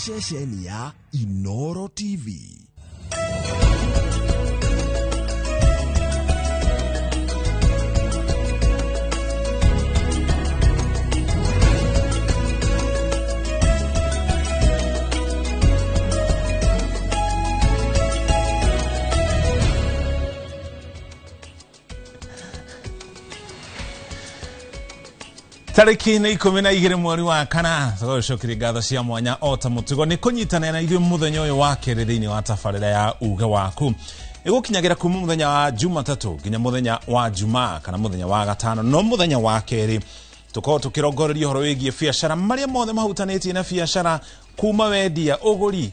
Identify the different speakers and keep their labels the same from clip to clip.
Speaker 1: Ceceni ya Inoro TV.
Speaker 2: Tarĩki nĩ 12 mweri wa kana, tũgagũcokeria ngatho cia mwanya o ta mũtugo nĩ kũnyitanĩra na ithuĩ mũthenya ũyũ wa kerĩ thĩinĩ wa tabarĩra ya Uge Waku. Ĩgũkinyagĩra kuma mũthenya wa Jumatatũ nginya mũthenya wa Jumaa kana mũthenya wa gatano, no mũthenya wa kerĩ tũkorwo tũkĩrongoreria ũhoro wĩgiĩ biacara, marĩa mothe mahutanĩtie na biacara, kuma wendia, ũgũri,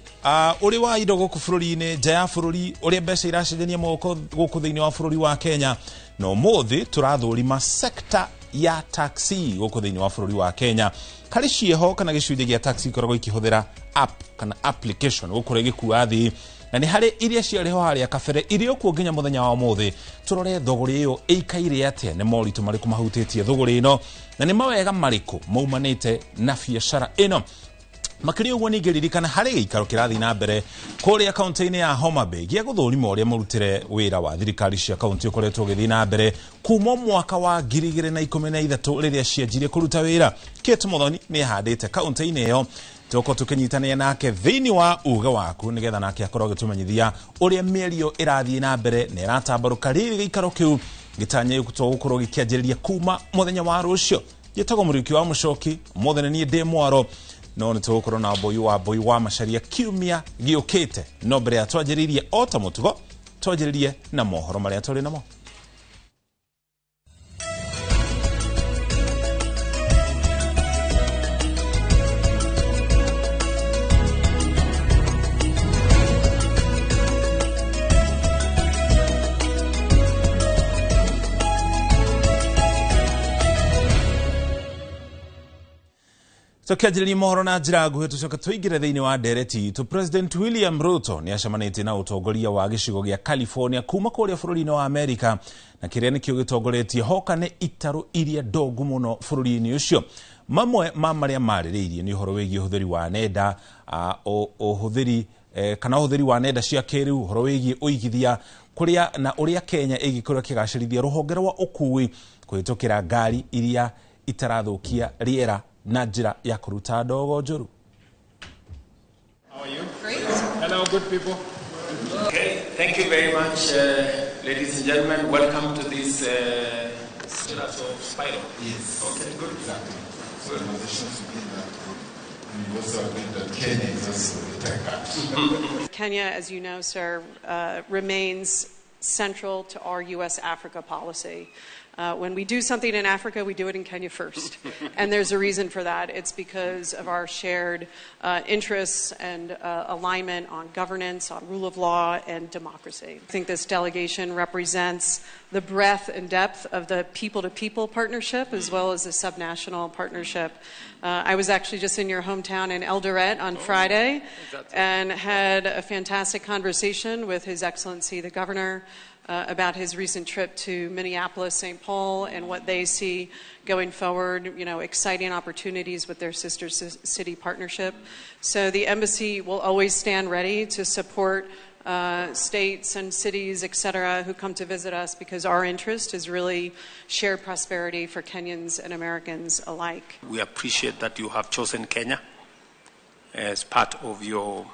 Speaker 2: ũrĩ wa indo gũkũ bũrũri-inĩ, nja ya bũrũri, ũrĩa mbeca iracenjania moko gũkũ thĩinĩ wa bũrũri wa Kenya. Na ũmũthĩ tũrathũrima sekta ya taxi gũkũ thĩinĩ wa bũrũri wa Kenya. Harĩ ciĩho kana gĩcunjĩ gĩa taxi ikoragwo ikĩhũthĩra app kana application gũkorwo ĩgĩkua thĩ, na nĩ harĩ iria ciarĩ ho harĩa kabere irĩ okuo nginya mũthenya wa ũmũthĩ. Tũrore thũgũrĩ ĩyo ĩikaire atĩa, nĩ moritũ marĩkũ mahutĩtie thũgũrĩ ĩno, na nĩ mawega marĩkũ maumanĩte na biacara ĩno. Makĩria ũguo ningĩ ririkana harĩ gĩikaro kĩrathiĩ na mbere kũrĩa kaunti-inĩ ya Homa Bay gĩa gũthũrima ũrĩa mũrutĩre wĩra wa thirikari cia kaunti ũkoretwo ũgĩthiĩ na mbere kuma mwaka wa 2013 rĩrĩa cianjirie kũruta wĩra. Kate Muthoni nĩ ahandĩte kaunti-inĩ ĩyo, tũkorwo tũkĩnyitanĩra nake thĩinĩ wa Uge Waku nĩgetha nake akorwo agĩtũmenyithia ũrĩa mĩario ĩrathiĩ na mbere na ĩratambarũka rĩrĩ gĩikaro kĩu gĩtanyĩtwo gũkorwo gĩkĩanjĩrĩria kuma mũthenya wa rũciũ. Njĩtagwo Mũriũki wa Mũcoki, ũmũthĩ nĩ niĩ ndĩ mwaro, no nĩ tũgũkorwo na Mbũi wa Mbũi wa Macaria kiumia gĩũkĩte. No mbere ya twanjĩrĩirie o ta mũtugo, twanjĩrĩrie na mohoro marĩa tũrĩ namo. Tũkĩanjĩrĩria mohoro na njĩra nguhĩ, tũcoke tũingĩre thĩinĩ wa ndereti itũ. President William Ruto nĩ acemanĩtie na ũtongoria wa gĩcigo gĩa California kuma kũrĩa bũrũri-inĩ wa Amerika, na kĩrĩa nĩkĩo gĩtongoretie hoka nĩ itarũ iria ndongu mũno bũrũri-inĩ ũcio. Mamwe ma marĩa marĩrĩirie nĩ ũhoro wĩgiĩ ũhũthĩri wa nenda, ũhũthĩri kana ũhũthĩri wa nenda cia kĩrĩu, ũhoro wĩgiĩ ũigithia kũrĩa na ũrĩa Kenya ĩngĩkorwo ĩkĩgacĩrithia rũhonge rwa ũkui kũhĩtũkĩra ngari iria itarathũkia rĩera na njĩra ya kũruta ndogo njũru.
Speaker 3: How are you?
Speaker 4: Great.
Speaker 3: Hello, good people.
Speaker 5: Okay, thank you very much, ladies and gentlemen. Welcome to this sort of spiral.
Speaker 6: Yes.
Speaker 5: Okay, good.
Speaker 6: Exactly. So conversations within that group. And we also agreed that Kenya is also the tech hub.
Speaker 4: Kenya, as you know, sir, remains central to our U.S.-Africa policy. When we do something in Africa, we do it in Kenya first. And there's a reason for that. It's because of our shared interests and alignment on governance, on rule of law, and democracy. I think this delegation represents the breadth and depth of the people-to-people partnership as well as the subnational partnership. I was actually just in your hometown in Eldoret on Friday and had a fantastic conversation with His Excellency the Governor about his recent trip to Minneapolis, St. Paul, and what they see going forward, you know, exciting opportunities with their sister city partnership. So the embassy will always stand ready to support states and cities, et cetera, who come to visit us, because our interest is really shared prosperity for Kenyans and Americans alike.
Speaker 5: We appreciate that you have chosen Kenya as part of your,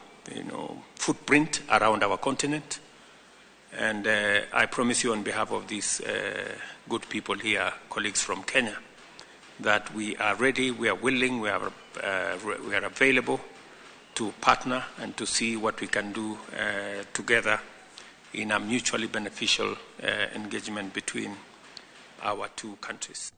Speaker 5: footprint around our continent. And I promise you on behalf of these good people here, colleagues from Kenya, that we are ready, we are willing, we are available to partner and to see what we can do together in a mutually beneficial engagement between our two countries.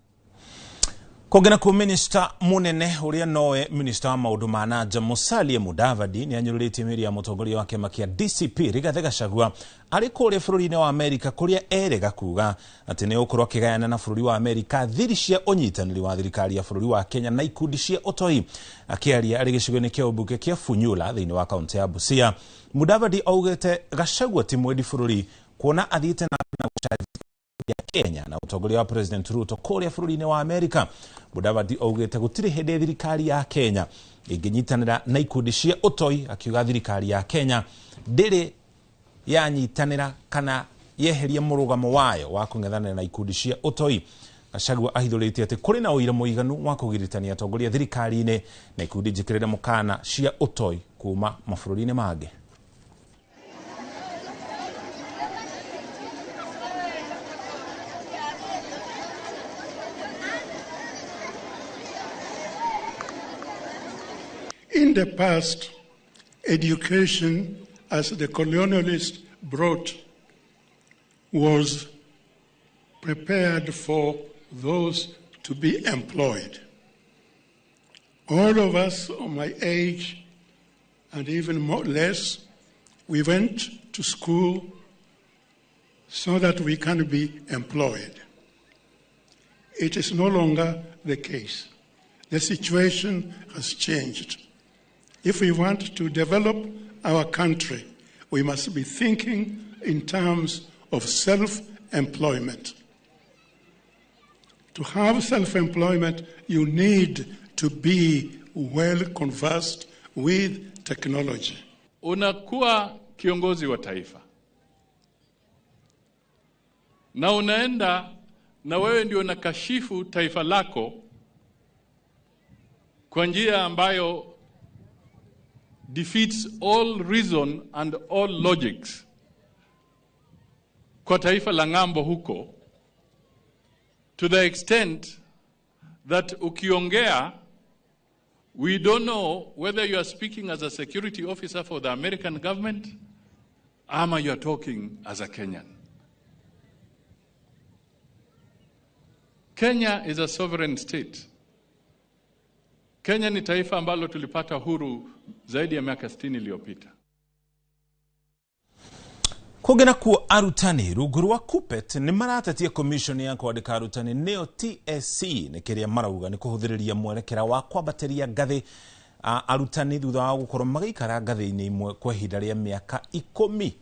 Speaker 2: Kũngĩ ku minista munene ũrĩa nowe minista wa maũndũ ma na nja Musalia Mudavadi nĩ anyũrũrĩtie mĩario ya mũtongoria wa kĩama kĩa DCP Rigathĩ Gachagua arĩ kũrĩa bũrũri-inĩ wa Amerika, kũrĩa erega kuga atĩ nĩ ũgũkorwo akĩgayana na bũrũri wa Amerika thiri cia ũnyitanĩri wa thirikari ya bũrũri wa Kenya na ikundi cia ũtoi. Akĩaria arĩ gĩcigo-inĩ kĩa ũmbunge kĩa Funyula thĩinĩ wa kaunti ya Busia, Mudavadi augĩte Gachagua ti mwendi bũrũri kuona athiĩte na gũcanjia Kenya na ũtongoria wa President Ruto kũrĩa bũrũri-inĩ wa Amerika. Mudavadi augĩte gũtirĩ hĩndĩ thirikari ya Kenya Ĩngĩnyitanĩra na ikundi cia ũtoi, akiuga thirikari ya Kenya ndĩrĩ yanyitanĩra kana yeheria mũrũgamo wayo wa kũng'ethanĩra na ikundi cia ũtoi. Gachagua ahithũrĩtie atĩ kũrĩ na ũira mũiganu wa kũgiritania atongoria thirikari-inĩ na ikundi njĩkĩrĩre mũkana cia ũtoi kuma mabũrũri-inĩ mangĩ.
Speaker 7: In the past, education, as the colonialists brought, was prepared for those to be employed. All of us of my age, and even more less, we went to school so that we can be employed. It is no longer the case. The situation has changed. If we want to develop our country, we must be thinking in terms of self-employment. To have self-employment, you need to be well conversed with technology.
Speaker 8: Unakuwa kiongozi wa taifa na unaenda na wewe ndio unakashifu taifa lako kwa njia ambayo defeats all reason and all logics kwa taifa la ng'ambo huko, to the extent that ukiongea, we don't know whether you are speaking as a security officer for the American government ama you are talking as a Kenyan. Kenya is a sovereign state. Kenya ni taifa ambalo tulipata huru zaidi ya miaka 60 iliyopita.
Speaker 2: Kũngĩ nakuo arutani rungu rwa KUPPET nĩ maratetia commission ya kwandĩka arutani nĩyo TSC nĩ kĩrĩa marauga nĩ kũhũthĩrĩria mwerekera wa kwambatĩria ngathĩ arutani thutha wa gũkorwo magĩikara ngathĩ-inĩ imwe kwa ihinda rĩa mĩaka 10.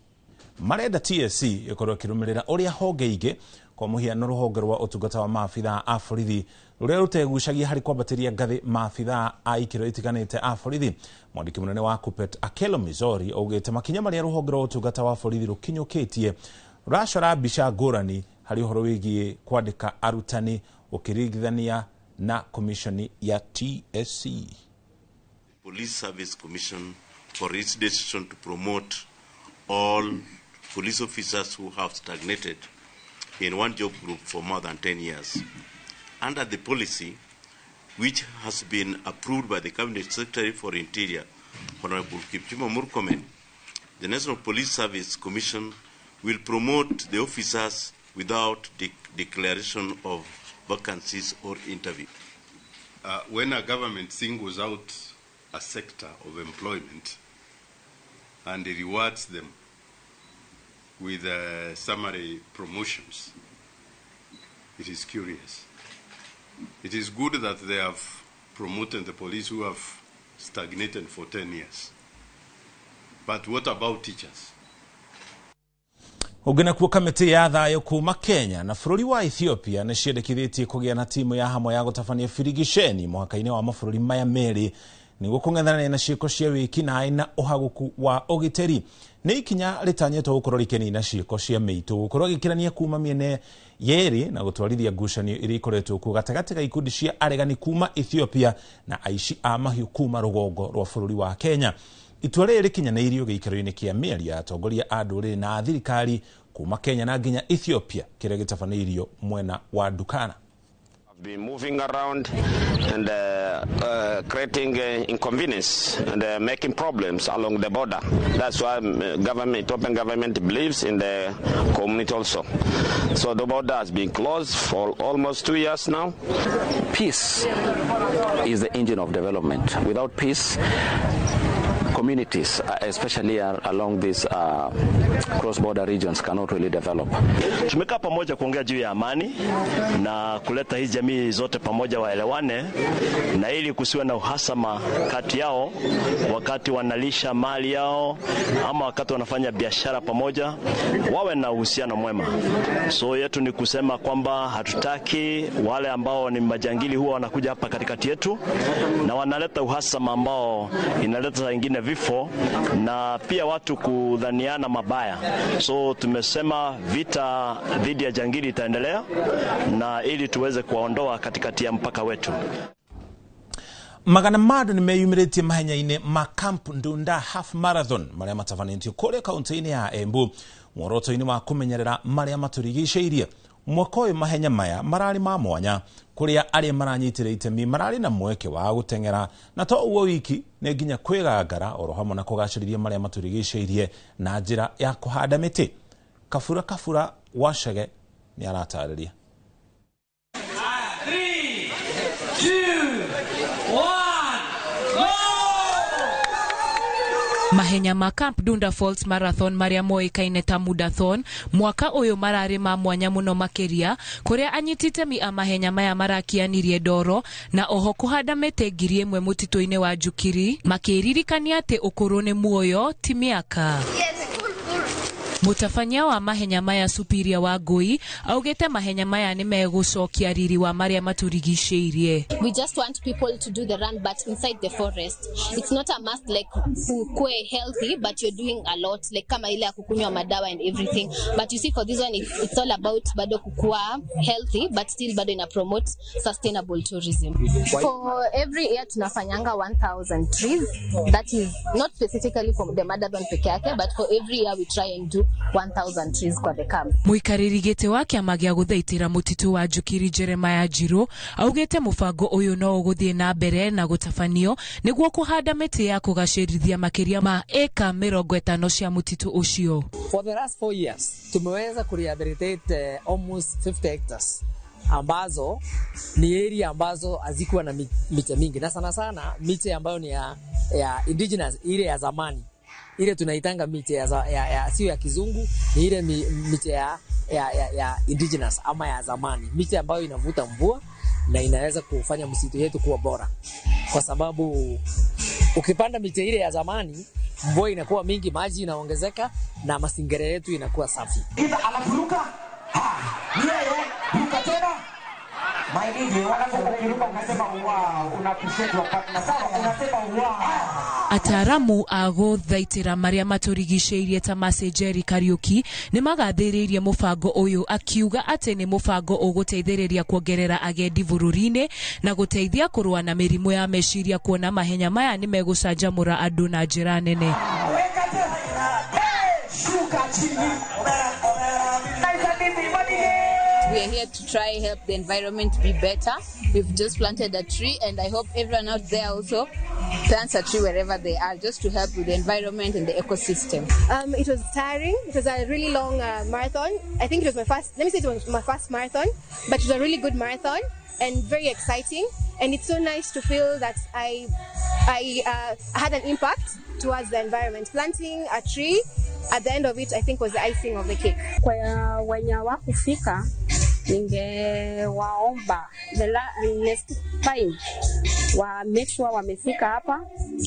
Speaker 2: Marenda TSC ĩkorwo ĩkĩrũmĩrĩra ũrĩa honge ingĩ, kwa mũhiano rũhonge rwa ũtungata wa maabithaa a borithi rũrĩa rũtegucagia harĩ kwambatĩria ngathĩ maabithaa a ikĩro itiganĩte a borithi. Mwandĩki mũnene wa KUPPET Akelo Mizori augĩte makinya marĩa rũhonge rwa ũtungata wa borithi rũkinyũkĩtie rũracora mbica ngũrani harĩ ũhoro wĩgiĩ kwandĩka arutani ũkĩringithania na commission ya TSC.
Speaker 9: Police Service Commission for its decision to promote all police officers who have stagnated in one job group for more than 10 years. Under the policy, which has been approved by the Cabinet Secretary for Interior, Honorable Kipchumba Murkomen, the National Police Service Commission will promote the officers without declaration of vacancies or interview.
Speaker 6: When a government singles out a sector of employment and rewards them with summary promotions, it is curious. It is good that they have promoted the police who have stagnated for 10 years. But what about teachers?
Speaker 2: Ũngĩ nakuo kamĩtĩ ya thayũ kuma Kenya na bũrũri wa Ethiopia nĩ ciendekithĩtie kũgĩa na timu ya hamwe ya gũtabania birigiceni mũhaka-inĩ wa mabũrũri maya merĩ nĩguo kũng'ethanĩra na ciĩko cia wĩkinaĩ na ũhagũku wa ũgitĩri. Nĩ ikinya rĩtanyĩtwo gũkorwo rĩkĩnina ciĩko cia mĩitũ, gũkorwo gĩkĩrania kuma mĩena yerĩ na gũtwarithia ngucanio iria ikoretwo kuo gatagatĩ ga ikundi cia aregani kuma Ethiopia na aici a mahiũ kuma rũgongo rwa bũrũri wa Kenya. Itua rĩrĩ rĩkinyanĩirio gĩikaro-inĩ kĩa mĩario ya atongoria a ndũrĩrĩ na a thirikari kuma Kenya na nginya Ethiopia kĩrĩa gĩtabanĩirio mwena wa Dukana.
Speaker 10: Be moving around and creating inconvenience and making problems along the border. That's why Ethiopian government believes in the community also. So the border has been closed for almost 2 years now.
Speaker 11: Peace is the engine of development. Without peace, Communities, especially along these cross-border regions, cannot really develop.
Speaker 12: Tumekaa pamoja kuongea juu ya amani na kuleta hizi jamii zote pamoja waelewane, na ili kusiwe na uhasama kati yao wakati wanalisha mali yao ama wakati wanafanya biashara pamoja, wawe na uhusiano mwema. So yetu ni kusema kwamba hatutaki wale ambao ni majangili huwa wanakuja hapa katikati yetu na wanaleta uhasama ambao inaleta saa ingine vifo na pia watu kudhaniana mabaya. So tumesema vita dhidi ya jangili itaendelea na ili tuweze kuwaondoa katikati ya mpaka wetu.
Speaker 2: Magana ma andũ nĩ meyumĩrĩtie mahenya-inĩ ma Camp Ndunda Half Marathon marĩa matabanĩtio kũrĩa kaunti-inĩ ya Embu muoroto-inĩ wa kũmenyerera marĩa matũrigicĩirie. Mwaka ũyũ mahenya maya mararĩ ma mwanya kũrĩa arĩa maranyitĩra itemi mararĩ na mweke wa gũteng'era na to ũguo wiki nĩ nginya kwĩgangara oro hamwe na kũgacĩrithia marĩa matũrigicĩirie na njĩra ya kũhanda mĩtĩ. Kabura Kabura Wacege nĩ aratarĩria.
Speaker 13: 3, 2, 1, go!
Speaker 14: Mahenya ma Camp Dunda Falls Marathon maria moĩkaine ta Mudathon mwaka ũyũ mararĩ ma mwanya mũno makĩria kũrĩa anyiti itemi a mahenya maya marakianirie ndoro na oho kũhanda mĩtĩ 1000 mũtitũ-inĩ wa Njukiri makĩririkania atĩ ũkũrũ nĩ muoyo ti mĩaka. Mũtabania wa mahenya maya Superior wa Ngui augĩte mahenya maya nĩ megũcokia riri wa marĩa matũrigicĩirie.
Speaker 15: We just want people to do the run but inside the forest. It's not a must like ukue healthy but you're doing a lot like kama ile ya kukunywa madawa and everything. But you see for this one it's all about bado kukua healthy but still bado ina promote sustainable tourism. For every year tunafanyanga 1000 trees. That is not specifically for the Madathon peke yake but for every year we try and do 1000 trees kwa the camp.
Speaker 14: Muikarĩri gĩtĩ wa kĩama gĩa gũthaitĩra mũtitũ wa Njukiri Jeremiah Njiru augĩte mũbango ũyũ no ũgũthiĩ na mbere na gũtabanio nĩguo kũhanda mĩtĩ ya kũgacĩrithia makĩria ma eka 50 cia mũtitũ ũcio.
Speaker 16: For the last 4 years tumeweza kurehabilitate almost 50 hectares ambazo ni area ambazo hazikuwa na miti mingi na sana sana miti ambayo ni ya indigenous, ile ya zamani, ile tunaitanga miti ya sio ya kizungu, ni ile miti ya indigenous ama ya zamani, miti ambayo inavuta mvua na inaweza kufanya msitu yetu kuwa bora, kwa sababu ukipanda miti ile ya zamani mvua inakuwa mingi, maji inaongezeka na mazingira yetu inakuwa safi.
Speaker 17: Alafuruka yeye ruka tena
Speaker 14: Ataramu a gũthaitĩra marĩa matũrigicĩirie ta Mercy Jerry Kariuki nĩ magathĩrĩirie mũbango ũyũ akiuga atĩ nĩ mũbango ũgũteithĩrĩria kuongerera agendi bũrũri-inĩ na gũteithia kũrũa na mĩrimũ ya meciria kuona mahenya maya nĩ megũcanjamũra andũ na njĩra nene.
Speaker 18: We are here to try help the environment be better. We've just planted a tree and I hope everyone out there also plants a tree wherever they are, just to help with the environment and the ecosystem.
Speaker 19: It was tiring. It was a really long marathon. I think it was my first, let me say it was my first marathon, but it was a really good marathon and very exciting. And it's so nice to feel that I had an impact towards the environment. Planting a tree at the end of it, I think, was the icing of the cake.
Speaker 20: Kwa wenye hawakufika, ningewaomba the next time wa make sure wamefika hapa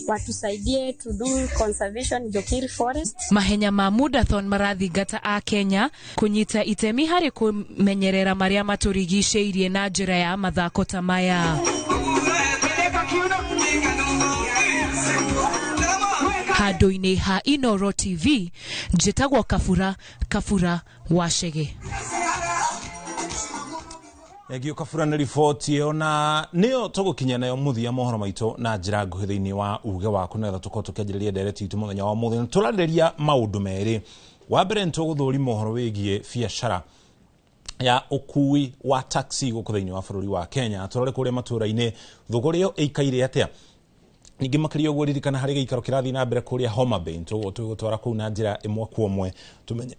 Speaker 20: watusaidie to do conservation Njukiri Forest.
Speaker 14: Mahenya ma Mudathon marathingata a Kenya kunyita itemi harĩ kũmenyerera marĩa matũrigicĩirie na njĩra ya mathako ta maya. Handũ-inĩ ha Inoro TV, njĩtagwo Kabura Kabura Wacege.
Speaker 2: Egio Kabura nĩ riboti ĩyo na nĩyo tũgũkinya nayo mũthia mohoro maitũ na njĩra nguhĩ thĩinĩ wa uge waku nĩgetha tũkorwo tũkĩanjĩrĩria ndereti itũ mũthenya wa ũmũthĩ. Tũrarĩrĩria maũndũ merĩ. Wa mbere nĩ tũgũthũrima ũhoro wĩgiĩ biacara ya ũkui wa taxi gũkũ thĩinĩ wa bũrũri wa Kenya, tũrore kũrĩa matũũra-inĩ thũgũrĩ ĩyo ĩikaire atĩa. Ningĩ makĩria ũguo ririkana harĩ gĩikaro kĩrathiĩ na mbere kũrĩa Homa Bay, tũgũtwara kũu na njĩra ĩmwe kwa ĩmwe tũmenye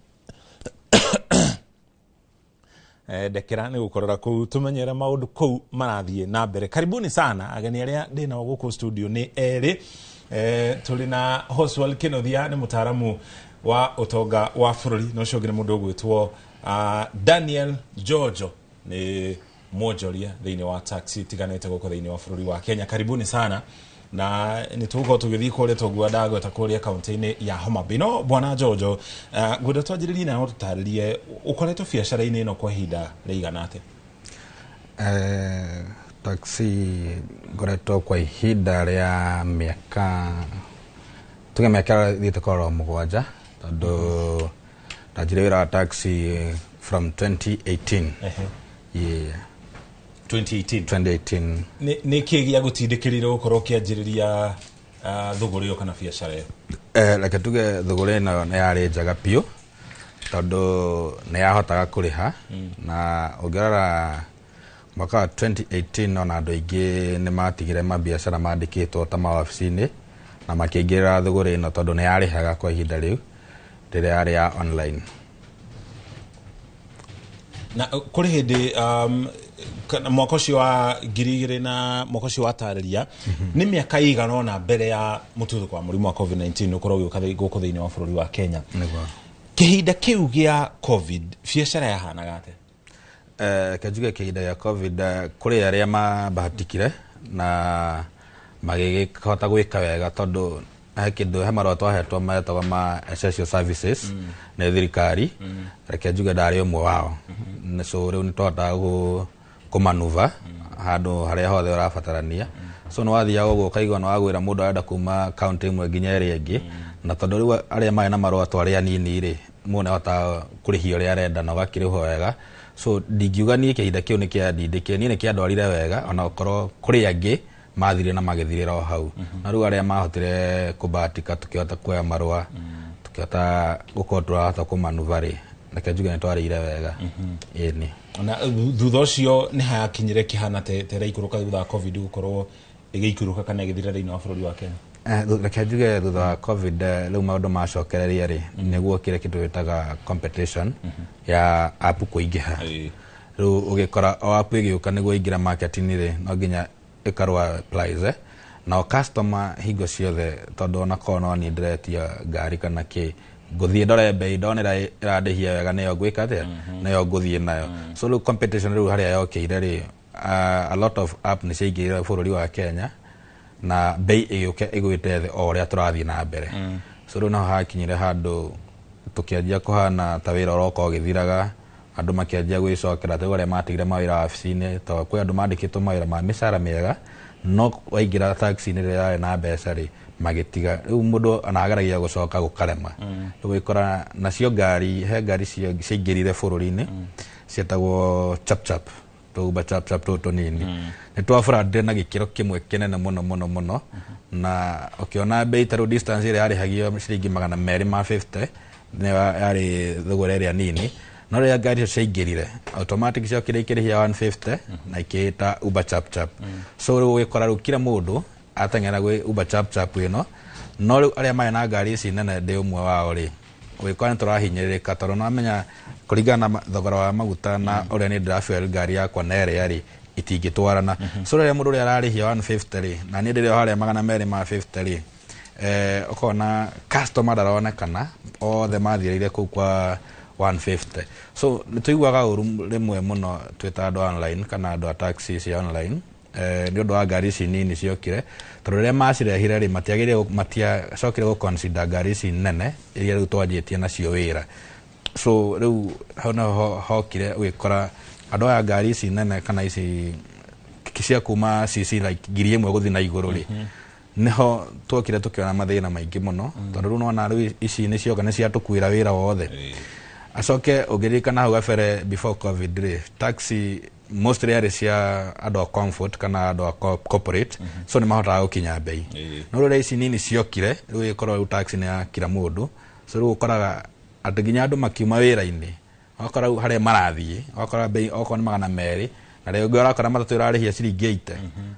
Speaker 2: ndekera nĩ gũkorora kũu tũmenyere maũndũ kũu marathiĩ na mbere. Karibuni sana ageni arĩa ndĩ nao gũkũ studio nĩ erĩ. Tũrĩ na Hoswell Kĩnuthia, nĩ mũtaaramu wa ũtonga wa bũrũri, na ũcio ũngĩ nĩ mũndũ ũgwĩtwo Daniel Jojo, nĩ mwonjoria thĩinĩ wa taxi itiganĩte gũkũ thĩinĩ wa bũrũri wa Kenya. Karibuni sana, na nĩ tũgũkorwo tũgĩthiĩ kũrĩa tũguo ndagweta kũrĩa kaunti-inĩ ya Homa Bay. No bwana Jojo, ngwenda twanjĩrĩrie nawe ũtũtarĩrie ũkoretwo biacara-inĩ ĩno kwa ihinda rĩigana atĩa?
Speaker 21: Taxi ngoretwo kwa ihinda rĩa mĩaka, tuge mĩaka thiĩte kũrora 7, tondũ ndanjirie wĩra wa taxi from 2018. Yeah.
Speaker 2: 2018.
Speaker 21: 2018.
Speaker 2: Nĩ kĩ gĩa gũtindĩkĩrĩire gũkorwo ũkĩanjĩrĩria thũgũrĩ ĩyo kana biacara ĩyo?
Speaker 21: Reke tuge thũgũrĩ ĩno nĩ yarĩ njega biũ, tondũ nĩ yahotaga kũrĩha. Na ũngĩrora mwaka wa 2018, ona andũ aingĩ nĩ matigire mabiacara mandĩkĩtwo ta mawabici-inĩ na makĩingĩrĩra thũgũrĩ ĩno, tondũ nĩ yarĩhaga kwa ihinda rĩu rĩrĩa yarĩ ya online.
Speaker 2: Na kũrĩ hĩndĩ kana mwaka ũcio wa 2000 na mwaka ũcio watarĩria nĩ mĩaka ĩigana ũna mbere ya mũtuthũko wa mũrimũ wa COVID-19 ũkorwo ũgĩũka gũkũ thĩinĩ wa bũrũri wa Kenya.
Speaker 21: Nĩguo.
Speaker 2: Kĩhinda kĩu gĩa COVID biacara yahanaga atĩa?
Speaker 21: Reke njuge kĩhinda gĩa COVID, kũrĩ arĩa mabahatikire na magĩkĩhota gwĩka wega, tondũ he kĩndũ, he marũa twahetwo metagwo ma essential services nĩ thirikari. Reke njuge ndarĩ ũmwe wao. So rĩu nĩ twahotaga kũmanuva handũ harĩa hothe ũrabatarania. So nĩ wathiaga ũguo ũkaigua nĩ wagwĩra mũndũ arenda kuma kaunti ĩmwe nginya ĩrĩa ĩngĩ, na tondũ rĩu arĩa marĩ na marũa twarĩ anini rĩ, mũndũ nĩ ahotaga kũrĩhia ũrĩa arenda na ũgakĩrĩhwo wega. So ndingiuga niĩ kĩhinda kĩu nĩ kĩandindĩkire, niĩ nĩ kĩandwarire wega, ona okorwo kũrĩ angĩ mathire na magĩthirĩra o hau. Na rĩu arĩa mahotire kũbahatika, tũkĩhota kuoya marũa, tũkĩhota gũkorwo tũrahota kũmanuva rĩ, reke njuge nĩ twarĩire wega. Ĩni.
Speaker 2: Na thutha ũcio nĩ hakinyire kĩhana te ĩraikũrũka thutha wa COVID gũkorwo ĩgĩikũrũka kana ĩgĩthira thĩinĩ wa bũrũri wa Kenya?
Speaker 21: Reke njuge thutha wa COVID, rĩu maũndũ macokereria rĩ, nĩguo kĩrĩa kĩndũ gĩtaga competition ya app kũingĩha. Rĩu ũgĩkora o app ĩgĩũka nĩguo ĩingĩra market-inĩ rĩ, no nginya ĩkarũa price, nao customer hingo ciothe, tondũ onakorwo no niĩ ndĩretia ngari kana kĩ, ngũthiĩ ndore bei, ndonera ĩrandĩhia wega, nĩyo ngwĩka atĩa, nĩyo ngũthiĩ nayo. So rĩu competition rĩu harĩa yokĩire rĩ, a lot of app nĩ ciaingĩrire bũrũri wa Kenya na bei ĩgĩũka ĩgwĩte thĩ o ũrĩa tũrathiĩ na mbere. So rĩu naho hakinyire handũ tũkĩanjia kũhana ta wĩra ũroka ũgĩthiraga, andũ makĩanjia gwĩcokera. Rĩu arĩa matigire mawĩra wabici-inĩ, tondũ kwĩ andũ mandĩkĩtwo mawĩra ma mĩcara mĩega, no waingĩra taxi-inĩ rĩrĩa yarĩ na mbeca rĩ, magĩtiga. Rĩu mũndũ ona ageragia gũcoka gũkarema. Rĩu ũgĩkora nacio ngari, he ngari ciaingĩrire bũrũri-inĩ cietagwo chap chap, tũuba chap chap tũtũ tũnini. Nĩ twaburandire na gĩkĩro kĩmwe kĩnene mũno mũno mũno, na ũkĩona bei ta rĩu distance ĩrĩa yarĩhagio ciringi 250 nĩyo yarĩ thogora ĩrĩa nini. No rĩrĩa ngari icio ciaingĩrire, automatic ciokire ikĩrĩhia 150 na ikĩĩta Uber chap chap. So rĩu ũgĩkora rĩu kila mũndũ ateng'era gwĩ Uber chap chap ĩno. No rĩu arĩa marĩ na ngari ici nene, ndĩ ũmwe wao rĩ, ũgĩkora nĩ tũrahinyĩrĩrĩka, tondũ nĩwamenya kũringana na thogora wa maguta na ũrĩa niĩ ndĩrafuel ngari yakwa na ĩrĩa rĩ, itingĩtwarana. So rĩrĩa mũndũ ũrĩa ararĩhia 150 rĩ, na niĩ ndĩrĩ o harĩa 250 rĩ, ũkona customer ndaronekana, othe mathirĩire kũu kwa 150. So nĩ tũiguaga ũru rĩmwe mũno twĩ ta andũ online kana andũ a taxi cia online, nĩ ũndũ wa ngari ici nini ciokire, tondũ rĩrĩa macirehire rĩ, matiagĩrĩire, matiacokire gũ consider ngari ici nene iria rĩu twanjĩtie nacio wĩra. So rĩu hau naho hokire ũgĩkora andũ aya ngari ici nene kana ici cia kuma CC like 1000 gũthiĩ na igũrũ rĩ, niho twokire tukiona mathĩna maingĩ mũno, tondũ rĩu nĩwona rĩu ici nĩ cioka nĩ ciatũkuĩra wĩra wothe. Acoke ũngĩririkana hau gabere before COVID rĩ, taxi mostly yarĩ cia andũ a comfort kana andũ a corporate, so nĩ mahotaga gũkinya bei. No rĩrĩa ici nini ciokire, rĩu ĩkorwo rĩu taxi nĩ ya kila mũndũ. So rĩu ũkoraga atĩ nginya andũ makiuma wĩra-inĩ, ũgakora rĩu harĩa marathiĩ, ũgakora bei okorwo nĩ 200, na rĩngĩ ũrakora matatũ ĩrarĩhia ciringi 80,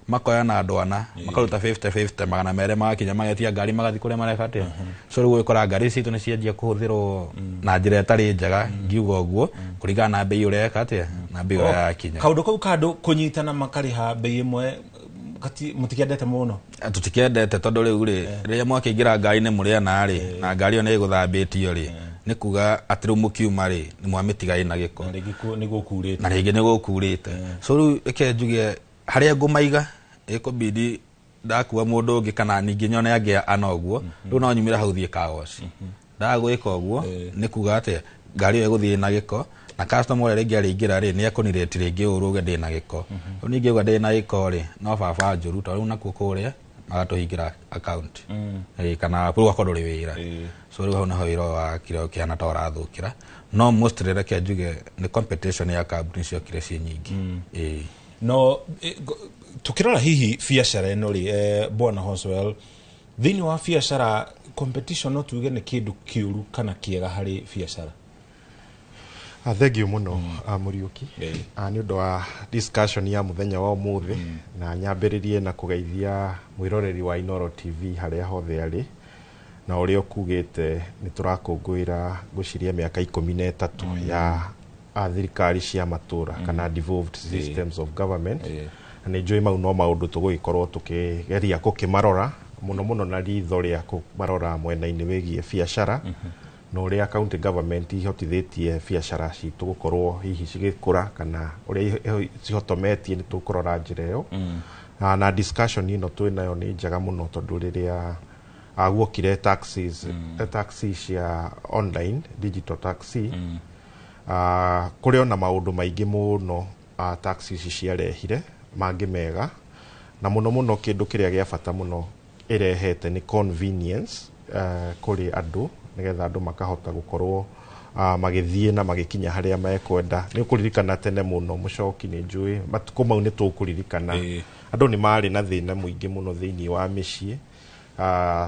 Speaker 21: makoya na andũ ana, makaruta 50-50, 200 magakinya, magetia ngari magathiĩ kũrĩa mareka atĩa. So rĩu ũgĩkora ngari citũ nĩ cianjia kũhũthĩrwo na njĩra ĩtarĩ njega, ngiuga ũguo, kũringana na bei ũrĩa eka atĩa, na bei ũrĩa yakinya.
Speaker 2: Kaũndũ kau ka andũ kũnyitana makarĩha bei ĩmwe Mũtikĩendete mũno?
Speaker 21: Tũtikĩendete tondũ rĩu rĩ, rĩrĩa mwakĩingĩra ngari-inĩ mũrĩ ana rĩ, na ngari ĩyo nĩ ĩgũthambĩtio rĩ, nĩ kuga atĩ rĩu mũkiuma rĩ, nĩ mwamĩtiga ĩna gĩko.
Speaker 2: Na rĩngĩ nĩ gũkurĩte.
Speaker 21: Na rĩngĩ nĩ gũkurĩte. So rĩu reke njuge harĩa ngũmaiga ĩkũbidi ndakua mũndũ ũngĩ kana ningĩ nyone angĩ ana ũguo, rĩu no nyumĩre hau thiĩ car wash. Ndaga gwĩka ũguo nĩ kuga atĩ ngari ĩyo ĩgũthiĩ na gĩko, na customer ũrĩa rĩngĩ arĩingĩra rĩ, nĩ ekũnirĩti rĩngĩ ũru uge ndĩna gĩko. Rĩu ningĩ uga ndĩna gĩko rĩ, no baba njũru tondũ rĩu nakuo kũrĩa magatũhingĩra account. Kana rĩu ũgakorwo ndũrĩ wĩra. So rĩu hau nĩho wĩra ũyũ wa kĩrĩa ũkĩhana ta ũrathũkĩra. No mostly reke njuge nĩ competition ya kambuni ciokire ciĩ nyingĩ.
Speaker 2: No tukirora hihi biacara ĩno rĩ, Bwana Hoswell, thĩinĩ wa biacara competition no tuge nĩ kĩndũ kĩũru kana kĩega harĩ biacara?
Speaker 1: Thank you mũno, Mũriũki, nĩ ũndũ wa discussion ya mũthenya wa ũmũthĩ, na nyambĩrĩrie na kũgeithia mwĩroreri wa Inooro TV harĩa hothe arĩ, na ũrĩa ũkugĩte nĩ tũrakũngũĩra ngwĩciria mĩaka 13 ya thirikari cia matũra kana devolved systems of government. Na nĩ njũĩ mau no maũndũ tũgũgĩkorwo tũkĩgeria gũkĩmarora mũno mũno na ritho rĩa kũmarora mwena-inĩ wĩgiĩ biacara, na ũrĩa county government ihotithĩtie biacara citũ gũkorwo hihi cigĩkũra kana ũrĩa cihotometie, nĩ tũkũrora njĩra ĩyo. Na discussion ĩno twĩ nayo nĩ njega mũno tondũ rĩrĩa guokire taxis, taxi cia online, digital taxi, kũrĩ ona maũndũ maingĩ mũno taxi ici ciarehire mangĩ mega, na mũno mũno kĩndũ kĩrĩa gĩa bata mũno ĩrehete nĩ convenience kũrĩ andũ, nĩgetha andũ makahota gũkorwo magĩthiĩ na magĩkinya harĩa mekwenda. Nĩ ũkũririkana tene mũno mũcoki, nĩ njũĩ matukũ mau nĩ tũkũririkana andũ nĩ marĩ na thĩna mũingĩ mũno thĩinĩ wa mĩciĩ,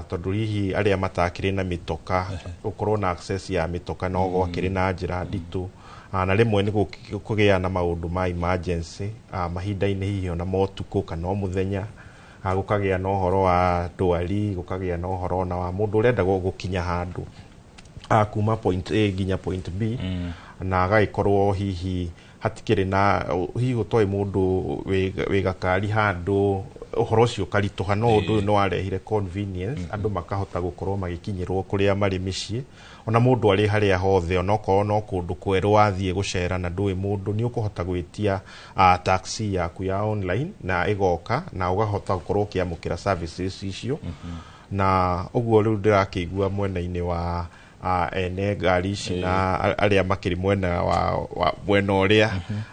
Speaker 1: tondũ hihi arĩa matakĩrĩ na mĩtoka, gũkorwo na access ya mĩtoka no gwakĩrĩ na njĩra nditũ, na rĩmwe nĩ kũgĩa na maũndũ ma emergency mahinda-inĩ hihi ona motukũ kana o mũthenya, gũkagĩa na ũhoro wa ndwari, gũkagĩa na ũhoro ona wa mũndũ ũrenda gũkinya handũ kuma point A nginya point B, na agagĩkorwo hihi hatikĩrĩ na hihi ũtoĩ mũndũ wĩ gakari handũ, ũhoro ũcio ũkaritũha. No ũndũ ũyũ nĩ warehire convenience, andũ makahota gũkorwo magĩkinyĩrwo kũrĩa marĩ mĩciĩ, ona mũndũ arĩ harĩa hothe, onokorwo no kũndũ kwerũ wathiĩ gũcera na ndũĩ mũndũ, nĩ ũkũhota gwĩtia taxi yaku ya online na ĩgoka, na ũgahota gũkorwo ũkĩamũkĩra services icio. Na ũguo rĩu ndĩrakĩigua mwena-inĩ wa ene ngari ici na arĩa makĩrĩ mwena wa mwena ũrĩa,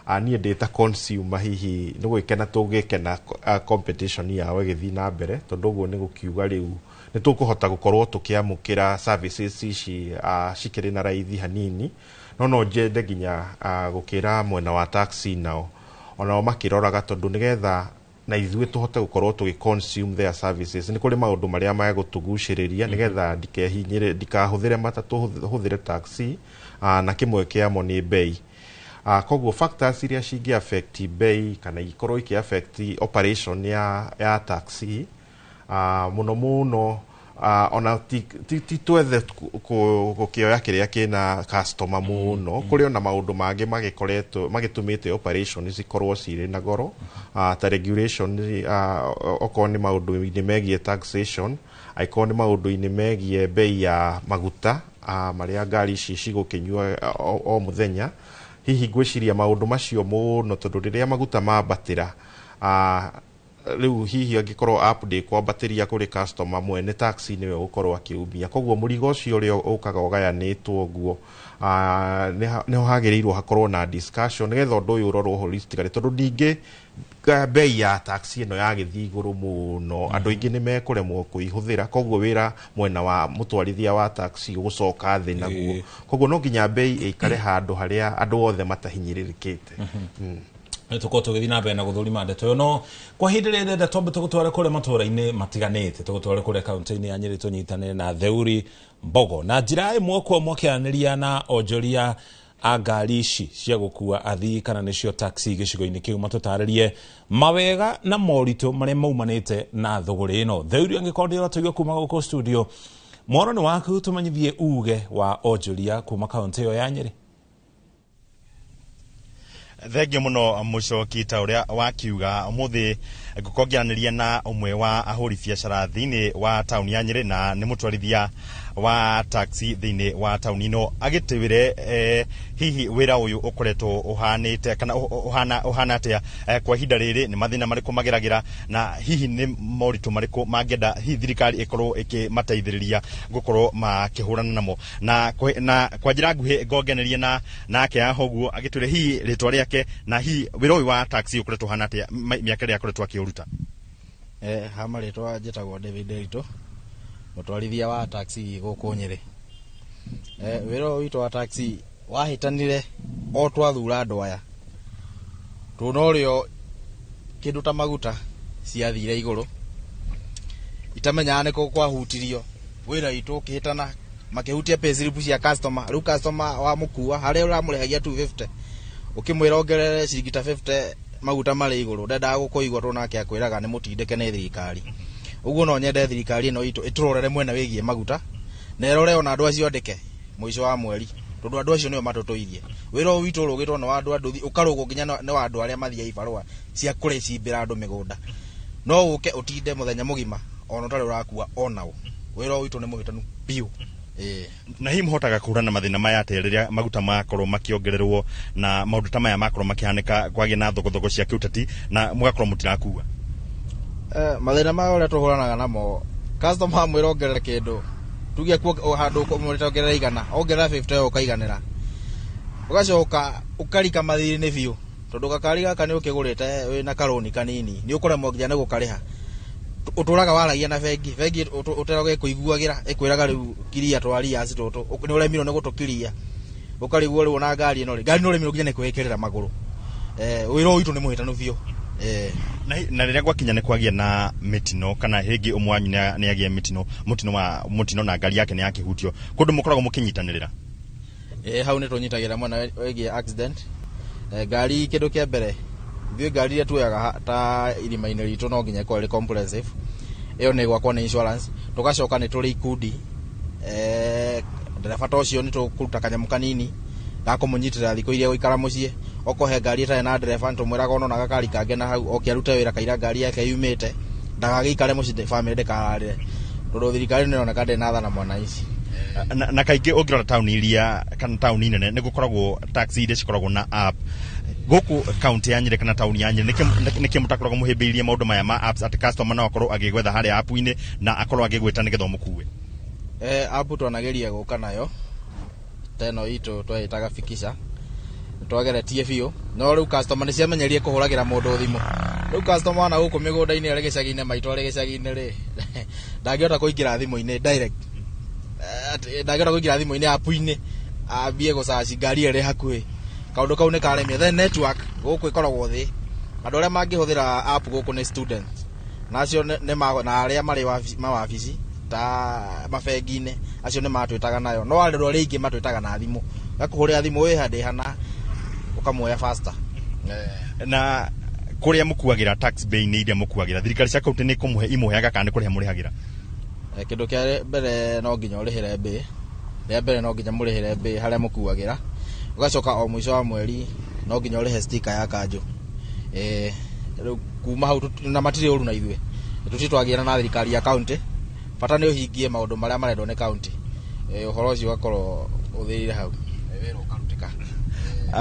Speaker 1: niĩ ndĩ ta consumer hihi nĩ gwĩkena tũgĩkena competition yao ĩgĩthiĩ na mbere, tondũ ũguo nĩ gũkiuga rĩu nĩ tũkũhota gũkorwo tũkĩamũkĩra services ici cikĩrĩ na raithi hanini. No njende nginya gũkĩra mwena wa taxi nao onao makĩroraga, tondũ nĩgetha na ithuĩ tũhote gũkorwo tũgĩ consume their services nĩ kũrĩ maũndũ marĩa megũtũgucĩrĩria nĩgetha ndikehinyĩre, ndikahũthĩre matatũ, hũthĩre taxi, na kĩmwe kĩamo nĩ bei. Koguo factors iria cingĩ affect bei kana ikorwo ikĩ affect operation ya taxi, mũno mũno, ona ti twethe gũkĩoya kĩrĩa kĩna customer mũno, kũrĩ ona maũndũ mangĩ magĩkoretwo magĩtũmĩte operation cikorwo cirĩ na goro, ta regulation, okorwo nĩ maũndũ-inĩ megiĩ taxation, angĩkorwo nĩ maũndũ-inĩ megiĩ bei ya maguta marĩa ngari ici cigũkĩnyua o mũthenya. Hihi ngwĩciria maũndũ macio mũno, tondũ rĩrĩa maguta mambatĩra, rĩu hihi angĩkorwo app ndĩkwambatĩria kũrĩ customer, mwene taxi nĩwe ũgũkorwo akĩumia, koguo mũrigo ũcio ũrĩa ũkaga ũgayanĩtwo ũguo, nĩho hagĩrĩirwo hakorwo na discussion nĩgetha ũndũ ũyũ ũrorwo holistically, tondũ ningĩ bei ya taxi ĩno yagĩthiĩ igũrũ mũno, andũ aingĩ nĩ mekũremwo kũihũthĩra, koguo wĩra mwena wa mũtwarithia wa taxi ũgũcoka thĩ naguo, koguo no nginya bei ĩikare handũ harĩa andũ othe matahinyĩrĩrĩkĩte.
Speaker 2: Nĩ tũkorwo tũgĩthiĩ na mbere na gũthũrima ndeto ĩyo, no kwa ihinda rĩrĩ ndĩrenda twambe tũgũtware kũrĩa matũũra-inĩ matiganĩte, tũgũtware kũrĩa kaunti-inĩ ya Nyĩrĩ, tũnyitanĩre na Theuri Mbogo na njĩra ĩmwe kwa ĩmwe akĩaranĩria na onjoria a ngari ici cia gũkua athii kana nĩcio taxi gĩcigo-inĩ kĩu, matũtarĩrie mawega na moritũ marĩa maumanĩte na thũgũrĩ ĩno. Theuri, angĩkorwo ndĩratũigua kuma gũkũ studio, mworo nĩ waku, tũmenyithie uge wa onjoria kuma kaunti ĩyo ya Nyĩrĩ.
Speaker 3: Thengio muno, Mucoki. Ta uria wakiuga, umuthi ngũkorwo ngĩaranĩria na ũmwe wa ahũri biacara thĩinĩ wa taũni ya Nyĩrĩ, na nĩ mũtwarithia wa taxi thĩinĩ wa taũni ĩno, agĩtwĩre hihi wĩra ũyũ ũkoretwo ũhanĩte kana ũhana atĩa kwa ihinda rĩrĩ, nĩ mathĩna marĩkũ mageragĩra, na hihi nĩ moritũ marĩkũ mangĩenda hihi thirikari ĩkorwo ĩkĩmateithĩrĩria gũkorwo makĩhũrana namo. Na kwa njĩra nguhĩ ngongeneria na nake haha ũguo, agĩtwĩre hihi rĩtwa rĩake na hihi wĩra ũyũ wa taxi ũkoretwo ũhana atĩa mĩaka ĩrĩa akoretwo akĩũruta.
Speaker 21: Ha marĩtwa njĩtagwo David Nderitu, mũtwarithia wa taxi gũkũ Nyĩrĩ. Wĩra ũyũ witũ wa taxi wahĩtanire o twathura andũ aya, tondũ norĩo kĩndũ ta maguta ciathire igũrũ, itamenyaga nĩkũ kwahutirio. Wĩra witũ ũkĩhĩtana, makĩhutia payslip cia customer. Rĩu customer wamũkua harĩa ũramũrĩhagia 250, ũkĩmwĩra ongerere ciringi ta 50, maguta marĩ igũrũ, ndendaga gũkũigua, tondũ nake akwĩraga nĩ mũtindĩke nĩ thirikari. Ũguo no nyende thirikari ĩno itũ ĩtũrorere mwena wĩgiĩ maguta, na ĩrore ona andũ acio andĩke mũico wa mweri, tondũ andũ acio nĩo matũtũirie. Wĩra ũyũ witũ ũrũgĩtwo nĩ wa andũ a nduthi, ũkarũgwo nginya nĩ wa andũ arĩa mathiaga ibarũa cia kũrĩcimbĩra andũ mĩgũnda. No ũke ũtinde mũthenya mũgima ona ũtarĩ ũrakua onao. Wĩra ũyũ witũ nĩ mũhĩtanu biũ. Ĩĩ.
Speaker 3: Na hihi mũhotaga kũhũrana na mathĩna maya atĩa rĩrĩa maguta makorwo makĩongererwo na maũndũ ta maya makorwo makĩhanĩka, kwagĩa na thogothogo cia kĩũteti na mũgakorwo mũtirakua?
Speaker 21: Mathĩna maya ũrĩa tũhũranaga namo, customer amwĩra ongerere kĩndũ, tuge kuo handũ ũmwĩrĩte ongerere 100, ongerera 50 ĩyo ũkaiganĩra, ũgacoka ũkarika mathirĩ-inĩ biũ, tondũ gakari gaka nĩ ũkĩgũrĩte wĩna karũni kanini, nĩ ũkũremwo nginya nĩ gũkarĩha. Ũtũraga waragia na bengi, bengi ũteraga ĩkũiguagĩra, ĩkwĩraga rĩu kiria twaria tũtũ, nĩ ũremirwo nĩ gũtũkiria, ũkarigwo rĩu ona ngari ĩno rĩ, ngari nĩ ũremirwo nginya nĩ kwĩkĩrĩra magũrũ. Wĩra ũyũ witũ nĩ mũhĩtanu biũ.
Speaker 3: Na rĩrĩa gwakinya nĩ kwagĩa na mĩtino, kana rĩngĩ ũmwe wanyu nĩ agĩa mĩtino, mũtino wa mũtino na ngari yake nĩ yakĩhutio, kũndũ mũkoragwo mũkĩnyitanĩrĩra?
Speaker 21: Hau nĩ tũnyitagĩra mwena wĩgiĩ accident. Ngari kĩndũ kĩa mbere, ithuĩ ngari iria tuoyaga ta irima-inĩ ritũ no nginya ĩkorwo ĩrĩ comprehensive, ĩyo nĩ gwakwo nĩ insurance. Tũgacoka nĩ tũrĩ ikundi, ndereba ta ũcio nĩ tũkũruta kanyamũ kanini ga kũmũnyitĩrĩra thikũ iria gũikara mũciĩ. Okorwo he ngari ĩtarĩ na ndereba, nĩ tũmwĩraga ona gakari kangĩ na hau oke arute wĩra kaira ngari yake yumĩte, ndagagĩikare mũciĩ bamĩrĩ ndĩkararĩre, tondũ thirikari nĩ ĩroneka ndĩrĩ na tha na mwananchi.
Speaker 3: Na kaingĩ ũngĩrora taũni iria kana taũni nene, nĩ gũkoragwo taxi iria cikoragwo na app. Gũkũ kaunti ya Nyĩrĩ kana taũni ya Nyĩrĩ, nĩkĩ mũtakoragwo mũhĩmbĩirie maũndũ maya ma apps, atĩ customer no akorwo agĩgwetha harĩa app-inĩ na akorwo agĩgwĩta nĩgetha ũmũkue?
Speaker 21: App twanageria gũka nayo ta ĩno itũ twĩtaga Fikisha, twageretie biũ, no rĩu customer nĩ ciamenyerie kũhũragĩra mũndũ thimũ. Rĩu customer ona gũkũ mĩgũnda-inĩ arĩ gĩcagi-inĩ maitũ, arĩ gĩcagi-inĩ rĩ, ndangĩhota kũingĩra thimũ-inĩ direct. Ndangĩhota kũingĩra thimũ-inĩ app-inĩ ambie gũcaci ngari ĩrĩa ĩrĩ hakuhĩ. Kaũndũ kau nĩ karemia. Then network gũkũ ĩkoragwo thĩ, andũ arĩa mangĩhũthĩra app gũkũ nĩ students, na acio na arĩa marĩ mawabici ta mabengi-inĩ, acio nĩ matwĩtaga nayo, no andũ arĩa aingĩ matwĩtaga na thimũ, gakũhũrĩra thimũ, wĩ handĩ hana, ũkamuoya faster.
Speaker 3: Na kũrĩa mũkuagĩra, tax bay-inĩ iria mũkuagĩra, thirikari cia kaunti nĩ kũmũhe imũheaga kana nĩ kũrĩha mũrĩhagĩra?
Speaker 21: Kĩndũ kĩa mbere no nginya ũrĩhĩre mbĩ, rĩa mbere no nginya mũrĩhĩre mbĩ harĩa mũkuagĩra, ũgacoka o mũico wa mweri no nginya ũrĩhe sticker ya kanjũ. Rĩu kuma hau na matirĩ ũru na ithuĩ, tũtirĩ twagĩana na thirikari ya kaunti, bata nĩ ũhingie maũndũ marĩa marendwo nĩ kaunti. Ũhoro ũcio ũgakorwo ũthirĩire hau, wĩra ũkarutĩka.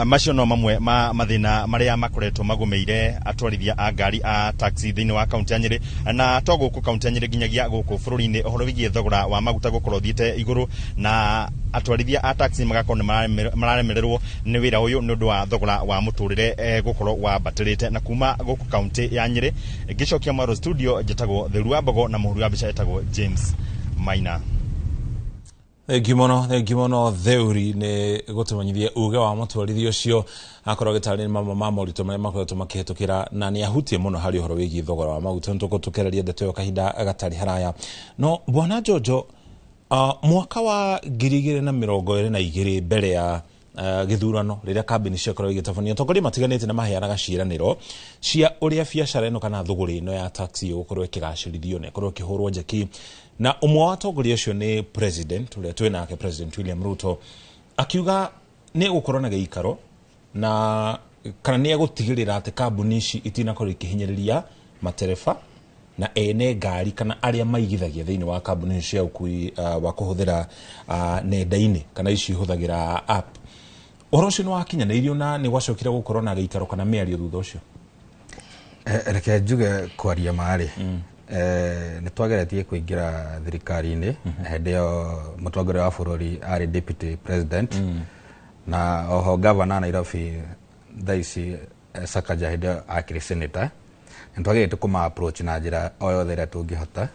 Speaker 3: Macio no mamwe ma mathĩna marĩa makoretwo magũmĩire atwarithia a ngari a taxi thĩinĩ wa kaunti ya Nyĩrĩ, na to gũkũ kaunti ya Nyĩrĩ, nginyagia gũkũ bũrũri-inĩ, ũhoro wĩgiĩ thogora wa maguta gũkorwo ũthiĩte igũrũ, na atwarithia a taxi magakorwo nĩ mararemererwo nĩ wĩra ũyũ nĩ ũndũ wa thogora wa mũtũrĩre gũkorwo wambatĩrĩte. Na kuma gũkũ kaunti ya Nyĩrĩ, ngĩcokia mwaro studio, njĩtagwo Theru wa Mbogo, na mũhuri wa mbica etagwo James Maina.
Speaker 2: Thengiũ mũno, thengiũ mũno Theuri nĩ gũtũmenyithia uge wa mũtwarithia ũcio, akorwo agĩtarĩria mamwe ma moritũ marĩa makoretwo makĩhĩtũkĩra, na nĩ ahutie mũno harĩ ũhoro wĩgiĩ thogora wa maguta. Nĩ tũgũtũkereria ndeto ĩyo kahinda gatarĩ haraya. No bwana Jojo, mwaka wa 2022, mbere ya gĩthurano, rĩrĩa kambĩni ciakorwo igĩtabania, atongoria matiganĩte nĩ maheanaga ciĩranĩro cia ũrĩa biacara ĩno kana thũgũrĩ ĩno ya taxi ĩgũkorwo ĩkĩgacĩrithio na ĩkorwo ĩkĩhũrwo njeki. Na ũmwe wa atongoria acio nĩ president ũrĩa twĩ nake, President William Ruto, akiuga nĩ gũkorwo na gĩikaro na kana nĩ egũtigĩrĩra atĩ kambuni ici itinakorwo ikĩhinyĩrĩria matereba na ene ngari kana arĩa maigithagia thĩinĩ wa kambuni cia ũkui wa kũhũthĩra nenda-inĩ kana ici ihũthagĩra app. Ũhoro ũcio nĩ wakinyanĩirio na nĩ gwacokire gũkorwo na gĩikaro kana mĩario thutha ũcio?
Speaker 21: Reke njuge kwaria marĩ nĩ twageretie kũingĩra thirikari-inĩ hĩndĩ ĩyo mũtongoria wa bũrũri arĩ deputy president na oho gavana Nairobi thaa ici Sakaja hĩndĩ ĩyo akĩrĩ senator. Nĩ twagĩrĩte kũma approach na njĩra o yothe ĩrĩa tũngĩhota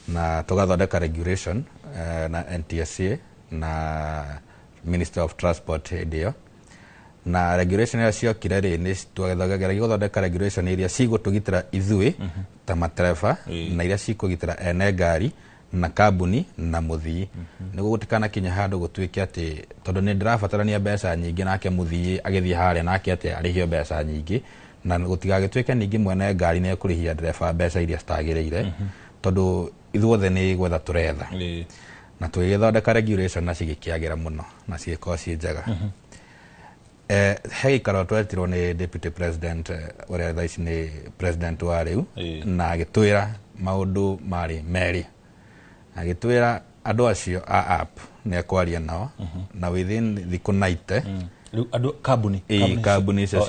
Speaker 21: na tũgathondeka regulation na NTSA na Minister of Transport hĩndĩ ĩyo, na regulation iria ciokire rĩ, nĩ twageragia gũthondeka regulation iria cigũtũgitĩra ithuĩ ta matereba na iria cikũgitĩra ene ngari na kambuni na mũthii, nĩguo gũtikanakinye handũ gũtuĩke atĩ tondũ nĩ ndĩrabatarania mbeca nyingĩ nake mũthii agĩthiĩ harĩa nake atĩ arĩhio mbeca nyingĩ, na gũtigagĩtuĩke ningĩ mwene ngari nĩ ekũrĩhia ndereba mbeca iria citagĩrĩire, tondũ ithuothe nĩ gwetha tũretha. Na tũgĩgĩthondeka regulation na cigĩkĩagĩra mũno na cigĩkorwo ciĩ njega. He gĩikaro twetirwo nĩ deputy president ũrĩa thaa ici nĩ president wa rĩu, na agĩtwĩra maũndũ marĩ merĩ. Agĩtwĩra andũ acio a app nĩ ekwaria nao na within thikũ 90.
Speaker 2: Rĩu andũ kambuni?
Speaker 21: Kambuni icio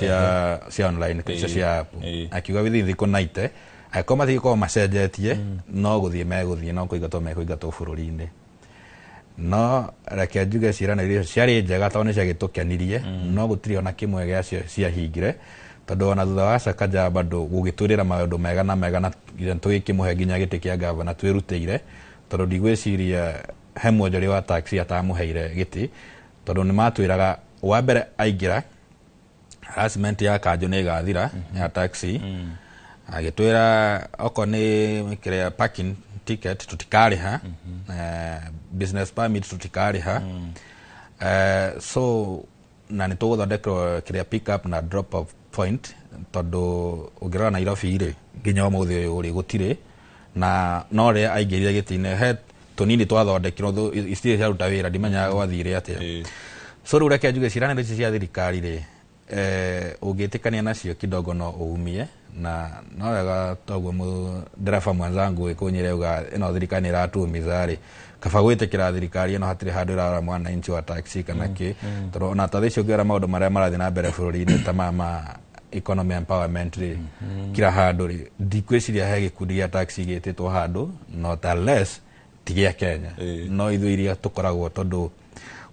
Speaker 21: cia online, icio cia app, akiuga within thikũ 90 angĩkorwo matigũkorwo macenjetie, no gũthiĩ megũthiĩ, no kũingatwo mekũingatwo bũrũri-inĩ. No reke njuge ciĩranĩro icio ciarĩ njega tondũ nĩ ciagĩtũkenirie, no gũtirĩ ona kĩmwe gĩacio ciahingire, tondũ ona thutha wa Sakaja bado gũgĩtwĩrĩra maũndũ mega na mega na tũgĩkĩmũhe nginya gĩtĩ kĩa gavana twĩrutĩire, tondũ ndigwĩciria he mwonjoria wa taxi atamũheire gĩtĩ, tondũ nĩ matwĩraga wa mbere aingĩra harassment ya kanjũ nĩ ĩgathira ya taxi. Agĩtwĩra okorwo nĩ kĩrĩa parking ticket tũtikarĩha, business permit tũtikarĩha, so na nĩ tũgũthondekerwo kĩrĩa pick up na drop off point, tondũ ũngĩrora Nairobi rĩ, nginya ũmũthĩ ũyũ rĩ, gũtirĩ na no rĩrĩa aingĩrire gĩtĩ-inĩ he tũnini twathondekirwo itirĩ ciaruta wĩra, ndimenyaga gwathire atĩa. So rĩu reke njuge ciĩranĩro ici cia thirikari rĩ, ũngĩtĩkania nacio kidogo no ũumie, na no wega toguo ndereba mwenzangu ĩkũnyĩre uga ĩno thirikari nĩ ĩratumiza rĩ, kaba gwĩtĩkĩra thirikari ĩno hatirĩ handũ ĩrarora mwananchi wa taxi kana kĩ, tondũ ona ta thaa ici ũngĩrora maũndũ marĩa marathiĩ na mbere bũrũri-inĩ ta maya ma economy empowerment rĩ, kila handũ rĩ, ndikwĩciria he gĩkundi gĩa taxi gĩtĩtwo handũ not unless ti gĩa Kenya. No ithuĩ iria tũkoragwo, tondũ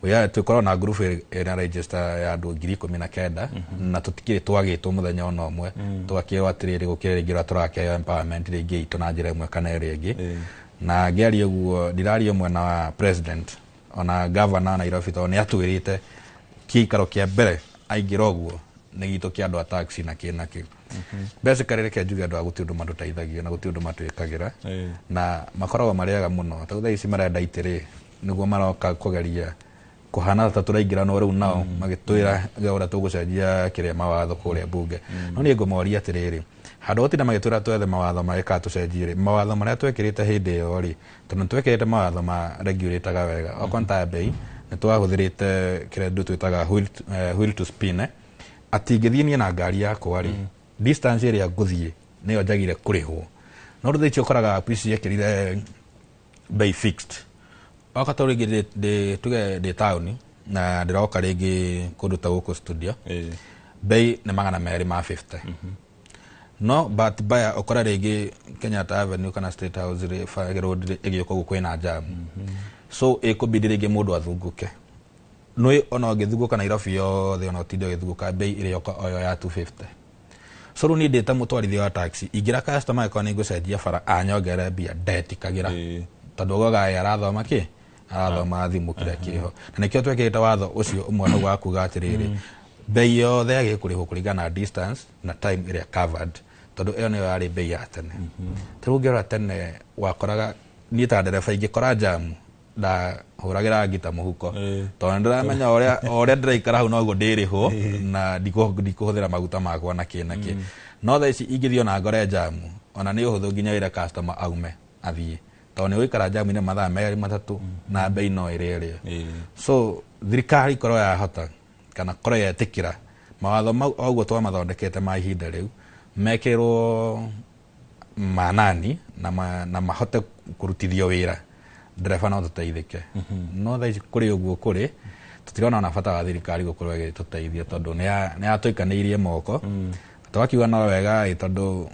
Speaker 21: tũkoragwo na group ĩna register ya andũ 19,000 na tũtikĩrĩ twagĩtwo mũthenya ona ũmwe tũgakĩrwo atĩrĩrĩ gũkĩrĩ rĩngĩ ũrĩa tũrakĩheo empowerment rĩngĩ itũ na njĩra ĩmwe kana ĩrĩa ĩngĩ. Na ngĩaria ũguo ndiraria mwena wa president ona governor Nairobi, tondũ nĩ atwĩrĩte kĩikaro kĩa mbere aingĩra ũguo nĩ gitũ kĩa andũ a taxi na kĩ na kĩ. Basically reke njuge andũ a gũtirĩ ũndũ matũteithagia na gũtirĩ ũndũ matwĩkagĩra, na makoragwo marĩ ega mũno tondũ thaa ici marenda itĩ rĩ, nĩguo maroka kũgeria kũhana ta tũraingĩra, no rĩu nao magĩtwĩra ũrĩa tũgũcenjia kĩrĩa mawatho kũrĩa bunge. No niĩ ngũmoria atĩrĩrĩ, handũ gũtinda magĩtwĩra twethe mawatho marĩa kana tũcenjie rĩ, mawatho marĩa twekĩrĩte hĩndĩ ĩyo rĩ, tondũ nĩtwekĩrĩte mawatho ma regulataga wega, okorwo nĩ ta mbei nĩ twahũthĩrĩte kĩrĩa ndũ twĩtaga wheel to spin, atĩ ingĩthiĩ niĩ na ngari yakwa rĩ, distance ĩrĩa ngũthiĩ nĩyo njagĩrĩire kũrĩhwo. No rĩu thaa ici ũkoraga app ici ciekĩrire bei fixed, oka ta rĩngĩ tuge ndĩ taũni na ndĩroka rĩngĩ kũndũ ta gũkũ studio, bei nĩ 250, no but baya ũkora rĩngĩ Kenyatta Avenue kana State House rĩ, Road rĩ, ĩgĩũka ũguo kwĩna jam, so ĩkũbidi rĩngĩ mũndũ athungũke. Nĩ ona ũngĩthungũka Nairobi yothe, ona ũtinde ũgĩthungũka, bei ĩrĩoka oyo ya 250. So rĩu niĩ ndĩ ta mũtwarithia wa taxi ingĩra customer angĩkorwo nĩ ngũcenjia bara anyongerere mbia, ndetĩkagĩra, tondũ ũgoga ye arathoma kĩ, arathoma thimũ kĩrĩa kĩho. Na nĩkĩo twekĩrĩte watho ũcio ũmwe hau wa kuga atĩrĩrĩ, bei yothe yagĩrĩire kũrĩhwo kũringana na distance na time ĩrĩa covered, tondũ ĩyo nĩyo yarĩ bei ya tene. Ta rĩu ũngĩrora tene wakoraga niĩ ta ndereba ingĩkora jamu ndahũragĩra ngita mũhuko, tondũ nĩndĩramenya o ũrĩa ndĩraikara hau noguo ndĩrĩhwo na ndikũhũthĩra maguta makwa na kĩ na kĩ. No thaa ici ingĩthiĩ ona ngore jamu, ona nĩ ũhũthũ nginya wĩre customer aume athiĩ, tondũ nĩ gũikara jamu-inĩ mathaa merĩ matatũ na bei no ĩrĩa ĩrĩa. So thirikari korwo yahota kana korwo yetĩkĩra Mawatho mau o ũguo twamathondekete ma ihinda rĩu mekĩrwo manani na mahote kũrutithio wĩra, ndereba no tũteithĩke. No thaa ici kũrĩ ũguo kũrĩ, tũtirona ona bata wa thirikari gũkorwo ĩgĩtũteithia, tondũ nĩ yatũikanĩirie moko. Tũgakiuga no wega ĩ, tondũ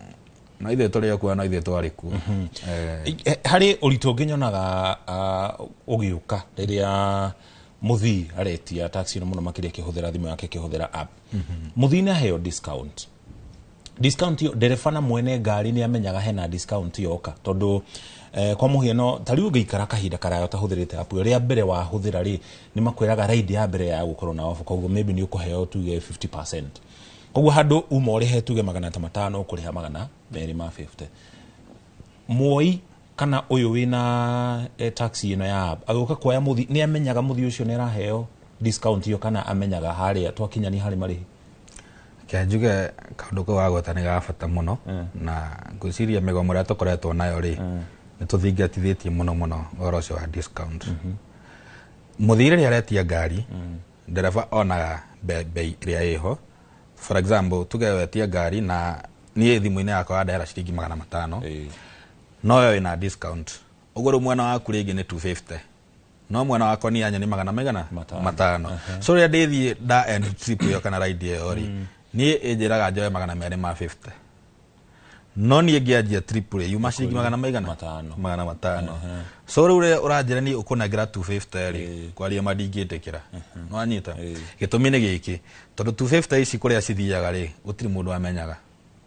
Speaker 21: no ithuĩ tũrĩ o kuo, no ithuĩ twarĩ kuo.
Speaker 2: Harĩ ũritũ ũngĩ nyonaga ũgĩũka rĩrĩa mũthii aretia taxi ĩno, mũno makĩria akĩhũthĩra thimũ yake, akĩhũthĩra app. Mũthii nĩ aheo discount. Discount ĩyo, ndereba na mwene ngari nĩ amenyaga hena discount yoka, tondũ kwa mũhiano ta rĩu ũngĩikara kahinda karaya ũtahũthĩrĩte app ĩyo, rĩa mbere wahũthĩra rĩ, nĩ makwĩraga ride ya mbere ya gũkorwo na offer, koguo maybe nĩ ũkũheo tuge 50%. Koguo handũ uma ũrĩhe tuge 500, ũkũrĩha 250. Mwoi kana ũyũ wĩna taxi ĩno ya app agĩũka kuoya mũthi, nĩ amenyaga mũthi ũcio nĩ araheo discount ĩyo, kana amenyaga harĩa twakinyania harĩ marĩhi?
Speaker 21: Reke njuge kaũndũ kau wagweta nĩ ga bata mũno, na ngwĩciria mĩgomo ĩrĩa tũkoretwo nayo rĩ, nĩ tũthingatithĩtie mũno mũno ũhoro ũcio wa discount. Mũthii rĩrĩa aretia ngari, ndereba onaga bei ĩrĩa ĩho. For example, tuge wetia ngari na niĩ thimũ-inĩ yakwa wandehera ciringi 500, no yo ĩna discount, ũguo rĩu mwena waku rĩngĩ nĩ 250, no mwena wakwa ni anya nĩ magana maigana? 500. So rĩrĩa ndĩthiĩ nda end trip ĩyo kana ride ĩyo rĩ, niĩ ĩnjĩraga njoe 250, no niĩ ngĩanjia trip rĩ, yuma ciringi magana maigana? 500. So rĩu rĩrĩa ũranjĩra niĩ ũkũnengera 250 rĩ, kwaria ma ndingĩtĩkĩra. Nĩwanyita? Gĩtũmi nĩ gĩkĩ, tondũ 250 ici kũrĩa cithiaga rĩ, gũtirĩ mũndũ amenyaga.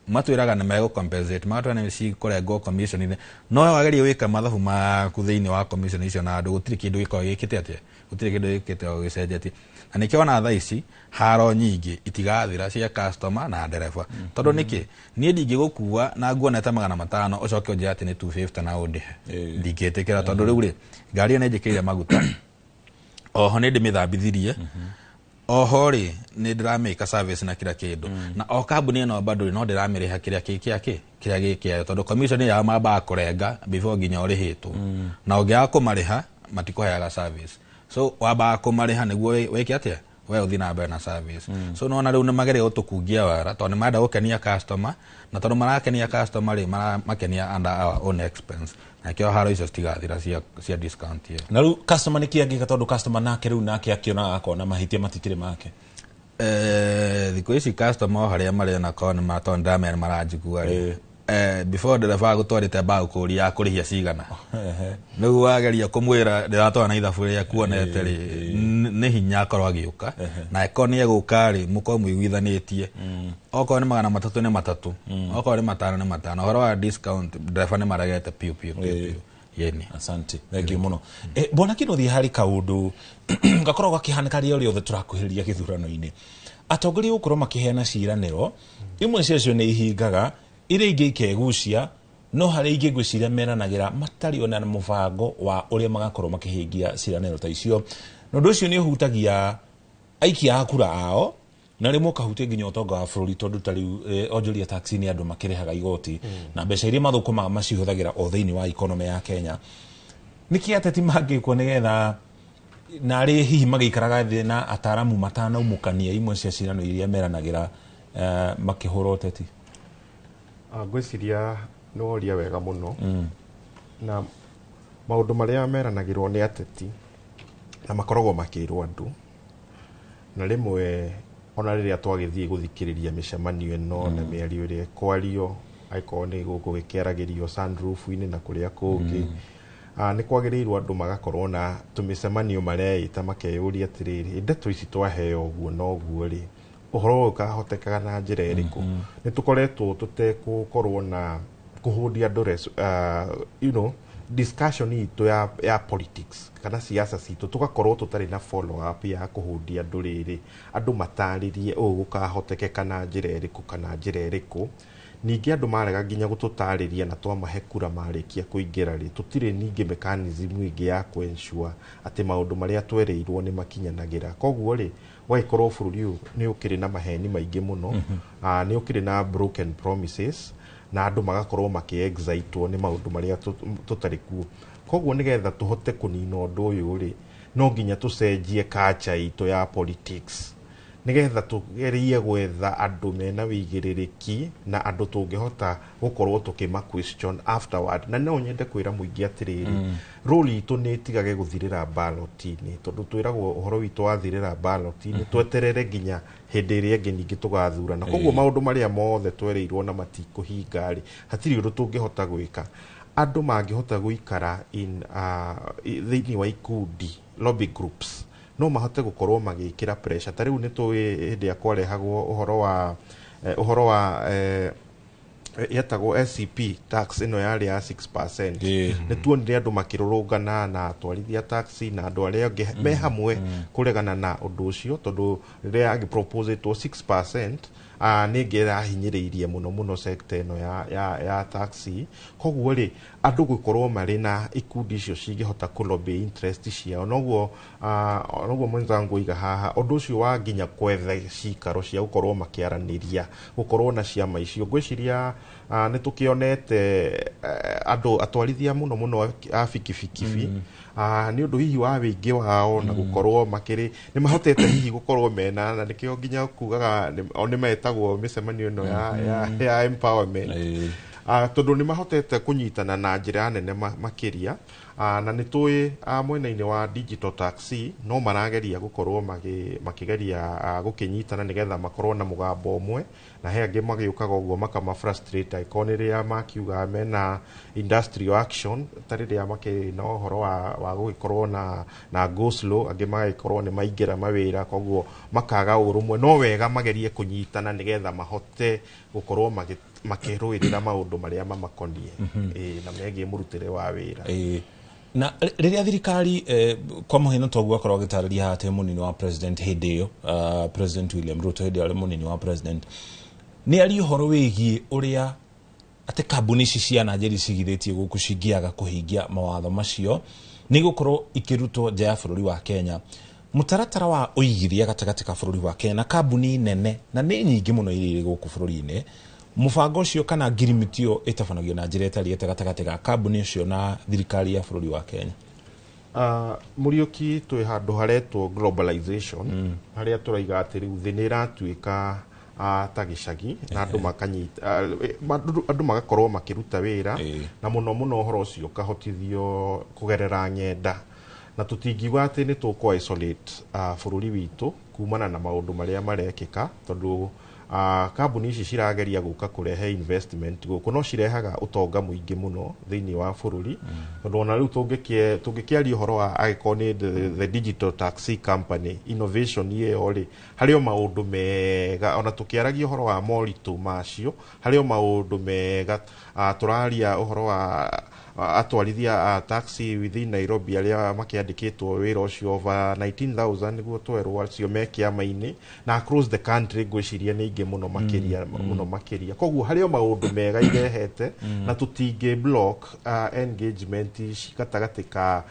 Speaker 21: Matwĩraga nĩ megũ compensate, magatwĩra nĩ cikũrengwo commission-inĩ, no wageria gwĩka mathabu maku thĩinĩ wa commission icio na andũ, gũtirĩ kĩndũ gĩkoragwo gĩkĩte atĩa, gũtirĩ kĩndũ gĩkĩte o gĩcenjetie. Na nĩkĩo ona thaa ici haro nyingĩ itigathira cia customer na ndereba, tondũ nĩkĩ niĩ ndingĩgũkua na nguonete 500, ũcoke ũnjĩre atĩ nĩ 250 na ũndĩhe? Ndingĩtĩkĩra, tondũ rĩu rĩ, ngari ĩyo nĩ njĩkĩrire maguta, oho nĩ ndĩmĩthambithirie, oho rĩ, nĩ ndĩramĩka service na kila kĩndũ, na o kambuni ĩno bado rĩ, no ndĩramĩrĩha kĩrĩa kĩ kĩa kĩ kĩrĩa gĩ kĩayo, tondũ commission yao mambaga kũrenga before nginya ũrĩhĩtwo, na ũngĩaga kũmarĩha matikũheaga service. So wambaga kũmarĩha nĩguo wĩke atĩa, we ũthiĩ na mbere na service. So nona rĩu nĩ mageria gũtũkungia wara, tondũ nĩ marenda gũkenia customer, na tondũ marakenia customer rĩ, maramakenia under our own expense, na kĩo haro icio citigathira cia discount ĩyo.
Speaker 2: Na rĩu customer nĩ kĩ angĩka, tondũ customer nake rĩu nake akĩonaga akona mahĩtia matikĩrĩ make?
Speaker 21: Thikũ ici customer o harĩa marĩ, ona korwo nĩ tondũ ndĩramenya nĩ maranjigua rĩ, before ndereba agũtwarĩte mbaga gũkũria ya kũrĩhia cigana, rĩu wageria kũmwĩra ndĩratwara na ithabu rĩrĩa kuonete rĩ, nĩ hinya akorwo agĩũka, na angĩkorwo nĩ egũka rĩ, mũkorwo mũiguithanĩtie, okorwo nĩ 300 nĩ 3, okorwo nĩ 5 nĩ 5. Ũhoro wa discount, ndereba nĩ maregete piũ piũ piũ piũ yeni.
Speaker 2: Asante, thank you mũno. Bwana Kĩnuthia, harĩ kaũndũ gakoragwo gakĩhanĩka rĩrĩa rĩothe tũrakuhĩrĩria gĩthurano-inĩ, atongoria gũkorwo makĩheana ciĩranĩro, imwe ciacio nĩ ihingaga, iria ingĩ ikegucia, no harĩ ingĩ ngwĩciria meranagĩra matarĩ ona na mũbango wa ũrĩa magakorwo makĩhingia ciĩranĩro ta icio, na ũndũ ũcio nĩ ũhutagia aikia a kura ao na rĩmwe ũkahutia nginya ũtonga wa bũrũri, tondũ ta rĩu onjoria taxi nĩ andũ makĩrĩhaga igoti, na mbeca iria mathũkũmaga macihũthagĩra o thĩinĩ wa economy ya Kenya. Nĩkĩ ateti mangĩkwo nĩgetha narĩ hihi magĩikaraga thĩ na ataramu matanaumũkania imwe cia ciĩranĩro iria meranagĩra makĩhũra ũteti?
Speaker 1: Ngwĩciria nĩ woria wega mũno, na maũndũ marĩa meranagĩrwo nĩ ateti na makoragwo makĩrwo andũ, na rĩmwe ona rĩrĩa twagĩthiĩ gũthikĩrĩria mĩcemanio ĩno na mĩario ĩrĩa ĩkwario, angĩkorwo nĩ gũkũ gĩkĩaragĩrio sunroof-inĩ na kũrĩa kũngĩ, nĩ kwagĩrĩirwo andũ magakorwo na tũmĩcemanio mareita makeyũria atĩrĩrĩ, ndeto ici twaheo ũguo na ũguo rĩ, ũhoro ũyũ ũkahotekaga na njĩra ĩrĩkũ? Nĩ tũkoretwo tũtegũkorwo na kũhũndia andũ discussion itũ ya politics kana siasa citũ, tũgakorwo tũtarĩ na follow up ya kũhũndia andũ rĩrĩ, andũ matarĩrie ũũ gũkahotekeka na njĩra ĩrĩkũ kana njĩra ĩrĩkũ. Ningĩ andũ marega nginya gũtũtarĩria na twamahe kura marĩkia kũingĩra rĩ, tũtirĩ ningĩ mechanism ĩngĩ ya kũ-ensure atĩ maũndũ marĩa twerĩirwo nĩ makinyanagĩra. Koguo rĩ, ũgagĩkorwo bũrũri ũyũ nĩ ũkĩrĩ na maheni maingĩ mũno, nĩ ũkĩrĩ na broken promises, na andũ magakorwo makĩ-excitwo nĩ maũndũ marĩa tũtarĩ kuo. Koguo nĩgetha tũhote kũnina ũndũ ũyũ rĩ, no nginya tũcenjie culture itũ ya politics. Nĩgetha tũgerie gwetha andũ mena wĩigĩrĩrĩki na andũ tũngĩhota gũkorwo tũkĩma question afterward. Na no nyende kwĩra mũingĩ atĩrĩrĩ, role itũ nĩ ĩtigage gũthirĩra ballot-inĩ, tondũ twĩragwo ũhoro witũ wathirĩra ballot-inĩ, tweterere nginya hĩndĩ ĩrĩa ĩngĩ ningĩ tũgathurana. Koguo maũndũ marĩa mothe twereirwo na matikũhinga rĩ, hatirĩ ũndũ tũngĩhota gwĩka. Andũ mangĩhota gũikara in thĩinĩ wa ikundi, lobby groups, no mahote gũkorwo magĩkĩra pressure. Ta rĩu nĩ tũĩ hĩndĩ ĩrĩa kwarehagwo ũhoro wa yetagwo SCP tax ĩno yarĩ ya 6%, nĩ tuonire andũ makĩrũrũngana na atwarithia taxi na andũ arĩa angĩ me hamwe kũregana na ũndũ ũcio, tondũ rĩrĩa agĩproposĩtwo 6% nĩ ĩngĩrahinyĩrĩirie mũno mũno sector ĩno ya taxi. Koguo rĩ, andũ gũkorwo marĩ na ikundi icio cingĩhota kũ lobby interest ciao, noguo mwenzangu oiga haha, ũndũ ũcio wa nginya kwetha cikaro cia gũkorwo makĩaranĩria, gũkorwo na ciama icio, ngwĩciria nĩ tũkĩonete andũ atwarithia mũno mũno a bikibiki nĩ ũndũ hihi wa wĩingĩ wao na gũkorwo makĩrĩ nĩ mahotete hihi gũkorwo mena, na nĩkĩo nginya kugaga o nĩ metagwo mĩcemanio ĩno ya empowerment, tondũ nĩ mahotete kũnyitana na njĩra nene makĩria. Na nĩ tũĩ mwena-inĩ wa digital taxi no marageria gũkorwo makĩgeria gũkĩnyitana nĩgetha makorwo na mũgambo ũmwe, na he angĩ magĩũkaga ũguo makama frustrate angĩkorwo nĩ rĩrĩa makiuga mena industrial action, ta rĩrĩa makĩrĩ na ũhoro wa gũgĩkorwo na go slow, angĩ magagĩkorwo nĩ maingĩra mawĩra, koguo makaga ũrũmwe. No wega magerie kũnyitana nĩgetha mahote gũkorwo makĩrũĩrĩra maũndũ marĩa mamakoniĩ. Ĩĩ, na megiĩ mũrutĩre wa wĩra.
Speaker 2: Ĩĩ. Na rĩrĩa thirikari kwa mũhano toguo akorwo agĩtarĩria haha atĩ mũnini wa president hĩndĩ ĩyo, President William Ruto hĩndĩ ĩyo arĩ mũnini wa president, nĩ aria ũhoro wĩgiĩ ũrĩa atĩ kambuni ici cia Nigeria cigithĩtie gũkũ cingĩaga kũhingia mawatho macio nĩ gũkorwo ikĩrutwo nja ya bũrũri wa Kenya. Mũtaratara wa ũigithia gatagatĩ ka bũrũri wa Kenya na kambuni nene, na nĩ nyingĩ mũno iria irĩ gũkũ bũrũri-inĩ, mũbango ũcio kana ngirimiti ĩyo ĩtabanagio na njĩra ĩtariĩ atĩa gatagatĩ ga kambuni ũcio na thirikari ya bũrũri wa Kenya?
Speaker 1: Mũriũki, twĩ handũ haretwo globalization, harĩa tũraiga atĩ rĩu thĩ nĩ ĩratuĩka ta gĩcagi na andũ makanyita, andũ magakorwo makĩruta wĩra, na mũno mũno ũhoro ũcio ũkahotithio kũgerera ng'enda, na tũtingiuga atĩ nĩ tũkũ isolate bũrũri witũ kumana na maũndũ marĩa marekĩka, tondũ kambuni ici cirageria gũka kũrehe investment gũkũ, no cirehaga ũtonga mũingĩ mũno thĩinĩ wa bũrũri, tondũ ona rĩu tũngĩkĩaria ũhoro wa angĩkorwo nĩ the digital taxi company innovation ĩyo rĩ, harĩ o maũndũ mega. Ona tũkĩaragia ũhoro wa moritũ macio, harĩ o maũndũ mega. Tũraria ũhoro wa atwarithia a taxi within Nairobi arĩa makĩandĩkĩtwo wĩra ũcio over 19,000 nĩguo twerwo acio me kĩama-inĩ, na across the country ngwĩciria nĩ aingĩ mũno makĩria, mũno makĩria. Koguo harĩ o maũndũ mega irehete, na tũtingĩ block engagement ici gatagatĩ ka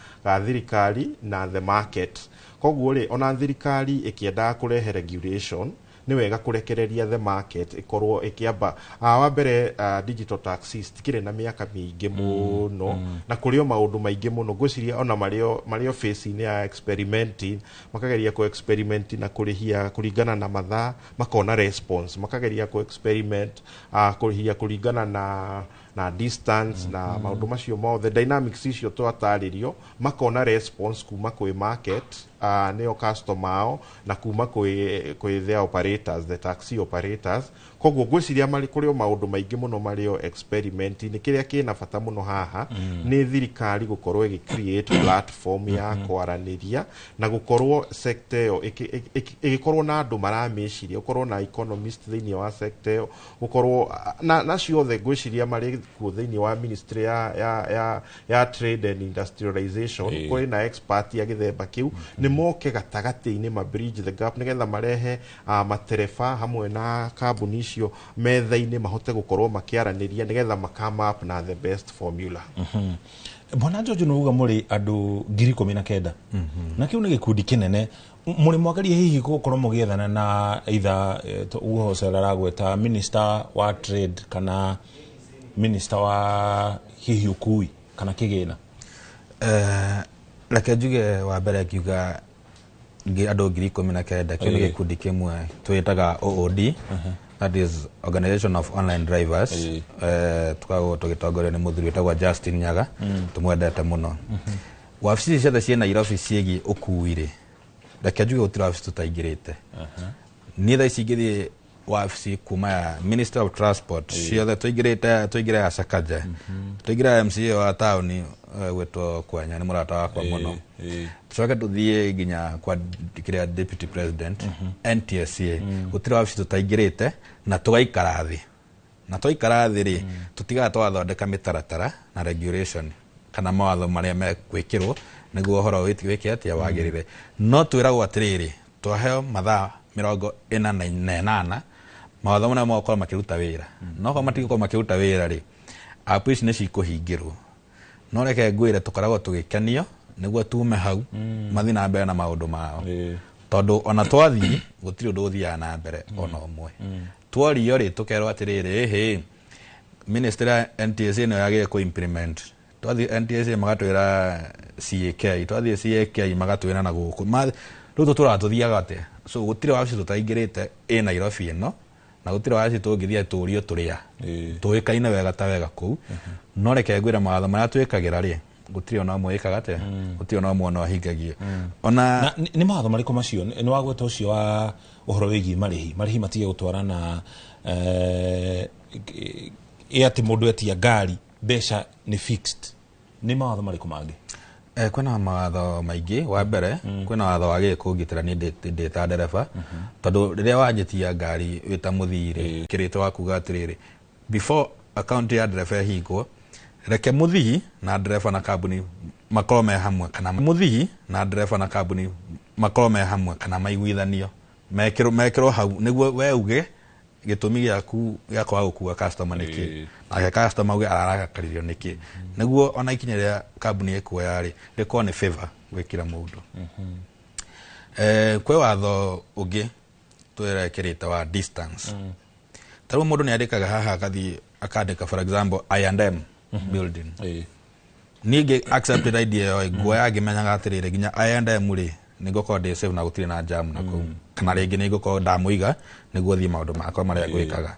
Speaker 1: thirikari na the market. Koguo rĩ, ona thirikari ĩkĩendaga kũrehe regulation, nĩ wega kũrekereria the market ĩkorwo ĩkĩamba wa mbere. Digital taxis tikĩrĩ na mĩaka mĩingĩ mũno, na kũrĩ o maũndũ maingĩ mũno ngwĩciria ona marĩ o phase-inĩ ya experimenting, makageria kũ experiment na kũrĩhia kũringana na mathaa, makona response, makageria kũ experiment kũrĩhia kũringana na distance na maũndũ macio mothe, dynamics icio twatarĩrio, makona response kuma kwĩ market, nĩo customer ao, na kuma kwĩ the operators, the taxi operators. Koguo ngwĩciria marĩ kũrĩ o maũndũ maingĩ mũno marĩ o experiment. Nĩ kĩrĩa kĩna bata mũno haha nĩ thirikari gũkorwo ĩgĩ create platform ya kwaranĩria na gũkorwo sector ĩyo ĩgĩkorwo na andũ maramĩciria, gũkorwo na economist thĩinĩ wa sector ĩyo, gũkorwo na ciothe ngwĩciria marĩ kuo thĩinĩ wa ministry ya trade and industrialization. Kũrĩ na expert ya gĩthemba kĩu, nĩ moke gatagatĩ-inĩ ma bridge the gap nĩgetha marehe matereba hamwe na kambuni icio metha-inĩ, mahote gũkorwo makĩaranĩria nĩgetha ma come up na the best formula.
Speaker 2: Bwana George, nĩ uga mũrĩ andũ 19,000, na kĩu nĩ gĩkundi kĩnene. Mũrĩ mwageria hihi gũkorwo mũgĩethana na either ũguo Hosea aragweta minister wa trade kana minister wa hihi ũkui kana kĩgĩna?
Speaker 21: Reke njuge wa mbere ngiuga Andũ 19,000 kĩu nĩ gĩkundi kĩmwe twĩtaga OOD, that is Organization of Online Drivers. Tukoragwo tũgĩtongorio nĩ mũthuri wĩtagwo Justin Nyaga, tũmwendete mũno. Wabici ici ciothe ciĩ Nairobi ciĩgiĩ ũkui rĩ, reke njuge gũtirĩ wabici tũtaingĩrĩte. Niĩ thaa ici ingĩthiĩ wabici kuma ya Minister of Transport, ciothe tũingĩrĩte, tũingĩre ya Sakaja, tũingĩre ya MCA wa taũni, gwĩtwo Kwenya, nĩ mũrata wakwa mũno, tucoke tuthiĩ nginya kwa kĩrĩa Deputy President, NTSA, gũtirĩ wabici tũtaingĩrĩte na tũgaikara thĩ. Na twaikara thĩ rĩ, tũtigaga twathondeka mĩtaratara na regulation kana mawatho marĩa mekwĩkĩrwo nĩguo ũhoro wĩke atĩa wagĩrĩre. No twĩragwo atĩrĩrĩ, twaheo mathaa 48 mawatho marĩa megũkorwo makĩruta wĩra. No korwo matigũkorwo makĩruta wĩra rĩ, app ici nĩ cikũhingĩrwo. No reke ngwĩre, tũkoragwo tũgĩkenio nĩguo tume hau mathiĩ na mbere na maũndũ mao, tondũ ona twathiĩ gũtirĩ ũndũ ũthiaga na mbere ona ũmwe. Tworio rĩ, tũkerwo atĩrĩrĩ, ĩhĩ, ministry ya NTSA nĩyo yagĩrĩire kũ implement. Twathiĩ NTSA magatwĩra CAK, twathiĩ CAK magatwĩra na gũkũ. Rĩu tũtũraga tũthiaga atĩa? So gũtirĩ wabici tũtaingĩrĩte ĩ Nairobi ĩno, na gũtirĩ wabici tũngĩthiĩ tũrio tũrĩa tũĩkaine wega ta wega kũu. No reke ngwĩre, mawatho marĩa twĩkagĩra rĩ, gũtirĩ ona ũmwe ĩkaga atĩa, gũtirĩ ona ũmwe ona ũhingagio ona.
Speaker 2: Na nĩ mawatho marĩkũ macio? Nĩ wagweta ũcio wa ũhoro wĩgiĩ marĩhi. Marĩhi matige gũtwarana ĩ atĩ mũndũ etia ngari mbeca nĩ fixed. Nĩ mawatho marĩkũ mangĩ?
Speaker 21: Kwĩna mawatho maingĩ. Wa mbere, kwĩna watho wagĩrĩire kũngitĩra niĩ ndĩ ta ndereba, tondũ rĩrĩa wanjĩtia ngari wĩ ta mũthii rĩ, kĩrĩtwo wa kuga atĩrĩrĩ, before account ya ndereba ĩhingwo, reke mũthii na ndereba na kambuni makorwo me hamwe, kana mũthii na ndereba na kambuni makorwo me hamwe, kana maiguithanio mekĩrwo hau, nĩguo we uge gĩtũmi gĩaku gĩa kwaga gũkua customer nĩkĩ, nake customer auge ararakaririo nĩkĩ, nĩguo ona ikinya rĩa kambuni ĩkuoya rĩ, rĩkorwo nĩ favor gwĩkĩra mũndũ. Kwĩ watho ũngĩ twĩrekĩrĩte wa distance. Ta rĩu mũndũ nĩ andĩkaga haha, akathiĩ akandĩka, for example, I&M building. Niĩ ngĩ accepted idea ĩyo, nguoya ngĩmenyaga atĩrĩrĩ, nginya I&M rĩ, nĩ ngũkorwo ndĩ safe na gũtirĩ na jam na kũu, kana rĩngĩ nĩ ngũkorwo ndamũiga nĩguo thiĩ maũndũ makwa marĩa ngwĩkaga.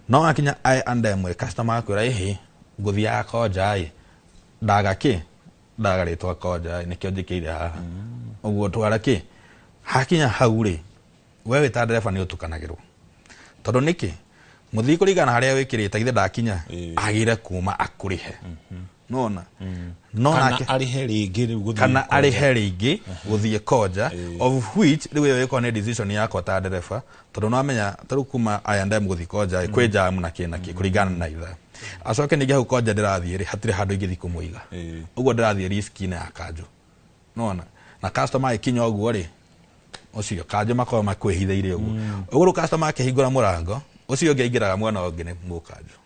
Speaker 21: No akinya I&M rĩ, customer akwĩra, ĩhĩ, ngũthiaga Konja ĩ, ndaga kĩ, ndaga rĩtwa Konja ĩ, nĩkĩo njĩkĩire haha ũguo, twara kĩ. Hakinya hau rĩ, we wĩ ta ndereba nĩ ũtukanagĩrwo, tondũ nĩkĩ mũthii kũringana na harĩa wĩkĩrĩte, githĩ ndakinya agĩre kuma akũrĩhe nona no
Speaker 2: kana
Speaker 21: nake
Speaker 2: arĩhe rĩngĩ rĩu gũthiĩ
Speaker 21: kana
Speaker 2: Konja.
Speaker 21: Arĩhe rĩngĩ gũthiĩ Konja, of which rĩu ĩyo ĩkorwo nĩ decision yakwa ta ndereba, tondũ nwamenya tarĩu kuma I&M gũthiĩ Konja kwĩ jam na kĩ na kĩ kũringana na ithaa. Acoke ningĩ hau Konja ndĩrathiĩ rĩ, hatirĩ handũ ingĩthiĩ kũmũiga, ũguo ndĩrathiĩ risk-inĩ ya kanjũ nona. Na customer agĩkinya ũguo rĩ, ũcio kanjũ makorwo makwĩhithĩire ũguo ũguo, rĩu customer akĩhingũra mũrango, ũcio ũngĩ aingĩraga mwena ũngĩ nĩ mũkanjũ.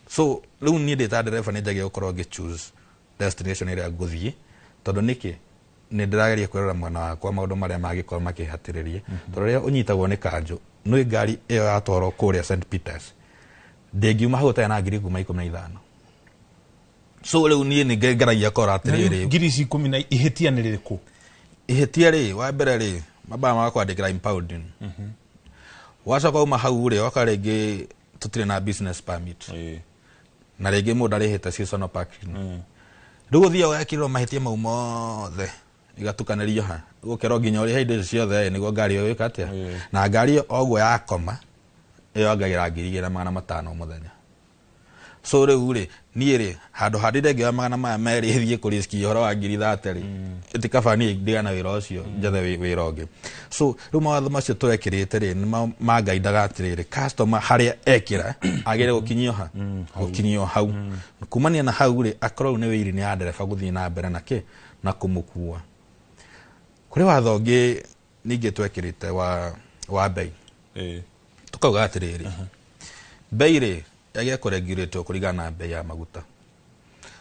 Speaker 21: So rĩu niĩ ndĩ ta ndereba nĩ njagia gũkorwo ngĩ choose destination ĩrĩa ngũthiĩ, tondũ nĩkĩ nĩ ndĩrageria kwĩrora mwena wakwa maũndũ marĩa mangĩkorwo makĩhatĩrĩria, tondũ rĩrĩa ũnyitagwo nĩ kanjũ, nĩ ngari ĩyo yatwarwo kũrĩa St Peters, ndĩngiuma hau ũtarĩ na ngiri kuma 15. So rĩu niĩ nĩ ngeragia kora atĩrĩrĩ,
Speaker 2: ngiri ici ikũmi na ihĩtia nĩ rĩrĩkũ?
Speaker 21: Ihĩtia rĩ, wa mbere rĩ, mambaga magakwandĩkĩra impounding. Wacoka uma hau rĩ, oka rĩngĩ tũtirĩ na business permit, na rĩngĩ mũndũ arĩhĩte seasonal parking. Rĩu ũthiaga ũgekĩrĩrwo mahĩtia mau mothe, igatukanĩrio ha gũkerwo nginya ũrĩhe indo icio ciothe nĩguo ngari ĩyo ĩka atĩa. Na ngari ĩyo oguo yakoma ĩyongagĩra 2,500 mũthenya. So rĩu rĩ, niĩ rĩ, handũ ha ndinde ngĩoya 200 thiĩ kũriski ũhoro wa 30,000 rĩ, ĩtikaba niĩ ndigana wĩra ũcio, njethe wĩra ũngĩ. So rĩu mawatho macio twekĩrĩte rĩ, nĩ mangaindaga atĩrĩrĩ, customer harĩa ekĩra agĩrĩire gũkinyio ha, gũkinyio hau. Kumania na hau rĩ, akorwo rĩu nĩ wĩiri nĩ ya ndereba gũthiĩ na mbere na kĩ na kũmũkua. Kũrĩ watho ũngĩ ningĩ twekĩrĩte wa bei. Tukauga atĩrĩrĩ, bei rĩ, yagĩrĩire kũregulate kũringana na bei ya maguta,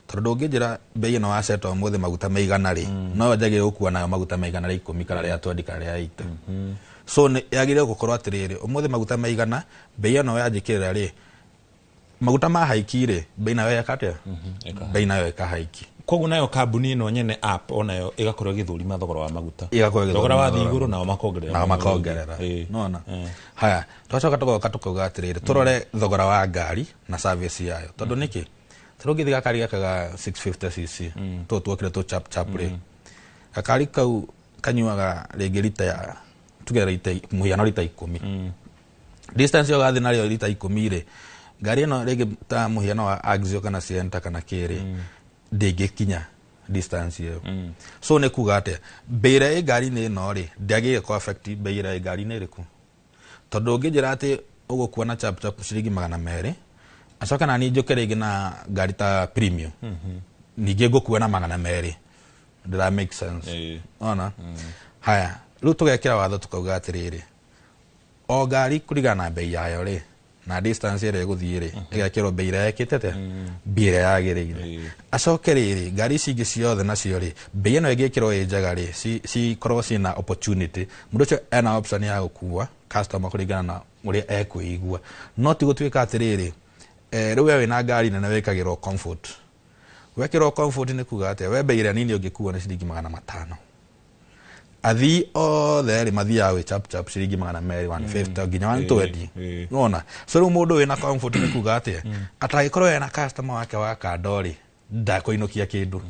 Speaker 21: tondũ ndũngĩnjĩra bei ĩno waceta ũmũthĩ maguta maigana rĩ, no njagĩrĩire gũkua nayo maguta maigana rĩa 10 kana rĩa 20 kana rĩa 80. So nĩ yagĩrĩire gũkorwo atĩrĩrĩ, ũmũthĩ maguta maigana, bei ĩno yanjĩkĩrĩra rĩ, maguta ma haiki rĩ, bei nayo yeka atĩa? Bei nayo ĩkahaiki.
Speaker 2: Koguo nayo kambuni ĩno nyene app onayo ĩgakorwo ĩgĩthũrima thogora wa maguta.
Speaker 21: Ĩgakorwo ĩgĩthũrima
Speaker 2: thogora wa
Speaker 21: thogora
Speaker 2: thiĩ
Speaker 21: wa
Speaker 2: igũrũ nao makongerera.
Speaker 21: Nao makongerera. Nona haya, twacoka tugoka tukauga atiriri, turore thogora wa ngari na service yayo, tondu niki tarä ngä thiä gakari gaka ga 650 cc tå tuokire tå chap chap rä, gakari kau kanyuaga rĩngĩ rita ya tuge rita mũhiano rita 10, distance ĩyo gathiĩ narĩo rita 10 rĩ, ngari ĩno rĩngĩ ta mũhiano wa Axio kana Sienta kana kĩrĩ ndĩngĩkinya distance ĩyo. So nĩ kuga atĩa, mbei ĩrĩa ĩ ngari-inĩ ĩno rĩ ndĩagĩrĩire kũ affect mbei ĩrĩa ĩ ngari-inĩ ĩrĩkũ, tondũ ũngĩnjĩra atĩ ũgũkua na chap chap ciringi 200, acoke na niĩ njũke rĩngĩ na ngari ta premium ningĩ ngũkua na 200, ndĩra make sense? Ona haya, rĩu tũgekĩra watho tukauga atĩrĩrĩ, o ngari kũringana na bei yayo rĩ na distance ĩrĩa ĩgũthiĩ rĩ, ĩgekĩrwo bei ĩrĩa ĩkĩte atĩa, mbia ĩrĩa yagĩrĩire. Acoke rĩrĩ, ngari ici ingĩ ciothe nacio rĩ, bei ĩno ĩngĩkĩrwo ĩ njega rĩ, cikorwo ciĩna opportunity, mũndũ ũcio ena option ya gũkua customer kũringana na ũrĩa ekwĩigua. No ti gũtuĩka atĩrĩrĩ, rĩu we wĩna ngari nene wĩkagĩrwo comfort. Wekĩrwo comfort nĩ kuga atĩa, we bei ĩrĩa nini ũngĩkua nĩ ciringi 500, athii othe rĩ mathiaga gwĩ chap chap ciringi 200, 150 nginya 120. Nona so rĩu mũndũ wĩna comfort nĩ kuga atĩa, atangĩkorwo ena customer wake wa kando rĩ, ndakũinũkia kĩndũ.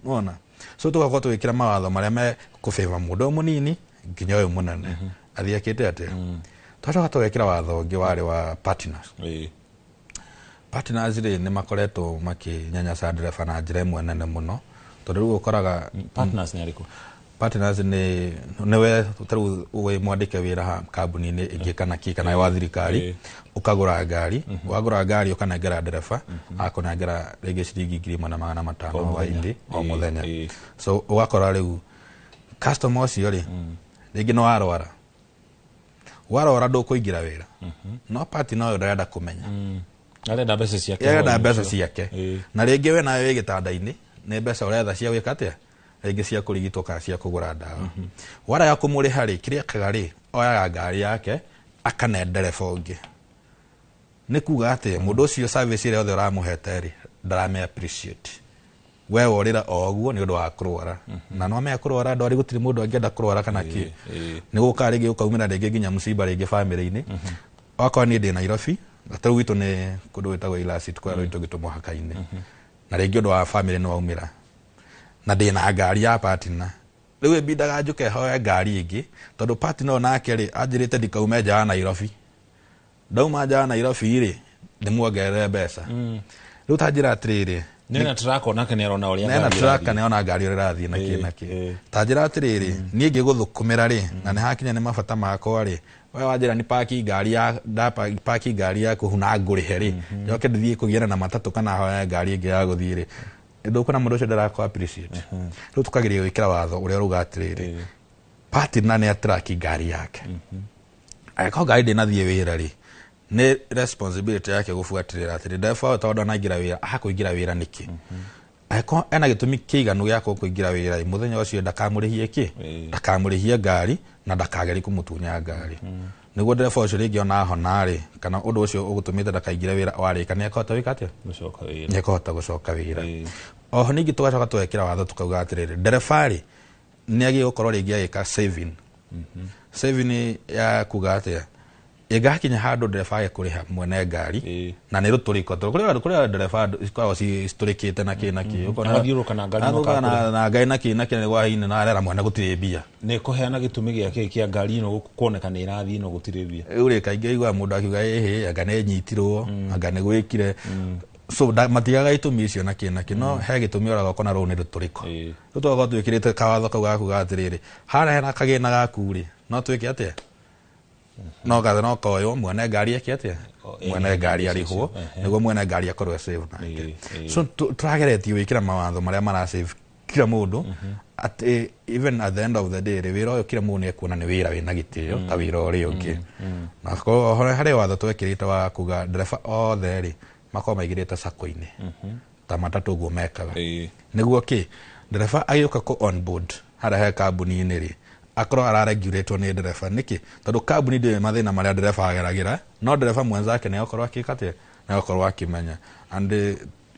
Speaker 21: Nona so tũgakorwo tũgĩkĩra mawatho marĩa me kũbĩva mũndũ ũyũ mũnini nginya ũyũ mũnene athiĩ akĩte atĩa. Twacoka tũgekĩra watho ũngĩ warĩ wa partners. Partners rĩ, nĩ makoretwo makĩnyanyasa ndereba na njĩra ĩmwe nene mũno, tondũ rĩu ũkoraga
Speaker 2: Partners nĩ arĩkũ?
Speaker 21: Partners nĩ nĩwe tarĩu wĩ mwandĩke wĩra ha kambuni-inĩ ĩngĩ kana kĩ kana wa thirikari, ũkagũra ngari, wagũra ngari ũkanengera ndereba, akũnengera rĩngĩ ciringi 1500
Speaker 2: O mũthenya.
Speaker 21: Hwaĩ-inĩ o mũthenya. So ũgakora rĩu customer ũcio rĩ, rĩngĩ nĩ warwara, warwara ndũkũingĩra wĩra, no partner ũyũ ndarenda kũmenya.
Speaker 2: Arenda mbeca ciake.
Speaker 21: Arenda
Speaker 2: hwaĩ-inĩ
Speaker 21: mbeca
Speaker 2: ũcio.
Speaker 21: Ciake, na rĩngĩ we nawe wĩ gĩtanda-inĩ, nĩ mbeca ũretha cia gwĩka atĩa, rĩngĩ cia kũrigitwo kana cia kũgũra ndawa. Warega kũmũrĩha rĩ, kĩrĩa ekaga rĩ, oyaga ngari yake akane ndereba ũngĩ. Nĩ kuga atĩ mũndũ ũcio service ĩrĩa yothe ũramũhete rĩ, ndarame appreciate. We worĩra o ũguo nĩ ũndũ wa kũrwara, na no amenya kũrwara ndwari gũtirĩ mũndũ angĩenda kũrwara kana kĩ, nĩ gũkaga rĩngĩ gũkaumĩra rĩngĩ nginya mũciba rĩngĩ bamĩrĩ-inĩ. Okorwo niĩ ndĩ Nairobi, na tarĩu gwitũ nĩ kũndũ gwĩtagwo Ilasit, kũrĩa rũitũ gwitũ mũhaka-inĩ, na rĩngĩ ũndũ wa bamĩrĩ nĩ waumĩra na ndĩna ngari ya partner, rĩu ĩmbindaga njũke hoe ngari ĩngĩ, tondũ partner ũyũ nake rĩ anjĩrĩte ndikaume nja wa Nairobi. Ndauma nja wa Nairobi rĩ, ndĩmuongerere mbeca. Rĩu ta njĩra atĩrĩrĩ,
Speaker 2: Nena track onake nĩ arona ũrĩa
Speaker 21: nena
Speaker 2: ngari
Speaker 21: traka
Speaker 2: ĩrathiĩ.
Speaker 21: Nĩ ona ngari ũrĩa ĩrathiĩ na kĩ na kĩ. Ta njĩra atĩrĩrĩ, niĩ ngĩgũthũkũmĩra rĩ, na nĩ hakinya nĩ mabata makwa rĩ, we wanjĩra nĩ paki ngari ya ndapaki ngari yaku na ngũrĩhe rĩ, njoke ndĩthiĩ kũgiana na matatũ kana hoya ngari ĩngĩ ya gũthiĩ rĩ, ndũkuona mũndũ ũcio ndarako appreciate. Rĩu tũkageria gwĩkĩra watho ũrĩa ũrauga atĩrĩrĩ, partner nĩ atraki ngari yake, angĩkorwo ngari ndĩnathiĩ wĩra rĩ, nĩ responsibility yake gũbuatĩrĩra atĩrĩ, ndereba ũyũ tondũ anaingĩra wĩra, akũingĩra wĩra nĩkĩ? Angĩkorwo ena gĩtũmi kĩiganu gĩa kũingĩra wĩra rĩ, mũthenya ũcio ndakamũrĩhie kĩ, ndakamũrĩhie ngari na ndakagerie kũmũtunya ngari, nĩguo ndereba ũcio rĩngĩ ona hona rĩ, kana ũndũ ũcio ũgũtũmĩte ndakaingĩre wĩra warĩka, nĩ ekũhota gwĩka atĩa?
Speaker 2: Gũcoka wĩra.
Speaker 21: Nĩ ekũhota gũcoka wĩra. Oho ningĩ tũgacoka tũgekĩra watho tukauga atĩrĩrĩ, ndereba rĩ, nĩ agĩrĩirwo gũkorwo rĩngĩ agĩka saving. Saving ya kuga atĩa, ĩngakinya handũ ndereba age kũrĩha mwene ngari na nĩ rũtũrĩko, tondũ kũrĩ ndereba cikoragwo citũrĩkĩte na kĩ na kĩ. Ũkona
Speaker 2: Agathiũrũrũka na ngari.
Speaker 21: Agathiũrũrũka na ngari na kĩ na kĩ, na hwaĩ-inĩ na arera mwene gũtirĩ mbia.
Speaker 2: Nĩ kũheana gĩtũmi gĩake kĩa ngari ĩno kuoneka nĩ ĩrathiĩ no gũtirĩ mbia.
Speaker 21: Rĩu rĩ, kaingĩ aiguaga mũndũ akiuga ĩhĩ, anga nĩ nyitirwo, anga nĩ gwĩkire. So matigaga itũmi icio na kĩ na kĩ, no he gĩtũmi ũraga ũkona rũu nĩ rũtũrĩko. Rĩu tũgakorwo twĩkĩrĩte kawatho kau ga kuga atĩrĩrĩ, harĩa hena kagĩna gaku rĩ, no twĩke atĩa, no gathe no koywo mwene ngari eke atĩa, mwene ngari arĩhwo, nĩguo mwene ngari akorwo e safe nake. So tũrageretie gwĩkĩra mawatho marĩa mara save kila mũndũ, atĩ even at the end of the day rĩ, wĩra ũyũ kila mũndũ nĩ ekuona nĩ wĩra wĩna gĩtĩo ta wĩra ũrĩa ũngĩ. Na korwo harĩ watho twekĩrĩte wa kuga ndereba othe rĩ, makorwo maigĩrĩte sacco-inĩ ta matatũ ũguo mekaga, nĩguo kĩ ndereba agĩũka kũ on board harĩa he kambuni-inĩ rĩ, akorwo araregulatwo nĩ ndereba. Nĩkĩ? Tondũ kambuni ndĩũĩ mathĩna marĩa ndereba ageragĩra, no ndereba mwenzake nĩ akorwo akĩka atĩa, nĩ akorwo akĩmenya. And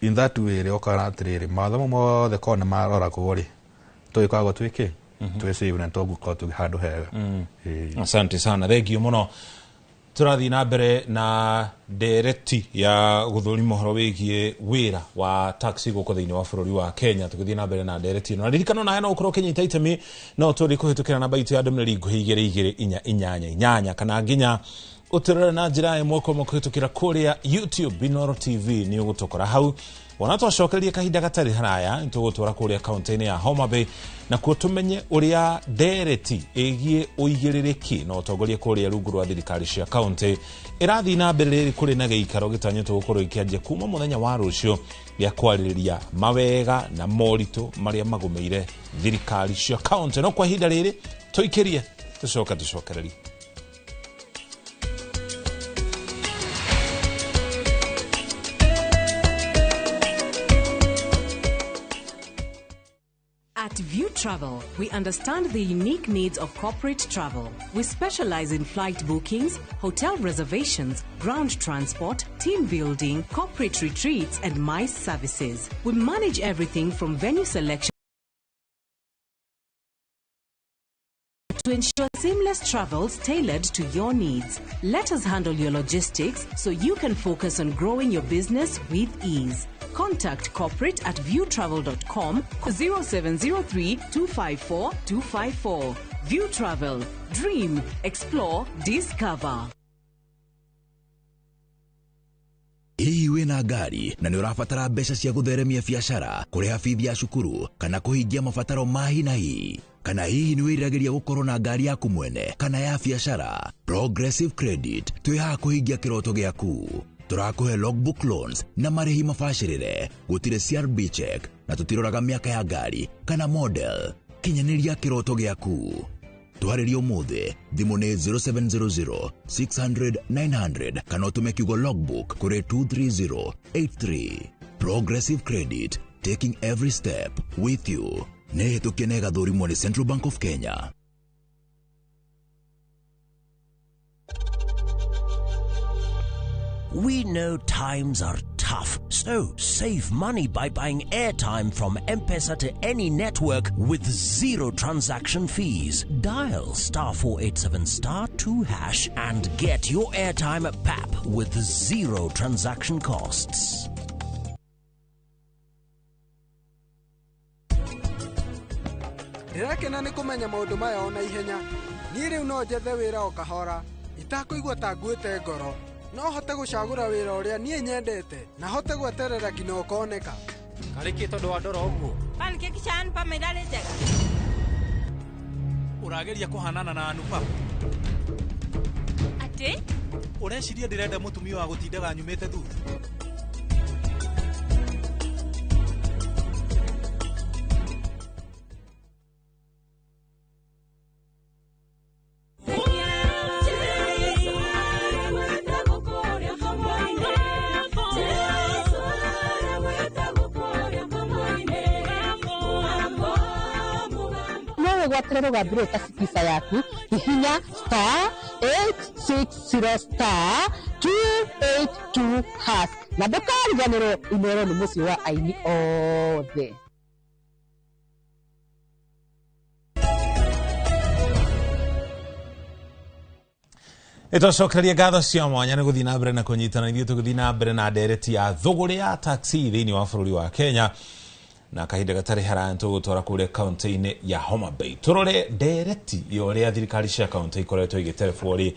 Speaker 21: In that way rĩ, ũkona atĩrĩrĩ, mawatho mothe korwo nĩ maroragwo rĩ, tũgĩkoragwo twĩkĩ twĩ safe na tũgũkorwo tũgĩ handũ hega. Ĩĩ.
Speaker 2: Asante sana, thengio mũno. Tũrathiĩ na mbere na ndereti ya gũthũrima ũhoro wĩgiĩ wĩra wa taxi gũkũ thĩinĩ wa bũrũri wa Kenya. Tũgĩthiĩ na mbere na ndereti ĩno, na ririkana nawe no ũkorwo ũkĩnyita itemi, no tũrĩ kũhĩtũkĩra namba itũ ya ndũmĩrĩri nguhĩ 22488, kana nginya ũtũrore na njĩra ĩmwe kwa ĩmwe kũhĩtũkĩra kũrĩa YouTube Inooro TV, nĩ ũgũtũkora hau. Wona twacokereria kahinda gatarĩ haraya, nĩ tũgũtwara kũrĩa kaunti-inĩ ya Homa Bay, nakuo tũmenye ũrĩa ndereti ĩgiĩ ũigĩrĩrĩki na ũtongoria kũrĩa rungu rwa thirikari cia kaunti ĩrathiĩ na mbere, rĩrĩ kũrĩ na gĩikaro gĩtanyĩtwo gũkorwo gĩkĩanjia kuma mũthenya wa rũciũ gĩa kwarĩrĩria mawega na moritũ marĩa magũmĩire thirikari cia kaunti. No kwa ihinda rĩrĩ tũikĩrie, tũcoke tũcokererie.
Speaker 4: At View Travel, we understand the unique needs of corporate travel. We specialize in flight bookings, hotel reservations, ground transport, team building, corporate retreats, and MICE services. We manage everything from venue selection to ensure seamless travels tailored to your needs. Let us handle your logistics so you can focus on growing your business with ease. Contact corporate at viewtravel.com, 0703 254 254. View Travel. Dream, explore, discover.
Speaker 22: Hihi wĩna ngari na nĩ ũrabatara mbeca cia gũtheremia biacara, kũrĩha bithi ya cukuru, kana kũhingia mabataro ma hi na hi? Kana hihi nĩ wĩriragĩria gũkorwo na ngari yaku mwene kana ya biacara? Progressive Credit twĩ haha kũhingia kĩroto gĩaku. Tũrakũhe logbook loans na marĩhi mabacĩrĩre, gũtirĩ CRB check, na tũtiroraga mĩaka ya ngari kana model. Kinyanĩria kĩroto gĩaku. Twarĩrie ũmũthĩ, thimũ nĩ 0700 600 900, kana ũtũme kiugo logbook kũrĩ 23083. Progressive Credit, taking every step with you. Nĩ hĩtũkie na ĩgathũrimwo nĩ Central Bank of Kenya.
Speaker 23: We know times are tough, so save money by buying airtime from M-Pesa to any network with zero transaction fees. Dial *487*2# and get your airtime at PAP with zero transaction costs.
Speaker 24: Ndĩrakena nĩ kũmenya maũndũ maya ona ihenya. Niĩ rĩu no njethe wĩra o kahora itakũigua ta nguĩte ngoro. No hote gũcagũra wĩra ũrĩa niĩ nyendete na hote gweterera nginya ũkoneka.
Speaker 25: Karĩ kĩ tondũ wa ndora ũguo?
Speaker 26: Pancake cia Anupama irarĩ njega.
Speaker 25: Ũrageria kũhanana na Anupama?
Speaker 26: Atĩ?
Speaker 25: Ũreciria ndĩrenda mũtumia wa gũtindaga nyumĩte thutha?
Speaker 27: Gwatĩre rũgambi rũrũ ta Skiza yaku, hihinya *860*282# na ndũkariganĩrwo Inooro nĩ mũciĩ wa aini othe.
Speaker 2: Nĩtwacokereria ngatho cia mwanya nĩ gũthiĩ na mbere na kũnyitana ithuĩ, tũgĩthiĩ na mbere na ndereti ya thũgũrĩ ya taxi thĩinĩ wa bũrũri wa Kenya, na kahinda gatarĩ haraya tũgũtwara kũrĩa kaunti-inĩ ya Homa Bay tũrore ndereti ya ũrĩa thirikari cia kaunti ikoretwo igĩterebwo rĩ,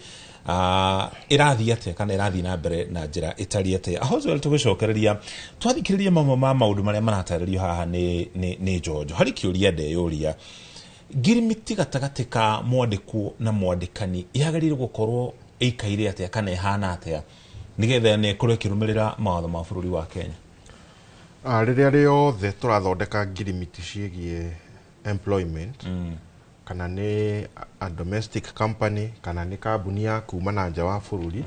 Speaker 2: ĩrathiĩ atĩa kana ĩrathiĩ na mbere na njĩra ĩtariĩ atĩa. Ahoswell, tũgĩcokereria twathikĩrĩria mamwe ma maũndũ marĩa maratarĩrio haha nĩ Njonjo, harĩ kĩũria ndeyũria, ngirimiti gatagatĩ ka mwandĩkwo na mwandĩkani yagĩrĩirwo gũkorwo ĩikaire atĩa kana ĩhana atĩa nĩgetha nĩ ĩkorwo ĩkĩrũmĩrĩra mawatho ma bũrũri wa Kenya?
Speaker 1: Rĩrĩa rĩothe tũrathondeka ngirimiti ciĩgiĩ employment, kana nĩ a domestic company kana nĩ kambuni ya kuma na nja wa bũrũri,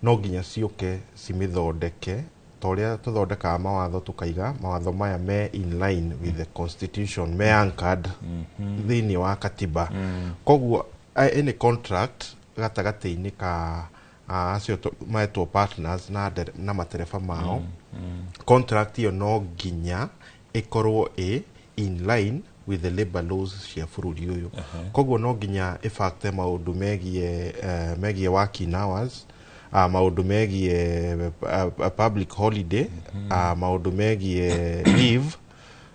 Speaker 1: no nginya ciũke cimĩthondeke ta ũrĩa tũthondekaga mawatho, tũkaiga mawatho maya me in line with the constitution, me anchored thĩinĩ wa katiba. Koguo any contract gatagatĩ-inĩ ka Acio metwo partners na matereba mao. Contract ĩyo no nginya ĩkorwo ĩ in line with the labor laws cia bũrũri ũyũ. Koguo no nginya ĩbacte maũndũ megiĩ working hours, maũndũ megiĩ public holiday, maũndũ megiĩ leave,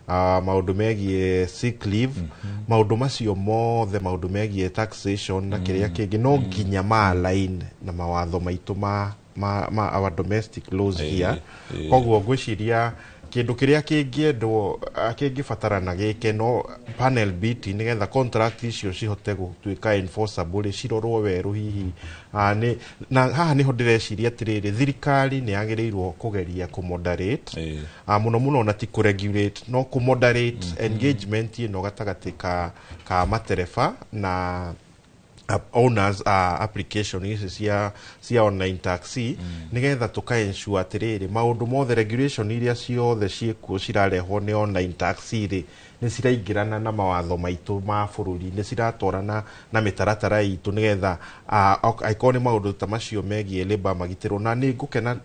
Speaker 1: maũndũ megiĩ sick leave, maũndũ macio mothe, maũndũ megiĩ taxation na kĩrĩa kĩngĩ, no nginya ma align na mawatho maitũ ma our domestic laws here. Koguo ngwĩciria kĩndũ kĩrĩa kĩngĩendwo, kĩngĩbatarana gĩke no panel beating, nĩgetha contract icio cihote gũtuĩka enforceable, cirorwo werũ hihi. Na haha nĩho ndĩreciria atĩrĩrĩ, thirikari nĩ yagĩrĩirwo kũgeria kũmoderate, mũno mũno, na ti kũregulate, no kũmoderate engagement ĩno gatagatĩ ka matereba na owners application ici cia online taxi, nigetha tuka ensure atiriri maundu mothe, regulation iria ciothe ciĩkuo cirarehwo nĩ online taxi rĩ, nĩ ciraingĩrana na mawatho maitũ ma bũrũri, nĩ ciratwarana na mĩtaratara itũ, nĩgetha angĩkorwo nĩ maũndũ ta macio megiĩ labour magitĩrwo. Na nĩ ngũkena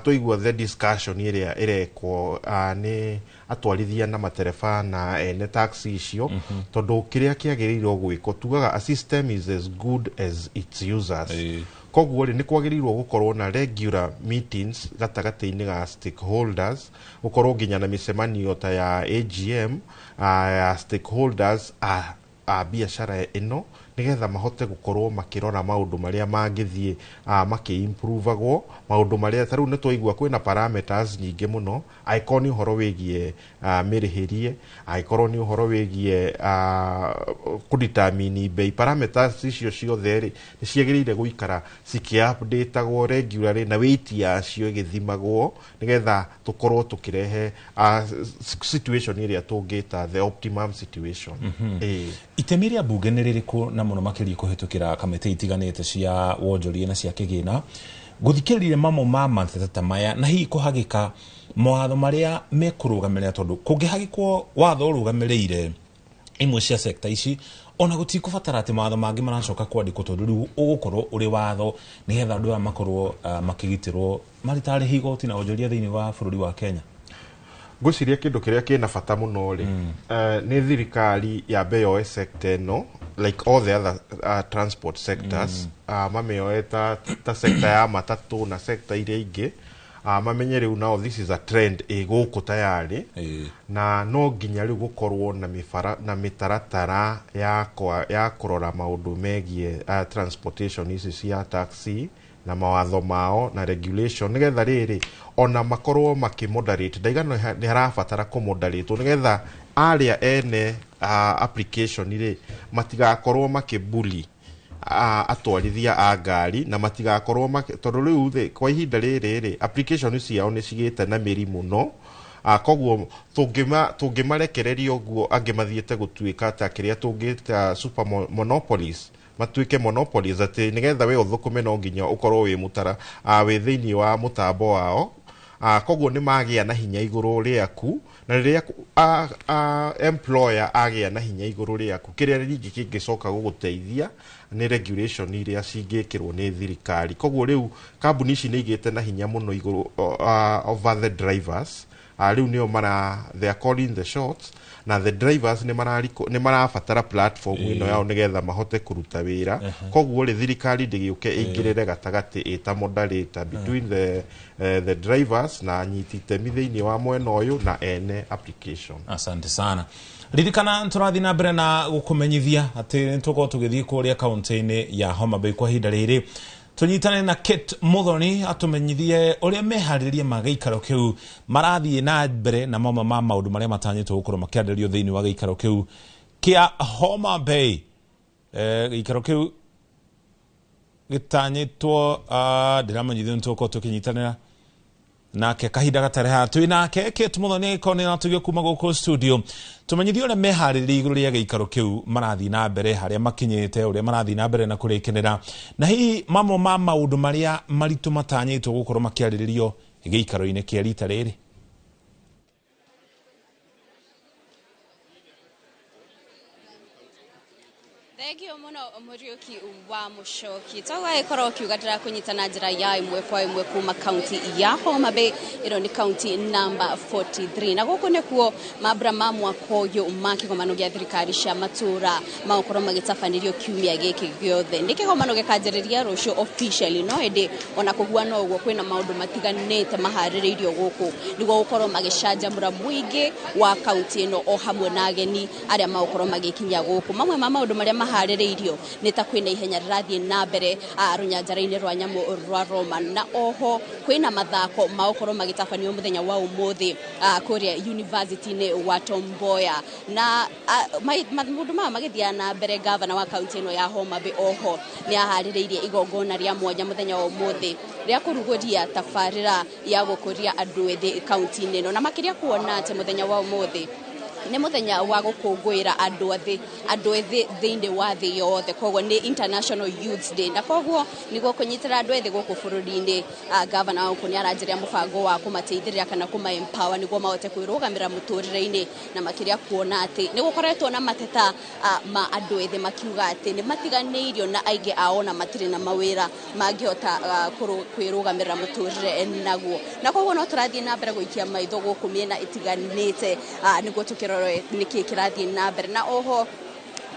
Speaker 1: twaigua the discussion ĩrĩa ĩrekwo nĩ atwarithia na matereba na ene taxi icio, tondũ kĩrĩa kĩagĩrĩirwo gwĩkwo, tugaga a system is as good as its users. Koguo rĩ, nĩ kwagĩrĩirwo gũkorwo na regular meetings gatagatĩ-inĩ ga stakeholders, gũkorwo nginya na mĩcemanio ta ya AGM ya stakeholders a biacara ĩno, nĩgetha mahote gũkorwo makĩrora maũndũ marĩa mangĩthiĩ makĩ-improvagwo, maũndũ marĩa ta rĩu nĩ twaigua kwĩna parameters nyingĩ mũno, angĩkorwo nĩ ũhoro wĩgiĩ mĩrĩhĩrie, angĩkorwo nĩ ũhoro wĩgiĩ kũdetermine bei, parameters icio ciothe rĩ, nĩ ciagĩrĩire gũikara cikĩ-updatagwo regularly na weight yacio ĩgĩthimagwo, nĩgetha tũkorwo tũkĩrehe situation ĩrĩa tũngĩta the optimum situation.
Speaker 2: Itemi rĩa mbunge nĩ rĩrĩkũ, na mũno makĩria kũhĩtũkĩra kamĩtĩ itiganĩte cia wonjoria na cia kĩgĩna, gũthikĩrĩria mamwe ma mateta ta maya, na hihi kũhagĩka mawatho marĩa mekũrũgamĩrĩra? Tondũ kũngĩhagĩkwo watho ũrũgamĩrĩire imwe cia sekta ici, ona gũtikũbatara atĩ mawatho mangĩ maracoka kwandĩkwo, tondũ rĩu ũgũkorwo ũrĩ watho, nĩgetha andũ aya makorwo makĩgitĩrwo marĩ tarĩ igoti na wonjoria thĩinĩ wa bũrũri wa Kenya.
Speaker 1: Ngwĩciria kĩndũ kĩrĩa kĩna bata mũno rĩ, nĩ thirikari yambe yoe sector ĩno like all the other transport sectors, mamĩoe ta sector ya matatũ na sector iria ingĩ, mamenye rĩu nao this is a trend ĩ gũkũ tayarĩ, na no nginya rĩu gũkorwo na mĩbara na mĩtaratara ya kũrora maũndũ megiĩ transportation ici cia taxi na mawatho mao na regulation, nĩgetha rĩrĩ ona makorwo makĩmoderate. Ndaiga nĩ harabatara kũmoderate, nĩgetha arĩa ene application rĩ, matigakorwo makĩbully atwarithia a ngari, na matigakorwo tondũ rĩu thĩ kwa ihinda rĩrĩ rĩ, application ciao nĩ cigĩte na mĩri mũno. Koguo tũngĩmarekereria ũguo, angĩ mathiĩte gũtuĩka ta kĩrĩa tũngĩta super monopolies, matuĩke monopolies, atĩ nĩgetha we ũthũkũme no nginya ũkorwo wĩ mũtara wĩ thĩinĩ wa mũtambo wao. Koguo nĩ magĩa na hinya igũrũ rĩaku, na rĩrĩa employer agĩa na hinya igũrũ rĩaku, kĩrĩa rĩngĩ kĩngĩcoka gũgũteithia nĩ regulation iria cingĩkĩrwo nĩ thirikari. Koguo rĩu kambuni ici nĩ igĩte na hinya mũno igũrũ over the drivers. Rĩu nĩo mara, they are calling the shots, na the drivers nĩ marabatara platform ĩno yao nĩgetha mahote kũruta wĩra. Koguo rĩ, thirikari ndĩgĩũke ĩingĩrĩre gatagatĩ ĩta moderator between the drivers na anyiti itemi thĩinĩ wa mwena ũyũ na ene application.
Speaker 2: Asante sana. Ririkana tũrathiĩ na mbere na gũkũmenyithia atĩ nĩ tũkorwo tũgĩthiĩ kũrĩa kaunti-inĩ ya Homa Bay kwa ihinda rĩrĩ, tũnyitane na Kate Muthoni atũmenyithie ũrĩa meharĩrĩria ma gĩikaro kĩu marathiĩ na mbere, na mamwe ma maũndũ marĩa matanyĩtwo gũkorwo makĩarĩrĩrio thĩinĩ wa gĩikaro kĩu kĩa Homa Bay. Gĩikaro kĩu gĩtanyĩtwo, ndĩramenyithio nĩ tũgũkorwo tũkĩnyitanĩra nake kahinda gatarĩ haha. Twĩ nake Kate Muthoni, agĩkorwo nĩ aratũigua kuma gũkũ studio, tũmenyithie ũrĩa meharĩrĩirie igũrũ rĩa gĩikaro kĩu marathiĩ na mbere, harĩa makinyĩte, ũrĩa marathiĩ na mbere na kũrĩkenera, na hihi mamwe ma maũndũ marĩa maritũ matanyĩtwo gũkorwo makĩarĩrĩrio gĩikaro-inĩ kĩa rita rĩrĩ.
Speaker 5: Thank you mũno. Muriuki wa Mucoki tawagĩkorwo ũkiuga ndĩrakũnyita na njĩra ya ĩmwe kwa ĩmwe kuma kaunti ya Homa Bay. Ĩno nĩ kaunti namba 43, na gũkũ nĩkuo mambura ma mwaka ũyũ ma kĩgomano gĩa thirikari cia matũra magũkorwo magĩtabanĩrio kiumia gĩkĩ gĩothe. Nĩ kĩgomano gĩkanjĩrĩria rũciũ officially, no ĩndĩ ona kũhuana ũguo kwĩna maũndũ matiganĩte maharĩrĩirio gũkũ nĩguo gũkorwo magĩcanjamũra mũingĩ wa kaunti ĩno o hamwe na ageni arĩa magũkorwo magĩkinya gũkũ. Mamwe ma maũndũ marĩa maharĩrĩirio nĩ ta kwĩna ihenya rĩrathiĩ na mbere rũnyanjara-inĩ rwa nyamũ rwa Roman, na oho kwĩna mathako magũkorwo magĩtabanio mũthenya wa ũmũthĩ kũrĩa university-inĩ wa Tom Mboya. Na maũndũ maya magĩthiaga na mbere, gavana wa kaunti ĩno ya Homa Bay oho nĩ aharĩrĩirie igongona rĩa mwanya mũthenya wa ũmũthĩ rĩa kũrugũria tabarĩra ya gũkũria andũ ethĩ kaunti-inĩ ĩno, na makĩria kuona atĩ mũthenya wa ũmũthĩ nĩ mũthenya wa gũkũngũĩra andũ ethĩ thĩinĩ wa thĩ yothe, koguo nĩ International Youth Day. Na koguo nĩguo kũnyitĩra andũ ethĩ gũkũ bũrũri-inĩ, gavana wa gũkũ nĩ aranjĩrĩria mũbango wa kũmateithĩrĩria kana kũma empower nĩguo mahote kwĩrũgamĩra mũtũrĩre-inĩ, na makĩria kuona atĩ nĩ gũkoretwo na mateta ma andũ ethĩ makiuga atĩ nĩ matiganĩirio na aingĩ ao na matirĩ na mawĩra mangĩhota kwĩrũgamĩrĩra mũtũrĩre naguo. Na koguo no tũrathiĩ na mbere gũikia maitho gũkũ mĩena ĩtiganĩte nĩguo tũkĩrore nĩkĩ kĩrathiĩ na mbere, na oho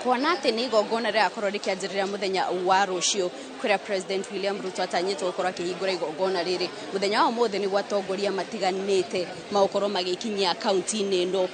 Speaker 5: kuona atĩ nĩ igongona rĩrakorwo rĩkĩanjĩrĩria mũthenya wa rũciũ kũrĩa President William Ruto atanyĩtwo gũkorwo akĩhingũra igongona rĩrĩ mũthenya wa ũmũthĩ, nĩguo atongoria matiganĩte magũkorwo magĩkinyia kaunti-inĩ ĩno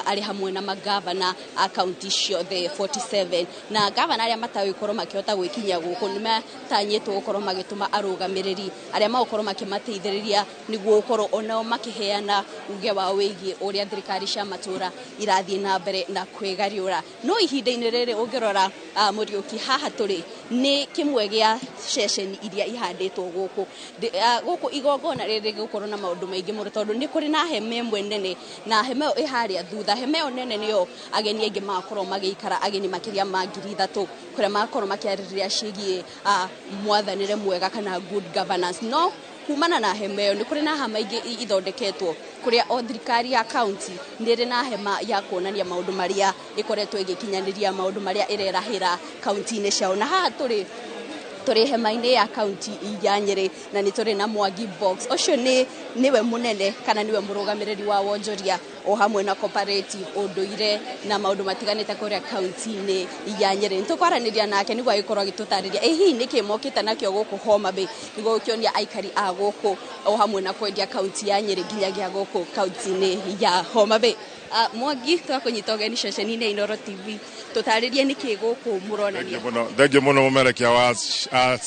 Speaker 5: arĩ hamwe na magavana a kaunti ciothe 47. Na gavana arĩa matagũkorwo makĩhota gwĩkinyia gũkũ nĩ matanyĩtwo gũkorwo magĩtũma arũgamĩrĩri arĩa magũkorwo makĩmateithĩrĩria nĩguo gũkorwo onao makĩheana uge wao wĩgiĩ ũrĩa thirikari cia matũra irathiĩ na mbere na kwĩgariũra. No ihinda-inĩ rĩrĩ ũngĩrora, Mũriũki, haha tũrĩ nĩ kĩmwe gĩa ceceni iria ihandĩtwo gũkũ. Gũkũ igongona rĩrĩ rĩgũkorwo na maũndũ maingĩ mũno, tondũ nĩ kũrĩ na hema ĩmwe nene, na hema ĩyo ĩ harĩa thutha. Hema ĩyo nene nĩyo ageni aingĩ magakorwo magĩikara, ageni makĩria ma 3,000, kũrĩa magakorwo makĩarĩrĩria ciĩgiĩ mwathanĩre mwega kana good governance. No kumana na hema ĩyo nĩ kũrĩ na hema ingĩ ithondeketwo kũrĩa o thirikari ya kaunti nĩ ĩrĩ na hema ya kuonania maũndũ marĩa ĩkoretwo ĩgĩkinyanĩria, maũndũ marĩa ĩrerahĩra kaunti-inĩ ciao. Na haha tũrĩ hema-inĩ ya kaunti ya Nyĩrĩ, na nĩ tũrĩ na Mwangi Box, ũcio nĩ nĩwe mũnene kana nĩwe mũrũgamĩrĩri wa wonjoria o hamwe na cooperative, ũndũire na maũndũ matiganĩte kũrĩa kaunti-inĩ ya Nyĩrĩ. Nĩ tũkwaranĩria nake nĩguo agĩkorwo agĩtũtarĩria ĩ hihi nĩkĩ mokĩte nakĩo gũkũ Homa Bay nĩguo gũkĩonia aikari a gũkũ o hamwe na kwendia kaunti ya Nyĩrĩ nginyagia gũkũ kaunti-inĩ ya Homa Bay. Mwangi, twakũnyita ũgeni ceceni-inĩ ya Inooro TV, tũtarĩrie nĩkĩ gũkũ mũronania.
Speaker 6: Thengiũ mũno mũmerekia wa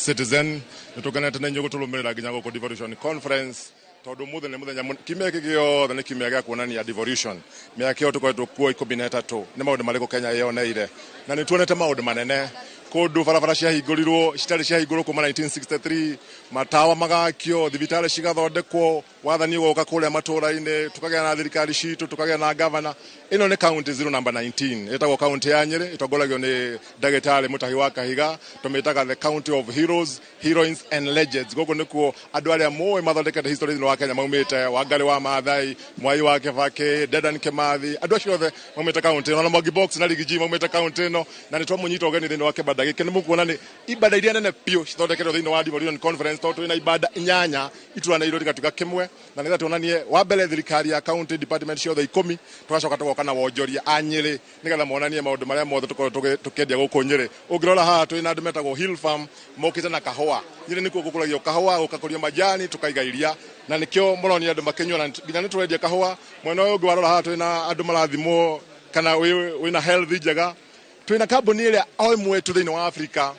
Speaker 6: Citizen, nĩ tũkenete na inyuĩ gũtũrũmĩrĩra nginya gũkũ Devolution Conference, tondũ ũmũthĩ nĩ mũthenya, kiumia gĩkĩ gĩothe nĩ kiumia gĩa kuonania devolution. Mĩaka ĩyo tũkoretwo kuo 13, nĩ maũndũ marĩkũ Kenya yoneire? Na nĩ tuonete maũndũ manene kũndũ barabara ciahingũrirwo citarĩ ciahingũrwo kuma 1963, matawa magakio, thibitarĩ cigathondekwo, wathani ũgoka kũrĩa matũra-inĩ, tũkagĩa na thirikari citũ, tũkagĩa na gavana. Ĩno nĩ county 0 number 19, ĩtagwo county ya Nyĩrĩ, ĩtongoragio nĩ ndagĩtarĩ Mũtahi wa Kahiga. Tũmĩtaga the county of heroes, heroines and legends. Gũkũ nĩkuo andũ arĩa mũĩ mathondekete history thĩinĩ wa Kenya maumĩte: Wangari wa Maathai, Mwai wa Kibaki, Dedan Kimathi, andũ acio othe maumĩte county ĩno, na Mwangi Box na Riggy G maumĩte county ĩno. Na nĩ twamũnyita ũgeni thĩinĩ wa kĩbanda gĩkĩ. Nĩ mũkuona nĩ ibanda iria nene biũ cithondeketwo thĩinĩ wa Devolution Conference, tondũ twĩna ibanda inyanya ituranĩirwo igatuĩka kĩmwe, na nĩgetha tuonanie wa mbere thirikari ya county, department ciothe 10, tũgacoka tũgoka na wonjoria a Nyĩrĩ nĩgetha monanie maũndũ marĩa mothe tũkoragwo tũkĩendia gũkũ Nyĩrĩ. Ũngĩrora haha twĩna andũ metagwo Hill Farm mokĩte na kahũa. Nyĩrĩ nĩkuo gũkũragio kahũa, gũkakũrio majani, tũkaiga iria, na nĩkĩo mũronia andũ makĩnyua, na nginya nĩ tũrendia kahũa. Mwena ũyũ ũngĩ warora haha twĩna andũ marathimwo kana wĩna health njega. Twĩna kambuni ĩrĩa o ĩmwe tu thĩinĩ wa Africa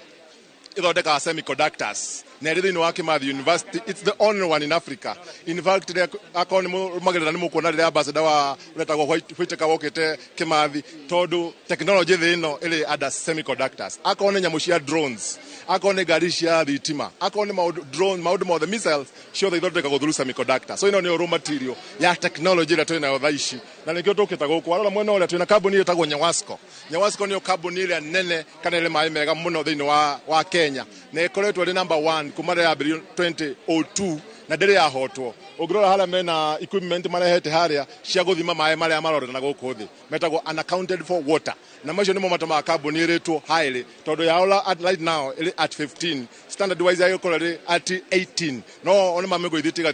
Speaker 6: ĩthondekaga semiconductors, na ĩrĩ thĩinĩ wa Kimathi University. It's the only one in Africa. In fact, rĩrĩa akorwo nĩ mũrũmagĩrĩra, nĩ mũkuona rĩrĩa ambassador wa ũretagwo Whitaker wokĩte Kimathi, tondũ technology thĩ ĩno ĩrĩ under semiconductors. Akorwo nĩ nyamũ cia drones, akorwo nĩ ngari cia thitima, akorwo nĩ maũndũ drone, maũndũ mothe, missiles ciothe ithondekagwo through semiconductor. So ĩno nĩyo raw material ya technology ĩrĩa twĩnayo thaa ici, na nĩkĩo tũkĩte gũkũ. Warora mwena ũrĩa twĩna kambuni ĩtagwo Nyawasco. Nyawasco nĩyo kambuni ĩrĩa nene kana ĩrĩ maĩ mega mũno thĩinĩ wa Kenya, na ĩkoretwo ĩrĩ number one kuma rĩrĩa yambĩrĩirio 2002. Na ndĩrĩ yahotwo. Ũngĩrora harĩa mena equipment marehete harĩa cia gũthima maĩ marĩa marorera na gũkũ thĩ, metagwo unaccounted for water, na macio nĩmo matũmaga kambuni ĩrĩtwo highly, tondũ yao at right now ĩrĩ at 15, standard wise yagĩkorwo ĩrĩ at 18, no one mamĩgũithĩtie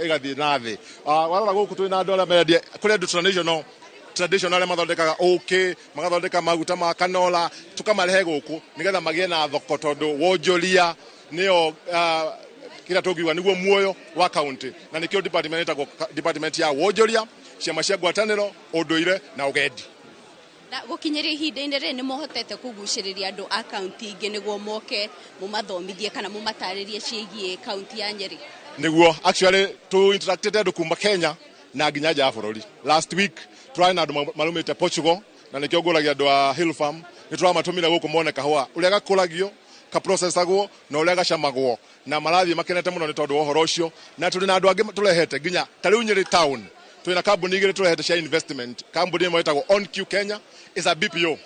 Speaker 6: ĩgathiĩ na thĩ. Warora gũkũ twĩna andũ arĩa mendia, kũrĩ andũ traditional arĩa mathondekaga ũkĩ, magathondeka maguta ma canola, tũkamarehe gũkũ nĩgetha magĩe na thoko, tondũ wonjoria nĩyo kĩrĩa tũngiuga nĩguo muoyo wa county, na nĩkĩo department ĩtagwo department ya wonjoria, ciama cia ngwatanĩro, ũndũire na ũgendi.
Speaker 5: Na gũkinyĩria ihinda-inĩ rĩrĩ, nĩ mũhotete kũgucĩrĩria andũ a kaunti ingĩ nĩguo moke mũmathomithie kana mũmatarĩrie ciĩgiĩ kaunti ya Nyĩrĩ?
Speaker 6: Nĩguo, actually tu interacted andũ kuma Kenya na nginya nja ya bũrũri. Last week tũrarĩ na andũ marumĩte Portugal, na nĩkĩo ngũragia andũ a Hill Farm, nĩ tũramatũmire gũkũ mone kahũa ũrĩa gakũragio, kaprocessagwo na ũrĩa gacamagwo, na marathiĩ makenete mũno nĩ tondũ wa ũhoro ũcio. Na tũrĩ na andũ angĩ tũrehete nginya ta rĩu Nyĩrĩ town, twĩna kambuni igĩrĩ tũrehete cia investment. Kambuni ĩmwe ĩtagwo OnQ Kenya, is a BPO.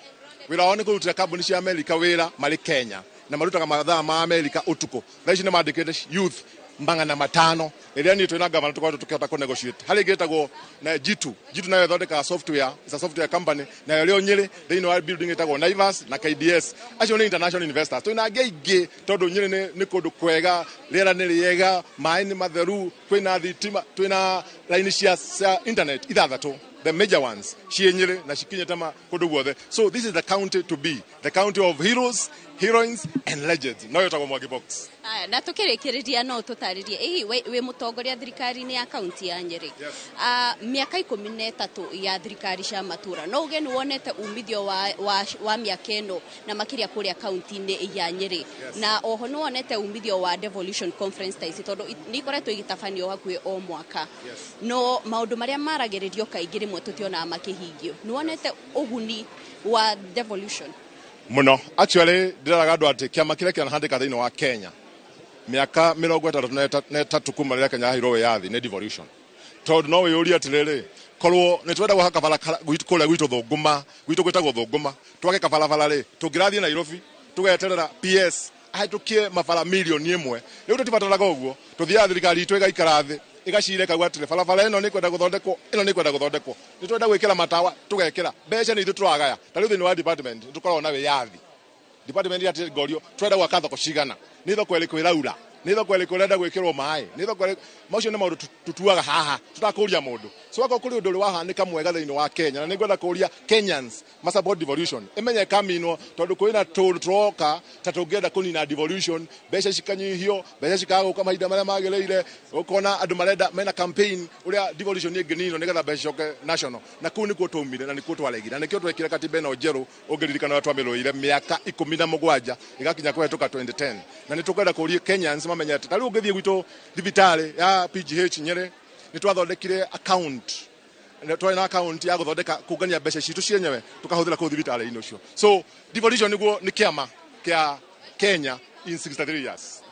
Speaker 6: Wĩra wao nĩ kũrutĩra kambuni cia America wĩra marĩ Kenya, na marutaga mathaa ma America ũtukũ. Thaa ici nĩ mandĩkĩte youth 500, ĩrĩa niĩ twĩna gavana tũkoretwo tũkĩhota kũ negotiate. Harĩ ĩngĩ ĩtagwo na G2. G2 nayo ĩthondekaga software, is a software company, nayo ĩrĩ o Nyĩrĩ thĩinĩ wa building ĩtagwo Naivas na KDS. Acio nĩ international investors. Twĩna angĩ aingĩ, tondũ Nyĩrĩ nĩ kũndũ kwega, rĩera nĩ rĩega, maĩ nĩ matheru, kwĩna thitima, twĩna raini cia internet ithathatũ, the major ones, ciĩ Nyĩrĩ na cikinyĩte ma kũndũ guothe. So this is the county to be, the county of heroes, heroines and legends. No ĩtagwo Mwangi Box.
Speaker 5: Aya, na tũkĩrĩkĩrĩria, no tũtarĩrie ĩhi wĩ mũtongoria thirikari-inĩ ya kaunti ya Nyĩrĩ, mĩaka 13 ya thirikari cia matũra, no uge nĩ wonete umithio wa mĩaka ĩno, na makĩria kũrĩa kaunti-inĩ ya Nyĩrĩ? Na oho nĩ wonete umithio wa devolution conference ta ici, tondũ nĩ ikoretwo igĩtabanio hakuhĩ o mwaka, no maũndũ marĩa maragĩrĩrio kaingĩ rĩmwe tũtionaga makĩhingio. Nĩ wonete ũguni wa devolution?
Speaker 6: Mũno. Actually ndĩreraga andũ atĩ kĩama kĩrĩa kĩanahandĩka thĩinĩ wa Kenya mĩaka 63 kuma rĩrĩa Kenya yaheirwo wĩyathi nĩ devolution, tondũ no wĩyũrie atĩrĩrĩ, korwo nĩ twenda gwaka kabara kũrĩa gwitũ Thũngũma, gwitũ gwĩtagwo Thũngũma, twake kabarabara rĩ, tũngĩrathiĩ Nairobi tũgeterera PS ahĩtũkie mabara 1 million? Rĩu tũtibataraga ũguo. Tũthiaga thirikari itũ ĩgaikara thĩ, ĩgacira, ĩkauga atĩrĩ, barabara ĩno nĩ kwenda gũthondekwo, ĩno nĩ kwenda gũthondekwo, nĩ twenda gwĩkĩra matawa, tũgekĩra. Mbeca nĩ ithuĩ tũragaya. Ta rĩu thĩinĩ wa department nĩ tũkoragwo na wĩyathi. Department ya ngorio, twenda gwaka thoko cigana, nĩ thoko ĩrĩkũ ĩraura, nĩ thoko ĩrĩkũ ĩrenda gwĩkĩrwo maĩ, nĩ thoko ĩrĩkũ. Macio nĩ maũndũ tutuaga haha tũtakũria mũndũ. So akorwo kũrĩ ũndũ ũrĩ wahanĩka mwega thĩinĩ wa Kenya, na nĩ ngwenda kũria Kenyans ma support devolution, ĩmenye kaminwo, tondũ kwĩna tũndũ tũroka ta tũngĩenda kũnina devolution, mbeca cikanyihio, mbeca cikaga gũka mahinda marĩa magĩrĩire. Ũkona andũ marenda mena campaign ũrĩa devolution ĩngĩninwo nĩgetha mbeca cicoke national, na kũu nĩkuo twaumire na nĩkuo twaregire, na nĩkĩo twekire katiba ĩno njerũ. Ũngĩririkana ũrĩa twamĩrũire mĩaka 17 ĩgakinya kũhetũka 2010, na nĩ tũkwenda kũria Kenyans mamenye atĩ ta rĩu ũngĩthiĩ gwitũ thibitarĩ ya PGH Nyĩrĩ, nĩ twathondekire account, twarĩ na account ya gũthondeka kũngania mbeca citũ cienyewe tũkahũthĩra kũu thibitarĩ-inĩ ũcio. So devolution nĩguo nĩ kĩama kĩa Kenya in 63 years.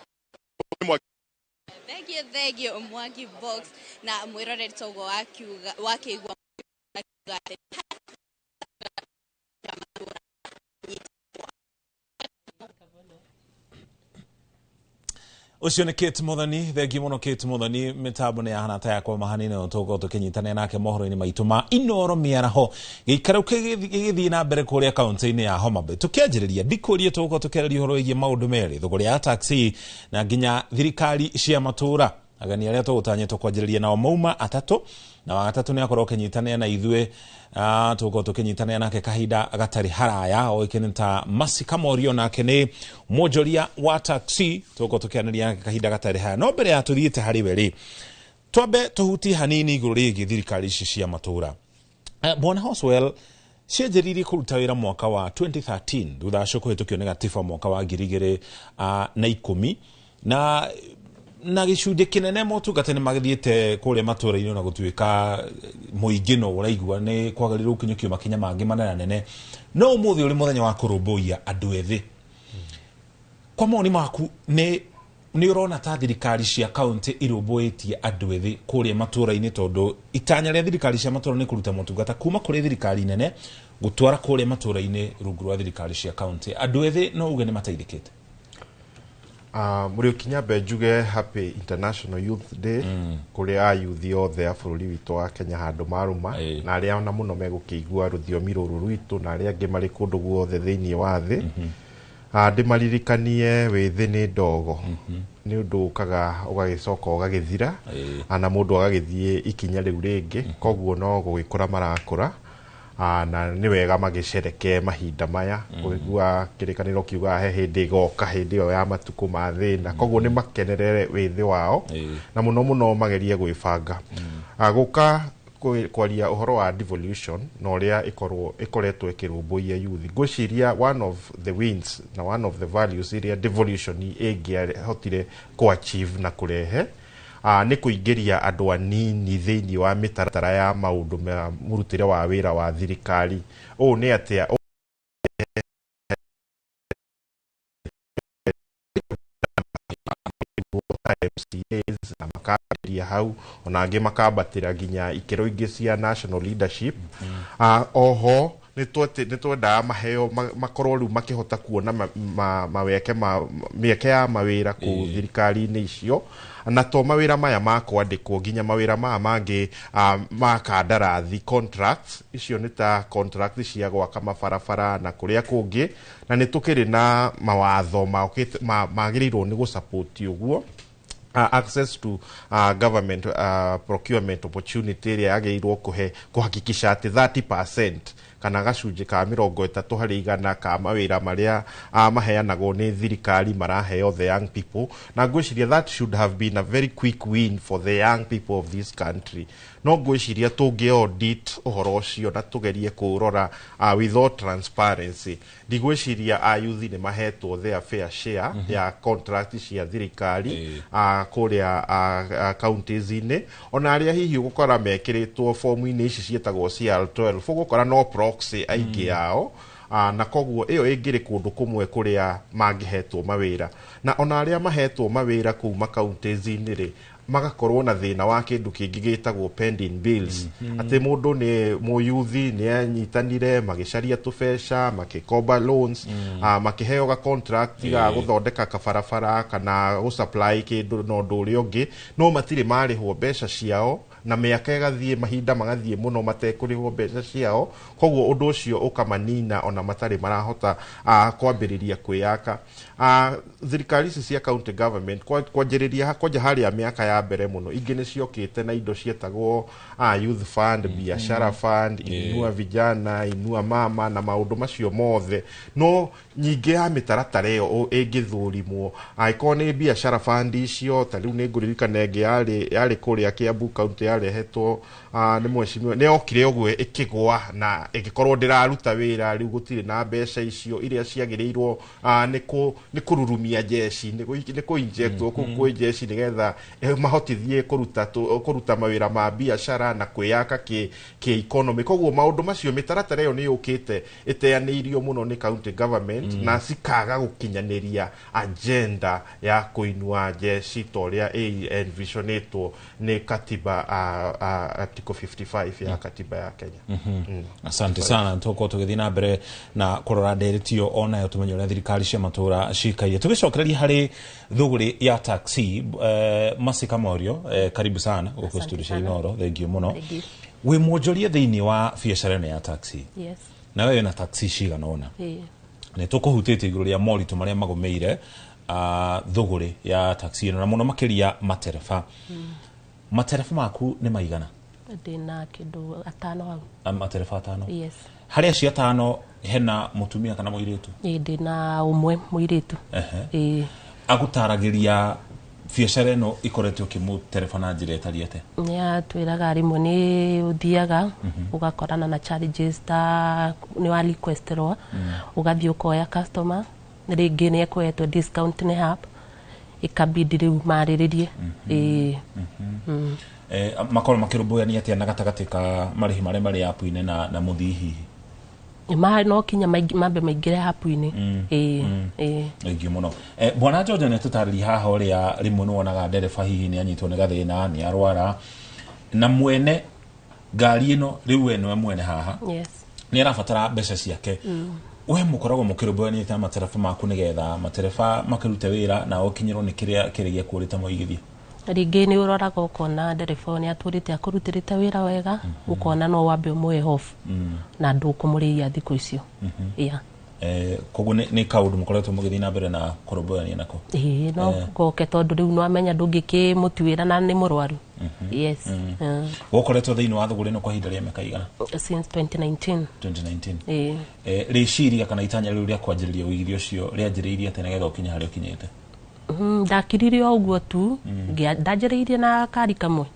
Speaker 5: Thengiũ, thengiũ Mwangi Box. Na mwĩroreri, toguo wakiuga, wakĩigua akiuga atĩ
Speaker 2: Ũcio nĩ Kate Muthoni. Thengi mũno, Kate Muthoni. Mĩtambo nĩ yahana ta yakwa mahanine, no tũgũkorwo tũkĩnyitanĩra nake mohoro-inĩ maitũ ma Inoro mĩaraho. Gĩikaro gĩgĩthiĩ na mbere kũrĩa kaunti-inĩ ya Homa Bay. Tũkĩanjĩrĩria ndikũrie, tũgũkorwo tũkĩarĩria ũhoro wĩgiĩ maũndũ merĩ, thũgũrĩ ya taxi na nginya thirikari cia matũra. Ageni arĩa tũgũtanyĩtwo kwanjĩrĩria nao mauma atatũ, na wa gatatũ nĩ akorwo akĩnyitanĩra na ithuĩ. Tũgũkorwo tũkĩnyitanĩra nake kahinda gatarĩ haraya. Oĩkaine ta Masi Kamorio, nake nĩ mwonjoria wa taxi. Tũgũkorwo tũkĩaranĩria nake kahinda gatarĩ haya, no mbere ya tũthiĩte harĩ we rĩ, twambe tũhutie hanini igũrũ rĩgiĩ thirikari ici cia matũra. Bwana Hoswell, cianjĩrĩirie kũruta wĩra mwaka wa 2013, thutha wacio kũhĩtũkio nĩ gatiba mwaka wa 2010, na gĩcunjĩ kĩnene motungata nĩ magĩthiĩte kũrĩa matũra-inĩ, na gũtuĩka mũingĩ no ũraigua nĩ kwagĩrĩirwo gũkinyũkio makinya mangĩ manene. No ũmũthĩ ũrĩ mũthenya wa kũrũmbũiya andũ ethĩ, kwa mawoni maku, nĩ ũrona ta thirikari cia kaunti irũmbũĩtie andũ ethĩ kũrĩa matũra-inĩ? Tondũ itanya rĩa thirikari cia matũra nĩ kũruta motungata kuma kũrĩ thirikari nene gũtwara kũrĩa matũra-inĩ rungu rwa thirikari cia kaunti. Andũ ethĩ no uge nĩ mateithĩkĩte?
Speaker 1: Mũriũki, nyambe njuge Happy International Youth Day kũrĩ ayuthi othe a bũrũri witũ wa Kenya handũ marũma, na arĩa ona mũno megũkĩigua rũthiomi rũrũ rwitũ, na arĩa angĩ marĩ kũndũ guothe thĩinĩ wa thĩ. Ndĩmaririkanie wĩthĩ nĩ ndogo, nĩ ũndũ ũkaga ũgagĩcoka ũgagĩthira, na mũndũ agagĩthiĩ ikinya rĩu rĩngĩ. Koguo no gũgĩkũra marakũra, na nĩ wega magĩcerekee mahinda maya. Kũigua kĩrĩkanĩro kiugaga he hĩndĩ ĩgoka, hĩndĩ ĩyo ya matukũ ma thĩna. Koguo nĩ makenerere wĩthĩ wao, na mũno mũno magerie gwĩbanga. Gũka kwaria ũhoro wa devolution na ũrĩa ĩkorwo ĩkoretwo ĩkĩrũmbũiya youth, ngwĩciria one of the wins na one of the values iria devolution ĩngĩahotire kũ-achieve na kũrehe nĩ kũingĩria andũ anini thĩinĩ wa mĩtaratara ya maũndũ ma mũrutĩre wa wĩra wa thirikari. Ũũ nĩ atĩa? MCAs na makambĩrĩria hau, ona angĩ makambatĩra nginya ikĩro ingĩ cia national leadership. Oho nĩ twendaga maheo makorwo rĩu makĩhota kuona maweke ma mĩeke ya mawĩra kũu thirikari-inĩ icio, na to mawĩra maya ma kwandĩkwo, nginya mawĩra maya mangĩ ma kandarathi, contracts icio, nĩ ta contract cia gwaka mabarabara na kũrĩa kũngĩ. Na nĩ tũkĩrĩ na mawatho maokĩte magĩrĩirwo nĩ gũsupport ũguo, access to government procurement opportunity ĩrĩa yagĩrĩirwo kũhe kũhakikisha atĩ 30% kana gacunjĩ ka 30% ka mawĩra marĩa maheanagwo nĩ thirikari maraheo the young people. Na ngwĩciria that should have been a very quick win for the young people of this country. No ngwĩciria tũngĩ audit ũhoro ũcio na tũgerie kũũrora with all transparency, ndigwĩciria ayuthi nĩ mahetwo their fair share ya contract cia thirikari kũrĩa counties-inĩ. Ona arĩa hihi ũgũkora mekĩrĩtwo fomu-inĩ ici ciĩtagwo CR12, ũgũkora no proxy aingĩ ao. Na koguo ĩyo ĩngĩrĩ kũndũ kũmwe kũrĩa mangĩhetwo mawĩra. Na ona arĩa mahetwo mawĩra kũu ma-counties-inĩ rĩ, magakorwo na thĩna wa kĩndũ kĩngĩ gĩtagwo pending bills, atĩ mũndũ nĩ mũyuthi nĩ anyitanire, magĩcaria tũbeca, makĩkomba loans, makĩheo ga contract ga gũthondeka kabarabara kana gũsupply kĩndũ na ũndũ ũrĩa ũngĩ, no matirĩ marĩhwo mbeca ciao, na mĩaka ĩgathiĩ, mahinda magathiĩ mũno matekũrĩhwo mbeca ciao. Koguo ũndũ ũcio ũkamanina ona matarĩ marahota kwambĩrĩria kwĩyaka. Thirikari ici cia county government kwanjĩrĩria kwanja harĩa mĩaka ya mbere mũno, ingĩ nĩ ciokĩte na indo cietagwo youth fund, biashara fund, inua vijana, inua mama na maũndũ macio mothe. No nyingĩ ya mĩtaratara ĩyo ĩngĩthũrimwo, angĩkorwo nĩ biashara fund icio, ta rĩu nĩ ngũririkana ĩngĩ yarĩ kũrĩa Kiambu County, yarehetwo nĩ mheshimiwa, nĩ yokire ũguo ĩkĩgwa na ĩgĩkorwo ndĩraruta wĩra. Rĩu gũtirĩ na mbeca icio iria ciagĩrĩirwo nĩ kũrurumia jeshi, nĩ kũ-injectwo kũu kwĩ jeshi nĩgetha mahotithie kũruta mawĩra ma biashara na kwĩyaka kĩ economy. Koguo maũndũ macio, mĩtaratara ĩyo nĩ yũkĩte ĩteanĩirio mũno nĩ county government na cikaga gũkinyanĩria agenda ya kũinua jeshi ta ũrĩa ĩ envisionĩtwo nĩ katiba, article 55 ya katiba ya Kenya.
Speaker 2: Asante sana. Tũkorwo tũgĩthiĩ na mbere na kũrora ndereti ĩyo onayo, tũmenye ũrĩa thirikari cia matũra cikaire. Tũgĩcokereria harĩ thũgũrĩ ya taxi, Masika Morio, karibu sana gũkũ
Speaker 7: Asante
Speaker 2: studio cia
Speaker 7: sana.
Speaker 2: Inoro. Thank you mũno.
Speaker 7: Thank you.
Speaker 2: Wĩ mwonjoria thĩinĩ wa biacara ĩno ya taxi,
Speaker 7: Yes.
Speaker 2: na we wĩna taxi cigana ũna. Nĩ tũkũhutĩtie igũrũ rĩa moritũ marĩa magũmĩire thũgũrĩ ya taxi ĩno, na mũno makĩria matereba. Matereba maku nĩ maigana?
Speaker 7: Ndĩna kĩndũ atano hau.
Speaker 2: Matereba atano?
Speaker 7: Yes.
Speaker 2: Harĩ acio atano, hena mũtumia kana mũirĩtu?
Speaker 7: Ĩĩ, ndĩna ũmwe mũirĩtu. Ĩĩ.
Speaker 2: Agũtaragĩria biacara ĩno ĩkoretwo ĩkĩmũtereba na njĩra ĩtariĩ atĩa?
Speaker 7: Nĩ atwĩraga rĩmwe nĩ ũthiaga ũgakorana na challenges, ta nĩ wa requestirwo ũgathiĩ ũkoya customer, rĩngĩ nĩ ekũhetwo discount nĩ app, ĩkabidi rĩu marĩrĩrie. Ĩĩ.
Speaker 2: Makorwo makĩrũmbũyania atĩa na gatagatĩ ka marĩhi marĩa marĩ app-inĩ na mũthii hihi?
Speaker 7: Ma no kinya mambe maingĩre app-inĩ. Ĩĩ. Ĩĩ.
Speaker 2: Thank you mũno. Bwana George nĩ tũtarĩria haha ũrĩa rĩmwe nĩ wonaga ndereba hihi nĩ anyitwo nĩ gathĩna, nĩ arwara, na mwene ngari ĩno rĩu we nĩwe mwene haha,
Speaker 7: Yes.
Speaker 2: nĩ arabatara mbeca ciake. We mũkoragwo mũkĩrũmbũyania ta matereba maku nĩgetha matereba makĩrute wĩra na ũkinyĩrwo nĩ kĩrĩa kĩrĩ gĩaku ũrĩ ta mũigithia?
Speaker 7: Rĩngĩ nĩ ũroraga ũkona ndereba nĩ atũrĩte akũrutĩrĩte wĩra wega, ũkona no wambe ũmũhe off na ndũkũmũrĩhia thikũ icio. Yeah.
Speaker 2: Koguo nĩ kaũndũ mũkoretwo mũgĩthiĩ na mbere na kũrũmbũyania nako?
Speaker 7: Ĩĩ, no goke tondũ rĩu nĩwamenya ndũngĩkĩmũtuĩra na nĩ mũrwaru. Yes.
Speaker 2: Gũkoretwo thĩinĩ wa thũgũrĩ ĩno kwa ihinda rĩa mĩaka igana?
Speaker 7: Since 2019.
Speaker 2: 2019.
Speaker 7: Ĩĩ.
Speaker 2: Rĩciria kana itanya rĩu rĩa kwanjĩrĩria ũigithia ũcio rĩanjĩrĩirie atĩa nĩgetha ũkinye harĩa ũkinyĩte?
Speaker 7: Ndakirire o ũguo tu, ndanjĩrĩirie na kari kamwe.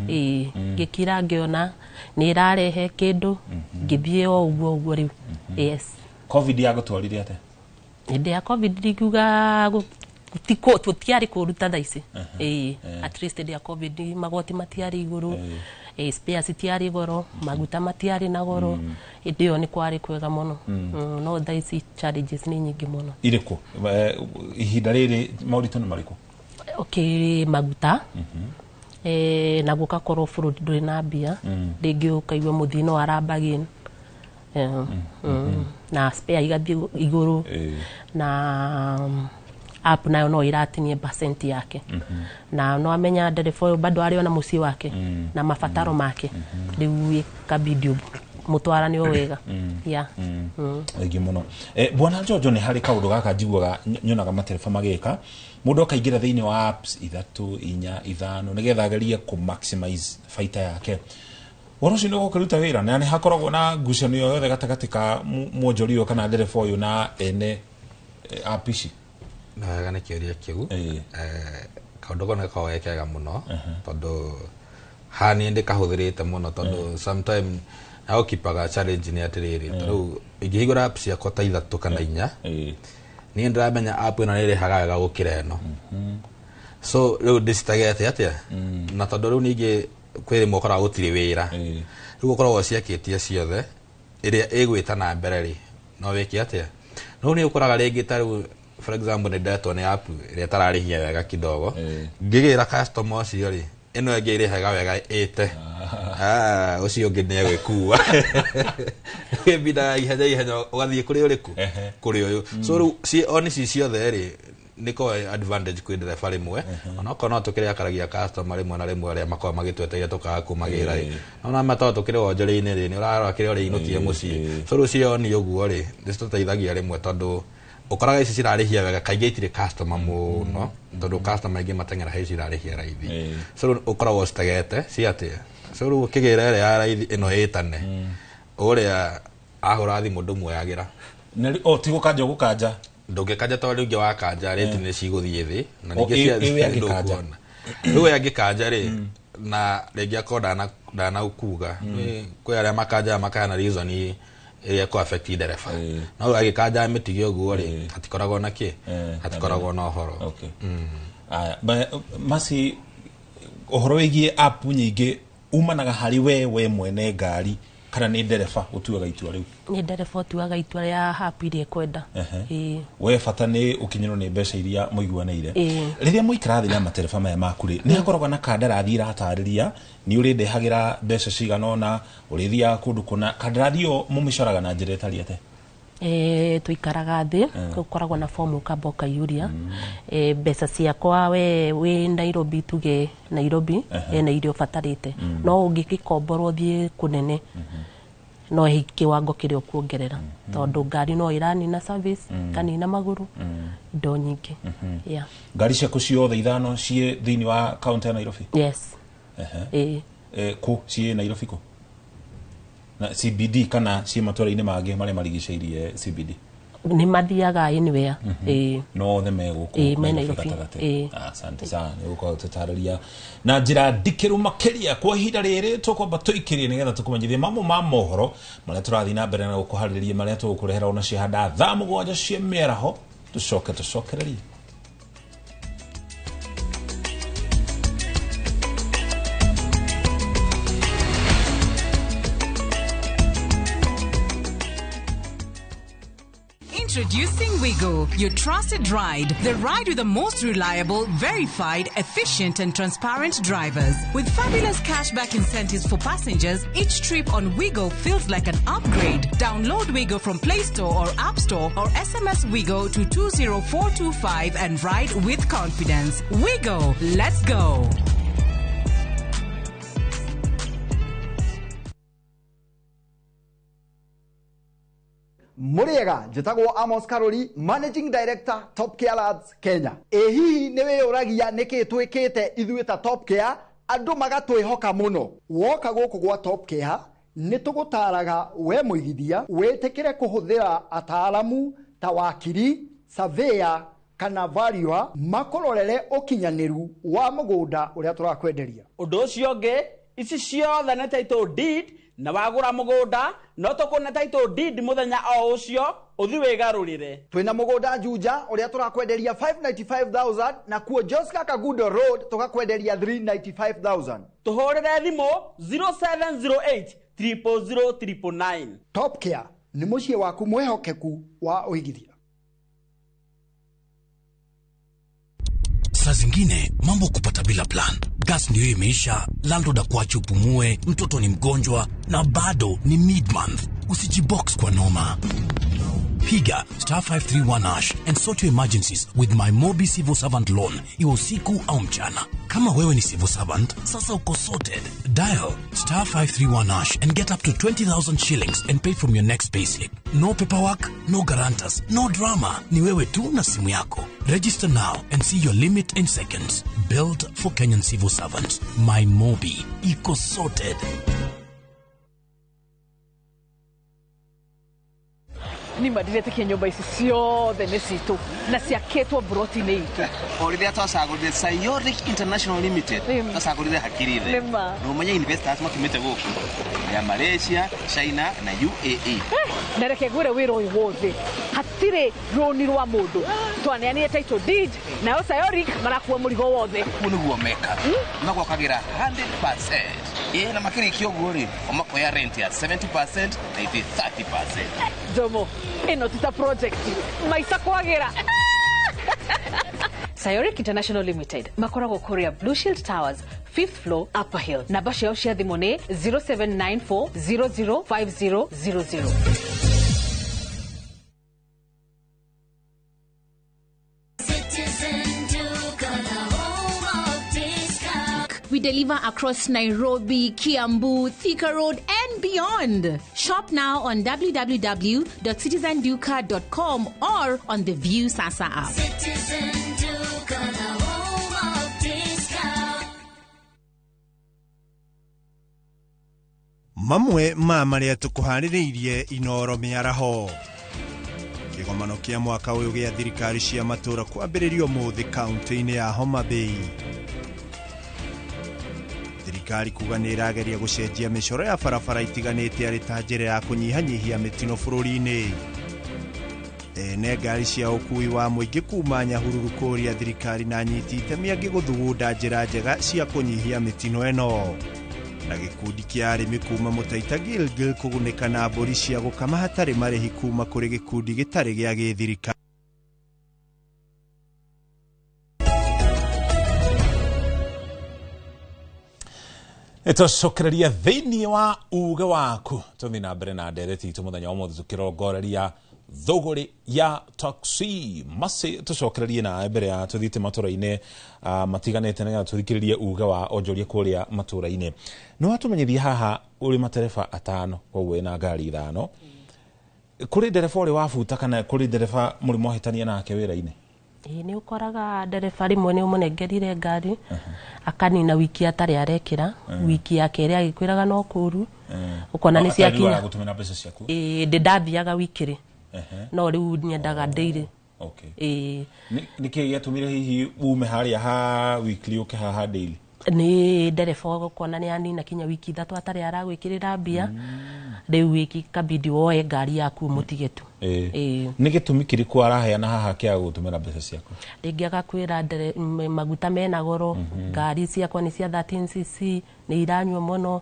Speaker 7: Ĩĩ, ngĩkira ngĩona nĩ ĩrarehe kĩndũ, ngĩthiĩ o ũguo ũguo rĩu. Yes.
Speaker 2: Covid yagũtwarire atĩa?
Speaker 7: Hĩndĩ ya Covid ndingiuga tũtiarĩ kũũru ta thaa ici. Ĩĩ, at least hĩndĩ ya Covid magoti matiarĩ igũrũ, spares itiarĩ goro, maguta matiarĩ na goro. Hĩndĩ ĩyo nĩ kwarĩ kwega mũno. No thaa ici challenges nĩ nyingĩ mũno.
Speaker 2: Irĩkũ? Ihinda rĩrĩ moritũ nĩ marĩkũ?
Speaker 7: Okay, maguta. Na gũgakorwo bũrũri ndũrĩ na mbia, rĩngĩ ũkaigua mũthii no arambagin. Na spare igathiĩ igũrũ, na app nayo no ĩratinie percent yake, na no amenya ndereba ũyũ bado arĩ ona mũciĩ wake na mabataro make, rĩu ĩkabidi mũtwarane o wega. Yeah.
Speaker 2: Thengiũ mũno. Bwana Njonjo, nĩ harĩ kaũndũ gaka njiguaga nyonaga matereba magĩka, mũndũ akaingĩra thĩinĩ wa apps 3, 4, 5 nĩgetha agerie kũ maximize baita yake. Ũhoro ũcio nĩ ũgũkĩruta wĩra na nĩ hakoragwo na ngucanio yothe gatagatĩ ka mwonjoria ũyũ kana ndereba ũyũ na ene app ici?
Speaker 21: Nĩ wega nĩ kĩũria kĩu. Kaũndũ kau nĩ gakoragwo ge kega mũno, tondũ haha niĩ ndĩkahũthĩrĩte mũno, tondũ sometime agũkipaga challenge nĩ atĩrĩrĩ, ta rĩu ingĩhingũra app ciakwa ta 3 kana 4, niĩ ndĩramenya app ĩno nĩ ĩrĩhaga wega gũkĩra ĩno, so rĩu ndĩcitagete atĩa? Na tondũ rĩu ningĩ kwĩ rĩmwe ũkoraga gũtirĩ wĩra, rĩu ũkoragwo ũciakĩtie ciothe, ĩrĩa ĩgwĩta na mbere rĩ, no wĩke atĩa? No nĩ ũkoraga rĩngĩ ta rĩu for example nĩ ndetwo nĩ app ĩrĩa ĩtararĩhia wega kidogo, ngĩgĩra customer ũcio rĩ, ĩno ĩngĩ ĩrĩhaga wega ĩte, ũcio ũngĩ nĩ egwĩkua, ĩbindaga ihenya ihenya ũgathiĩ kũrĩ ũrĩkũ, kũrĩ ũyũ. So rĩu on ici ciothe rĩ, nĩ ko advantage kwĩ ndereba rĩmwe, onokorwo no tũkĩrakaragia customer rĩmwe na rĩmwe arĩa makoragwo magĩtwetereire tũkaga kũmagĩra rĩ, no na matoo tũkĩrĩ wonjoria-inĩ rĩ, nĩ ũrarora kĩrĩa ũrĩinũkie mũciĩ. So rĩu cioni ũguo rĩ, nĩ citũteithagia rĩmwe, tondũ ũkoraga ici cirarĩhia wega kaingĩ itirĩ customer mũno, tondũ customer aingĩ mateng'era he ici irarĩhia raithi. So rĩu ũkoragwo ũcitegete ciatĩa? So rĩu ũkĩgĩra ĩrĩa ya raithi ĩno ĩtane, ũrĩa ahũra thimũ ndũmuoyagĩra.
Speaker 2: Ti gũkanja ũgũkanja?
Speaker 21: Ndũngĩkanja, tondũ rĩngĩ wakanja rĩti nĩ cigũthiĩ thĩ, na ningĩ
Speaker 2: ĩyo angĩkanja.
Speaker 21: Ndũkuona. Rĩu ĩyo angĩkanja rĩ, na rĩngĩ akorwo ndanakuga, kwĩ arĩa makanjaga makaheana reason ĩrĩa ĩkũ affect ndereba, no rĩu angĩkanja mĩtige ũguo rĩ, hatikoragwo na kĩ, hatikoragwo na ũhoro.
Speaker 2: Aya, Masi, ũhoro wĩgiĩ app nyingĩ umanaga harĩ we mwene ngari kana nĩ ndereba ũtuaga itua rĩu?
Speaker 7: Nĩ ndereba ũtuaga itua rĩa app iria ekwenda.
Speaker 2: We bata nĩ ũkinyĩrwo nĩ mbeca iria mũiguanĩire. Rĩrĩa mũikara thĩ na matereba maya maku rĩ, nĩ hakoragwo na kandarathi iratarĩria nĩ ũrĩndehagĩra mbeca cigana ũna, ũrĩthiaga kũndũ kũna, kandarathi ĩyo mũmĩcoraga na njĩra ĩtariĩ atĩa?
Speaker 7: Tũikaraga thĩ, gũkoragwo na fomu ũkamba ũkaiyũria. Mbeca ciakwa we wĩ Nairobi, tuge Nairobi hena irio ũbatarĩte, no ũngĩgĩkomborwo ũthiĩ kũnene, no kiwango kĩrĩa ũkuongerera, tondũ ngari no ĩranina service, kanina magũrũ, indo nyingĩ. Yeah.
Speaker 2: Ngari ciaku ciothe 5 ciĩ thĩinĩ wa kaunti ya Nairobi?
Speaker 7: Yes.
Speaker 2: Kũ ciĩ Nairobi kũ? Na CBD kana ciĩ matũra-inĩ mangĩ marĩa marigicĩirie CBD?
Speaker 7: Nĩ mathiaga anywhere.
Speaker 2: No othe me gũkũ
Speaker 7: me
Speaker 2: Nairobi
Speaker 7: Nairobi.
Speaker 2: gatagatĩ. Asante sana nĩ gũkorwo tũtarĩria na njĩra ndikĩru makĩria. Kwa ihinda rĩrĩ tũkwamba tũikĩrie nĩgetha tũkũmenyithie mamwe ma mohoro marĩa tũrathiĩ na mbere na gũkũharĩrĩria, marĩa tũgũkũrehera ona ciahanda thaa 7 cia mĩaraho, tũcoke tũcokererie.
Speaker 8: Introducing Wigo, your trusted ride. The ride with the most reliable, verified, efficient, and transparent drivers. With fabulous cashback incentives for passengers, each trip on Wigo feels like an upgrade. Download Wigo from Play Store or App Store or SMS Wigo to 20425 and ride with confidence. Wigo, let's go.
Speaker 9: Muriega njĩtagwo Amos Karori, Managing Director, Top Care Labs Kenya. Ĩ hihi nĩ wĩyũragia nĩkĩ twĩkĩte ithuĩ ta Top Care andũ magatwĩhoka mũno? Woka gũkũ gwa Top Care nĩ tũgũtaraga we mũigithia wĩtĩkĩre kũhũthĩra ataaramu ta wakiri, surveyor kana valuer makũrorere ũkinyanĩru wa mũgũnda ũrĩa tũrakwenderia.
Speaker 10: Ũndũ ũcio ũngĩ, ici ciothe nĩ title deed, na wagũra mũgũnda no tũkũne title deed mũthenya o ũcio ũthi wĩgarũrĩre.
Speaker 9: Twĩna mũgũnda Juja ũrĩa tũrakwenderia 595,000 na kuo Joska Kagundo Road tũgakwenderia 395,000.
Speaker 10: Tũhũrĩre thimũ 0708 000 999.
Speaker 9: Top Care nĩ mũciĩ waku mwĩhokeku wa ũigithia.
Speaker 23: Saa zingine mambo kupata bila plan. Gas ndio imeisha, landlord akuache upumue, mtoto ni mgonjwa na bado ni mid-month. Usijibox kwa noma. Piga *531# and sort your emergencies with my Mobi Civil Servant Loan, iwe usiku au mchana. Kama wewe ni civil servant, sasa uko sorted. Dial *531# and get up to 20,000 shillings and pay from your next payslip. No paperwork, no guarantors, no drama. Ni wewe tu na simu yako. Register now and see your limit in seconds. Built for Kenyan civil servants. My Mobi. Iko sorted.
Speaker 11: Nĩ mandiretĩkia nyũmba ici ciothe nĩ citũ na ciakĩtwo mburoti-inĩ itũ.
Speaker 12: O rĩrĩa twacagũrire Sayoric International Limited, twacagũrire hakiri thĩ.
Speaker 11: Nĩ ma.
Speaker 12: Na ũmenye investors makiumĩte gũkũ ya Malaysia, China na UAE.
Speaker 11: Na reke ngwĩre wĩra ũyũ wothe hatirĩ rũni rwa mũndũ, twaneanire title deed nayo Sayoric marakua mũrigo wothe.
Speaker 12: Ũguo nĩguo mekaga, magwakagĩra 100%. Ĩ na makĩrĩkia ũguo rĩ, o makoya rent ya 70% na ithuĩ 30%.
Speaker 11: Jomo, ĩno ti ta project maica kwagĩra.
Speaker 13: Sayoric International Limited makoragwo kũrĩa Blue Shield Towers, 5th floor, Upper Hill. Namba ciao cia thimũ nĩ 0794005000.
Speaker 15: We deliver across Nairobi, Kiambu, Thika Road, and beyond. Shop now on www.citizenduka.com or on the View Sasa app.
Speaker 28: Citizen Duka, the home of discount.
Speaker 29: Mamwe ma marĩa tũkũharĩrĩirie Inoro mĩaraho. Kĩgomano kĩa mwaka ũyũ gĩa thirikari cia matũũra kwambĩrĩrio ũmũthĩ kaunti-inĩ ya Homa Bay. Thirikari kuga nĩ ĩrageria gũcenjia mĩcoro ya barabara itiganĩte arĩ ta njĩra ya kũnyihanyihia mĩtino bũrũri-inĩ. Ene ngari cia ũkui wa mũingĩ kuma Nyahururu kũũria thirikari na anyiti itemi angĩ gũthugunda njĩra njega cia kũnyihia mĩtino ĩno. Na gĩkundi kĩa arĩmi kuma Mũtaita Gilgil kũgunĩka na mbũri cia gũkama hatarĩ marĩhi kuma kũrĩ gĩkundi gĩtarĩ gĩa gĩthirikari.
Speaker 2: Nĩtwacokereria thĩinĩ wa uge waku tũthiĩ na mbere na ndereti itũ mũthenya wa ũmũthĩ tũkĩrongoreria thũgũrĩ ya taxi maci tũcokererie nawe mbere ya tũthiĩte matũra-inĩ matiganĩte nĩgetha tũthikĩrĩrie uge wa onjoria kũrĩa matũra-inĩ. Nĩ watũmenyithia haha ũrĩ matereba atano koguo wĩna ngari ithano. Kũrĩ ndereba ũrĩ wabuta kana kũrĩ ndereba mũrĩ mwahĩtania nake wĩra-inĩ?
Speaker 7: Ĩĩ nĩ ũkoraga ndereba rĩmwe nĩ ũmũnengerire ngari akanina wiki atarĩ arekĩra, wiki ya kerĩ agĩkwĩraga no kũru, ũkona nĩ ciakinya.
Speaker 2: Gũtũmĩra mbeca ciaku?
Speaker 7: Ĩĩ ndĩ ndathiaga wikĩrĩ no rĩu nyendaga daily.
Speaker 2: Okay.
Speaker 7: Ĩĩ.
Speaker 2: Nĩ kĩĩ gĩatũmire hihi ume harĩa ha weekly ũke haha daily?
Speaker 7: Nĩ ndereba ũkona nĩ anina kinya wiki ithatũ atarĩ aragwĩkĩrĩra mbia, rĩu wiki kabidi woe ngari yaku ũmũtige tu.
Speaker 2: Ĩĩ. Nĩ gĩtũmi kĩrĩkũ araheana haha kĩa gũtũmĩra mbeca ciaku?
Speaker 7: Rĩngĩ agakwĩra maguta mena goro, ngari ciakwa nĩ cia 13cc nĩ iranyua mũno,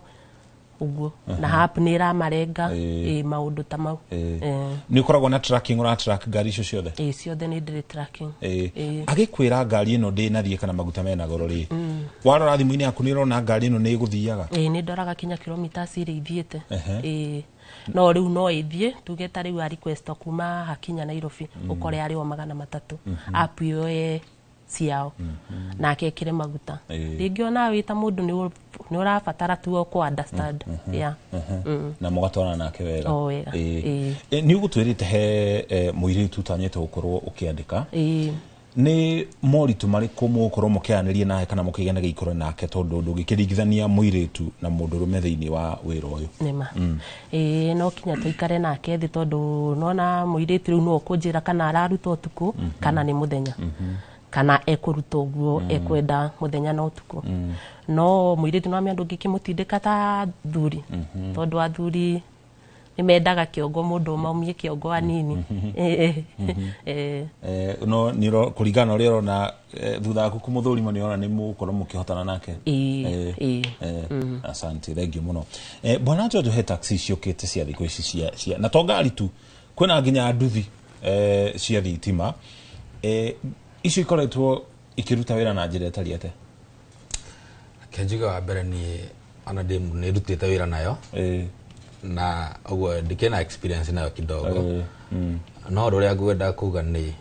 Speaker 7: Ũguo na app nĩ ĩramarenga ĩ maũndũ ta mau.
Speaker 2: Nĩ ũkoragwo na tracking, ũra track ngari icio ciothe?
Speaker 7: Ĩ, ciothe nĩ ndĩrĩ tracking.
Speaker 2: Agĩkwĩra ngari ĩno ndĩnathiĩ kana maguta mena goro rĩ, warora thimũ-inĩ yaku nĩ ũrona ngari ĩno nĩ ĩgũthiaga?
Speaker 7: Ĩ, nĩ ndoraga kinya kilometers iria ithiĩte. Ĩ, no rĩu no ĩthiĩ, tuge ta rĩu a request kuma hakinya Nairobi, ũkore arĩ o 300, app ĩyo ye ciao, nake ekĩre maguta. Rĩngĩ ona wĩ ta mũndũ nĩ ũrabatara tu o kũ understand, yeah.
Speaker 2: Na mũgatwarana nake wega?
Speaker 7: O wega.
Speaker 2: Nĩ ũgũtwĩrĩte he mũirĩtu ũtanyĩte gũkorwo ũkĩandĩka, nĩ moritũ marĩkũ mũgũkorwo mũkĩaranĩria nake kana mũkĩgĩa na gĩikaro nake, tondũ ndũngĩkĩringithania mũirĩtu na mũndũrũme thĩinĩ wa wĩra ũyũ?
Speaker 7: Nĩma. Ĩĩ, no kinya tũikare nake thĩ, tondũ nona mũirĩtu rĩu no ũkũnjĩra kana araruta ũtukũ kana nĩ mũthenya, kana ekũruta ũguo ekwenda mũthenya na ũtukũ. No mũirĩtu no amenya ndũngĩkĩmũtindĩka ta athuri, tondũ athuri nĩ mendaga kĩongo mũndũ maumie kĩongo anini.
Speaker 2: No nĩ kũringana na ũrĩa ũrona thutha waku kũmũthũrima, nĩ ũrona nĩ mũgũkorwo mũkĩhotana nake?
Speaker 7: Ĩĩ.
Speaker 2: Asante, thank you mũno. Bwana Jojo, he taxi ciũkĩte cia thikũ ici cia na to ngari tu, kwĩna nginya nduthi cia thitima. Icio ikoretwo ikĩruta wĩra na njĩra ĩtariĩ atĩa?
Speaker 21: Reke njuge wa mbere niĩ ona ndĩ nĩ ndutĩte wĩra nayo, na ũguo ndikĩrĩ na experience nayo kidogo. No ũndũ ũrĩa ngwenda kuga nĩ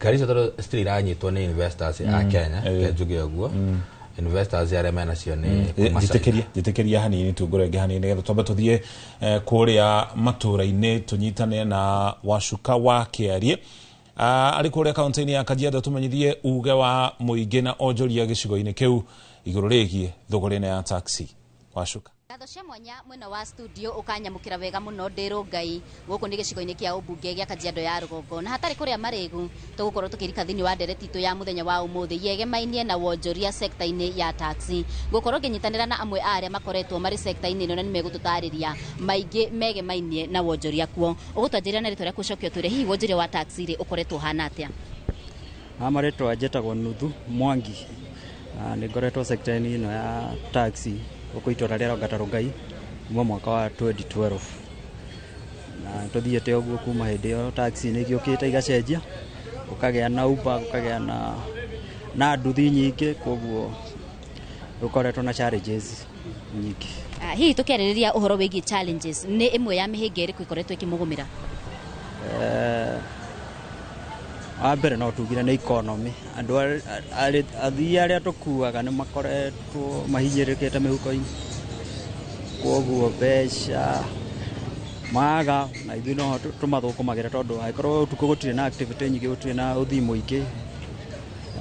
Speaker 21: ngari icio tondũ citirĩ iranyitwo nĩ investors a Kenya, reke njuge ũguo, investors arĩa menacio nĩ kuma China.
Speaker 2: Njĩtĩkĩria hanini tungũrenge hanini nĩgetha twambe tũthiĩ kũrĩa matũra-inĩ tũnyitane na Wacuka wa Kĩarie arĩ kũrĩa kaunti-inĩ ya Kajiado, tũmenyithie uge wa mũingĩ na onjoria gĩcigo-inĩ kĩu igũrũ rĩgiĩ thũgũrĩ ĩno ya taxi. Wacuka.
Speaker 5: Ngatho cia mwanya mwena wa studio ũkanyamũkĩra wega mũno ndĩrũ Ngai. Gũkũ nĩ gĩcigo-inĩ kĩa ũmbunge gĩa Kajiado ya rũgongo, na hatarĩ kũrĩa marĩgu tũgũkorwo tũkĩrika thĩinĩ wa ndereti itũ ya mũthenya wa ũmũthĩ yegemainie na wonjoria sekta-inĩ ya taxi. Ngũkorwo ngĩnyitanĩra na amwe a arĩa makoretwo marĩ sekta-inĩ ĩno na nĩ megũtũtarĩria maingĩ megemainie na wonjoria kuo. Ũgũtwanjĩrĩra na rĩtwa rĩaku ũcoke ũtwĩre hihi wonjoria wa taxi rĩ ũkoretwo ũhana atĩa?
Speaker 3: Marĩtwa njĩtagwo Nuthu Mwangi. Nĩ ngoretwo sekta-inĩ ĩno ya taxi gũkũ itũra rĩa Ongata Rongai kuma mwaka wa 2012, na tũthiĩte ũguo kuma hĩndĩ ĩyo. Taxi nĩ igĩũkĩte igacenjia, gũkagĩa na Uber, gũkagĩa na nduthi nyingĩ, koguo gũkoretwo na challenges nyingĩ.
Speaker 5: Hihi tũkĩarĩrĩria ũhoro wĩgiĩ challenges, nĩ ĩmwe ya mĩhĩnga ĩrĩkũ ĩkoretwo ĩkĩmũgũmĩra?
Speaker 3: Wa mbere no tugire nĩ economy. Andũ athii arĩa tũkuaga nĩ makoretwo mahinyĩrĩrĩkĩte mĩhuko-inĩ, koguo mbeca maga, na ithuĩ no tũmathũkũmagĩra, tondũ angĩkorwo ũtukũ gũtirĩ na activity nyingĩ, gũtirĩ na ũthii mũingĩ,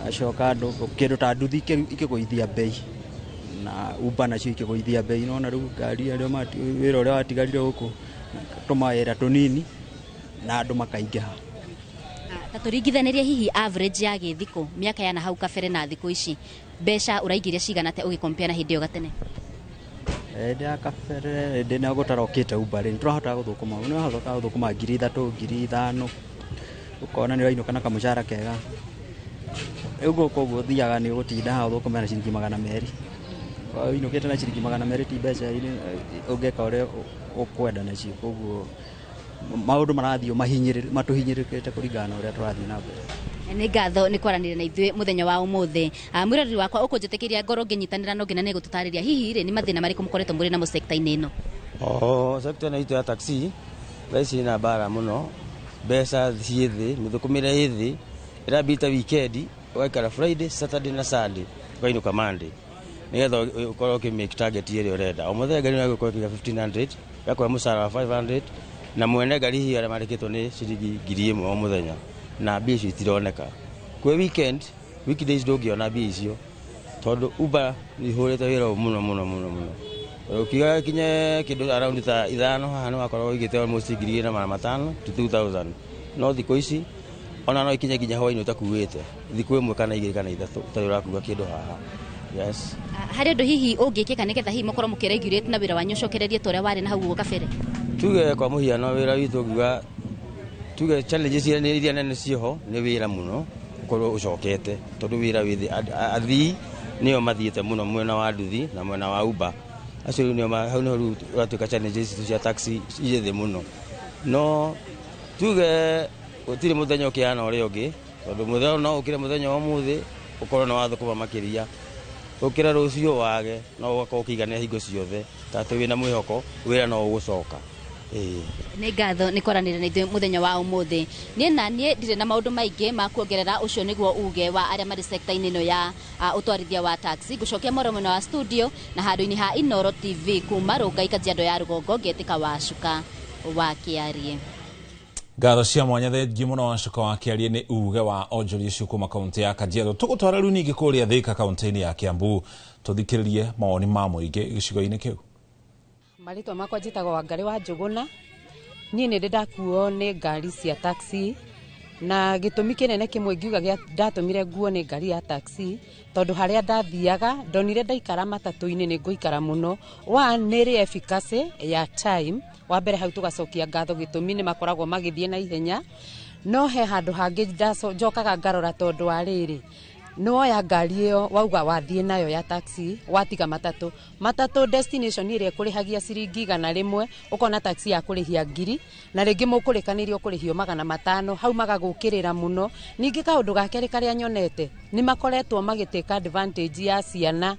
Speaker 3: acoka andũ kĩndũ ta nduthi ikĩgũithia bei na Uber nacio ikĩgũithia bei, nona rĩu ngari arĩa wĩra ũrĩa watigarire gũkũ tũmawĩra tũnini na andũ makaingĩha.
Speaker 5: Ta tũringithanĩrie hihi average ya gĩthikũ mĩaka ya na hau kabere na thikũ ici, mbeca ũraingĩria cigana atĩa ũgĩkompea na hĩndĩ ĩyo gatene?
Speaker 3: Hĩndĩ ya kabere, hĩndĩ ĩno gũtarokĩte Uber rĩ, nĩtũrahotaga gũthũkũma, nĩũrahotaga gũthũkũma 3,000, 5,000, ũkona nĩ ũrainũka na kamũcara kega. Rĩu gũkũ ũguo ũthiaga nĩ ũgũtinda haha ũthũkũme na ciringi 200. Ũinũkĩte na ciringi 200 ti mbeca ũngĩka ũrĩa ũkwenda nacio, koguo maũndũ marathiĩ matũhinyĩrĩrĩkĩte kũringana na ũrĩa tũrathiĩ na mbere.
Speaker 5: Nĩ ngatho nĩ kwaranĩria na ithuĩ mũthenya wa ũmũthĩ. Mwĩroreri wakwa ũkũnjĩtĩkĩria ngorwo ngĩnyitanĩra no nginya nĩ gũtũtarĩria hihi rĩ nĩ mathĩna marĩkũ mũkoretwo mũrĩ namo sekta-inĩ ĩno?
Speaker 4: Sekta ĩno itũ ya taxi thaa ici ĩna mbara mũno, mbeca ciĩ thĩ, mĩthũkũmĩre ĩ thĩ, ĩrambita weekend ũgaikara Friday, Saturday na Sunday, ũkainũka Monday nĩgetha ũkorwo ũkĩ make target ĩrĩa ũrenda. O mũthenya ngari no ĩgũkorwo ĩkĩiga 1500, ĩgakũhe mũcara wa 500, na mwene ngari hihi arĩa marĩkĩtwo nĩ ciringi 1,000 o mũthenya, na mbia icio itironeka. Kwĩ weekend, weekdays ndũngĩona mbia icio tondũ Uber nĩ ihũrĩte wĩra ũyũ mũno mũno mũno mũno. Ũkiuga kinye kĩndũ around ta 5 haha nĩ wakorwo ũigĩte almost 2,500 to 2,000, no thikũ ici ona no ikinye nginya hwaĩ-inĩ ũtakuĩte thikũ 1 kana 2 kana 3 ũtarĩ ũrakua kĩndũ haha. Yes.
Speaker 5: Harĩ ũndũ hihi ũngĩkĩka nĩgetha hihi mũkorwo mũkĩregulate na wĩra wanyu ũcokererie ta ũrĩa warĩ na hau ũguo kabere?
Speaker 4: Tuge kwa mũhiano wĩra witũ ngiuga tuge challenges iria nene ciĩho nĩ wĩra mũno ũkorwo ũcokete, tondũ wĩra wĩ thĩ, athii nĩo mathiĩte mũno mwena wa nduthi na mwena wa Uber. Acio rĩu nĩo hau nĩho rĩu ũratuĩka challenges citũ cia taxi irĩ thĩ mũno. No tuge gũtirĩ mũthenya ũkĩhana ũrĩa ũngĩ, tondũ mũthenya no ũkĩre mũthenya wa ũmũthĩ ũkorwo nĩ wathũkũma makĩria, ũkĩra rũciũ wage, no ũgakorwo ũkĩiganĩra hingo ciothe, ta atĩ wĩna mwĩhoko wĩra no ũgũcoka.
Speaker 5: Nĩ ngatho nĩ kwaranĩria na ithuĩ mũthenya wa ũmũthĩ. Niĩ na niĩ ndirĩ na maũndũ maingĩ ma kuongerera, ũcio nĩguo uge wa arĩa marĩ sector-inĩ ĩno ya ũtwarithia wa taxi. Ngũcokia mwaro mwena wa studio na handũ-inĩ ha Inooro TV kuma Rongai Kajiado ya rũgongo, ngetĩka Wacuka wa Kĩarie.
Speaker 2: Ngatho cia mwanya thengi mũno Wacuka wa Kĩarie nĩ uge wa onjoria ũcio kuma kaunti ya Kajiado. Tũgũtwara rĩu ningĩ kũrĩa Thika kaunti-inĩ ya Kiambu tũthikĩrĩrie mawoni ma mũingĩ gĩcigo-inĩ kĩu.
Speaker 14: Marĩtwa makwa njĩtagwo Wangarĩ wa Njũgũna. Niĩ nĩ ndĩ ndakuo nĩ ngari cia taxi, na gĩtũmi kĩnene kĩmwe ngiuga gĩa ndatũmire nguo nĩ ngari ya taxi, tondũ harĩa ndathiaga ndonire ndaikara matatũ-inĩ nĩ ngũikara mũno. One, nĩ ĩrĩ efficacy ya time, wa mbere hau tũgacokia ngatho gĩtũmi nĩ makoragwo magĩthiĩ na ihenya. No he handũ hangĩ njokaga ngarora tondũ wa rĩrĩ, nĩwoya ngari ĩyo wauga wathiĩ nayo ya taxi, watiga matatũ. Matatũ destination ĩrĩa ĩkũrĩhagia ciringi 100, ũkona taxi ya kũrĩhia 1000, na rĩngĩ mũkũrĩkanĩrio kũrĩhio 500, hau magagũkĩrĩra mũno. Ningĩ kaũndũ ga kerĩ karĩa nyonete, nĩ makoretwo magĩtake advantage ya ciana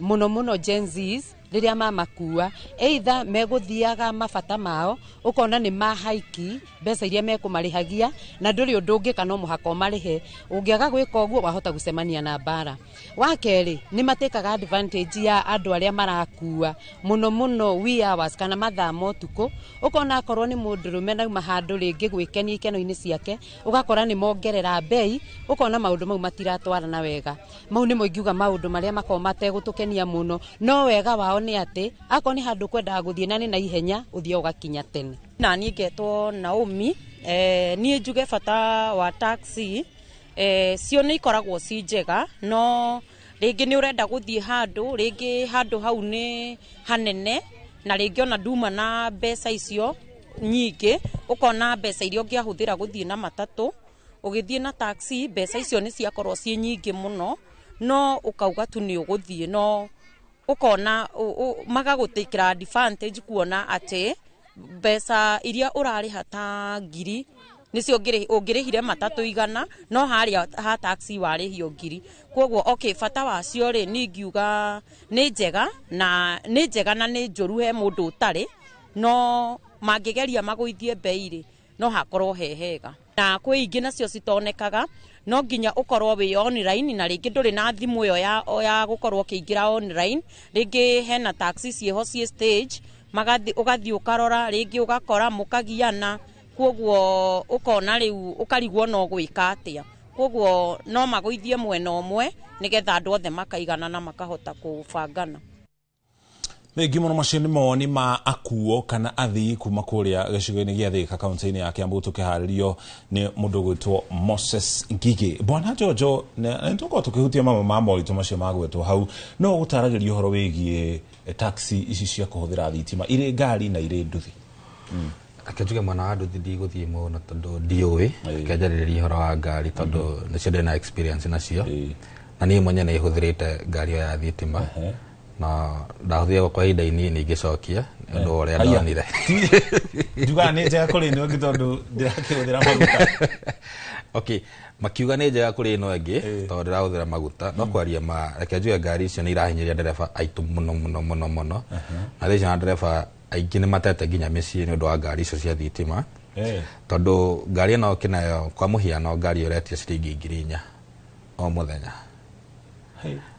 Speaker 14: mũno mũno Gen Zs rĩrĩa mamakua, either megũthiaga mabata mao, ũkona nĩ mahaiki mbeca iria mekũmarĩhagia, na ndũrĩ ũndũ ũngĩka no mũhaka ũmarĩhe. Ũngĩaga gwĩka ũguo wahota gũcemania na mbara. Wa kerĩ, nĩ matĩkaga advantage ya andũ arĩa marakua mũno mũno wee hours kana mathaa ma ũtukũ, ũkona akorwo nĩ mũndũrũme nauma handũ rĩngĩ gwĩkenia ikeno-inĩ ciake, ũgakora nĩ mongerera bei, ũkona maũndũ mau matiratwarana wega. Mau nĩmo ingiuga maũndũ marĩa makoragwo mategũtũkenia mũno, no wega wao nĩ atĩ akorwo nĩ handũ kwendaga gũthiĩ na nĩ na ihenya, ũthiĩ ũgakinya tene.
Speaker 16: Na niĩ ngetwo Naomi, niĩ njuge bata wa taxi, cio nĩ ikoragwo ci njega, no rĩngĩ nĩ ũrenda gũthiĩ handũ, rĩngĩ handũ hau nĩ hanene, na rĩngĩ ona nduma na mbeca icio nyingĩ, ũkona mbeca iria ũngĩahũthĩra gũthiĩ na matatũ, ũgĩthiĩ na taxi mbeca icio nĩ ciakorwo ciĩ nyingĩ mũno, no ũkauga tu nĩ ũgũthiĩ, no ũkona magagũtĩkĩra advantage kuona atĩ mbeca iria ũrarĩha ta 1000 nĩcio ũngĩrĩhire matatũ 100, no harĩa ha taxi warĩhio 1000. Koguo okay, bata wacio rĩ niĩ ngiuga nĩ njega na nĩ njega na nĩ njũru he mũndũ ũtarĩ, no mangĩgeria magũithie bei rĩ no hakorwo he hega. Na kwĩ ingĩ nacio citonekaga, no nginya ũkorwo wĩ online, na rĩngĩ ndũrĩ na thimũ ĩyo ya gũkorwo ũkĩingĩra online, rĩngĩ hena taxi ciĩho ciĩ stage, ũgathiĩ ũkarora, rĩngĩ ũgakora mũkagiana, koguo ũkona rĩu ũkarigwo no gwĩka atĩa. Koguo no magũithie mwena ũmwe nĩgetha andũ othe makaigana na makahota kũbangana.
Speaker 2: Thengi mũno, macio nĩ mawoni ma akuo kana athii kuma kũrĩa gĩcigo-inĩ gĩa Thika kaunti-inĩ ya Kiambu, tũkĩharĩrio nĩ mũndũ ũgwĩtwo Moses Ngigĩ. Bwana Jojo, nĩ tũkorwo tũkĩhutia mamwe ma moritũ macio magwetwo hau, no gũtaragĩria ũhoro wĩgiĩ taxi ici cia kũhũthĩra thitima irĩ ngari na irĩ nduthi.
Speaker 21: Reke njuge mwena wa nduthi ndigũthiĩ mũno tondũ ndiũĩ, reke njarĩrĩrie ũhoro wa ngari tondũ nĩcio ndĩ na experience nacio, na niĩ mwenyewe nĩ hũthĩrĩte ngari ĩyo ya thitima, na ndahũthĩra kwa ihinda inini ngĩcokia nĩ ũndũ wa ũrĩa ndonire.
Speaker 2: Njugaga nĩ njega kũrĩ ĩno ĩngĩ tondũ ndĩrakĩhũthĩra maguta.
Speaker 21: Okay, makiuga nĩ njega kũrĩ ĩno ĩngĩ tondũ ndĩrahũthĩra maguta, no kwaria ma reke njuge ngari icio nĩ irahinyĩrĩria ndereba aitũ mũno mũno mũno mũno, na thaa ici na ndereba aingĩ nĩ matete nginya mĩciĩ nĩ ũndũ wa ngari icio cia thitima, tondũ ngari ĩno ũkĩnayo kwa mũhiano ngari ĩyo ũretia ciringi 4,000 o mũthenya.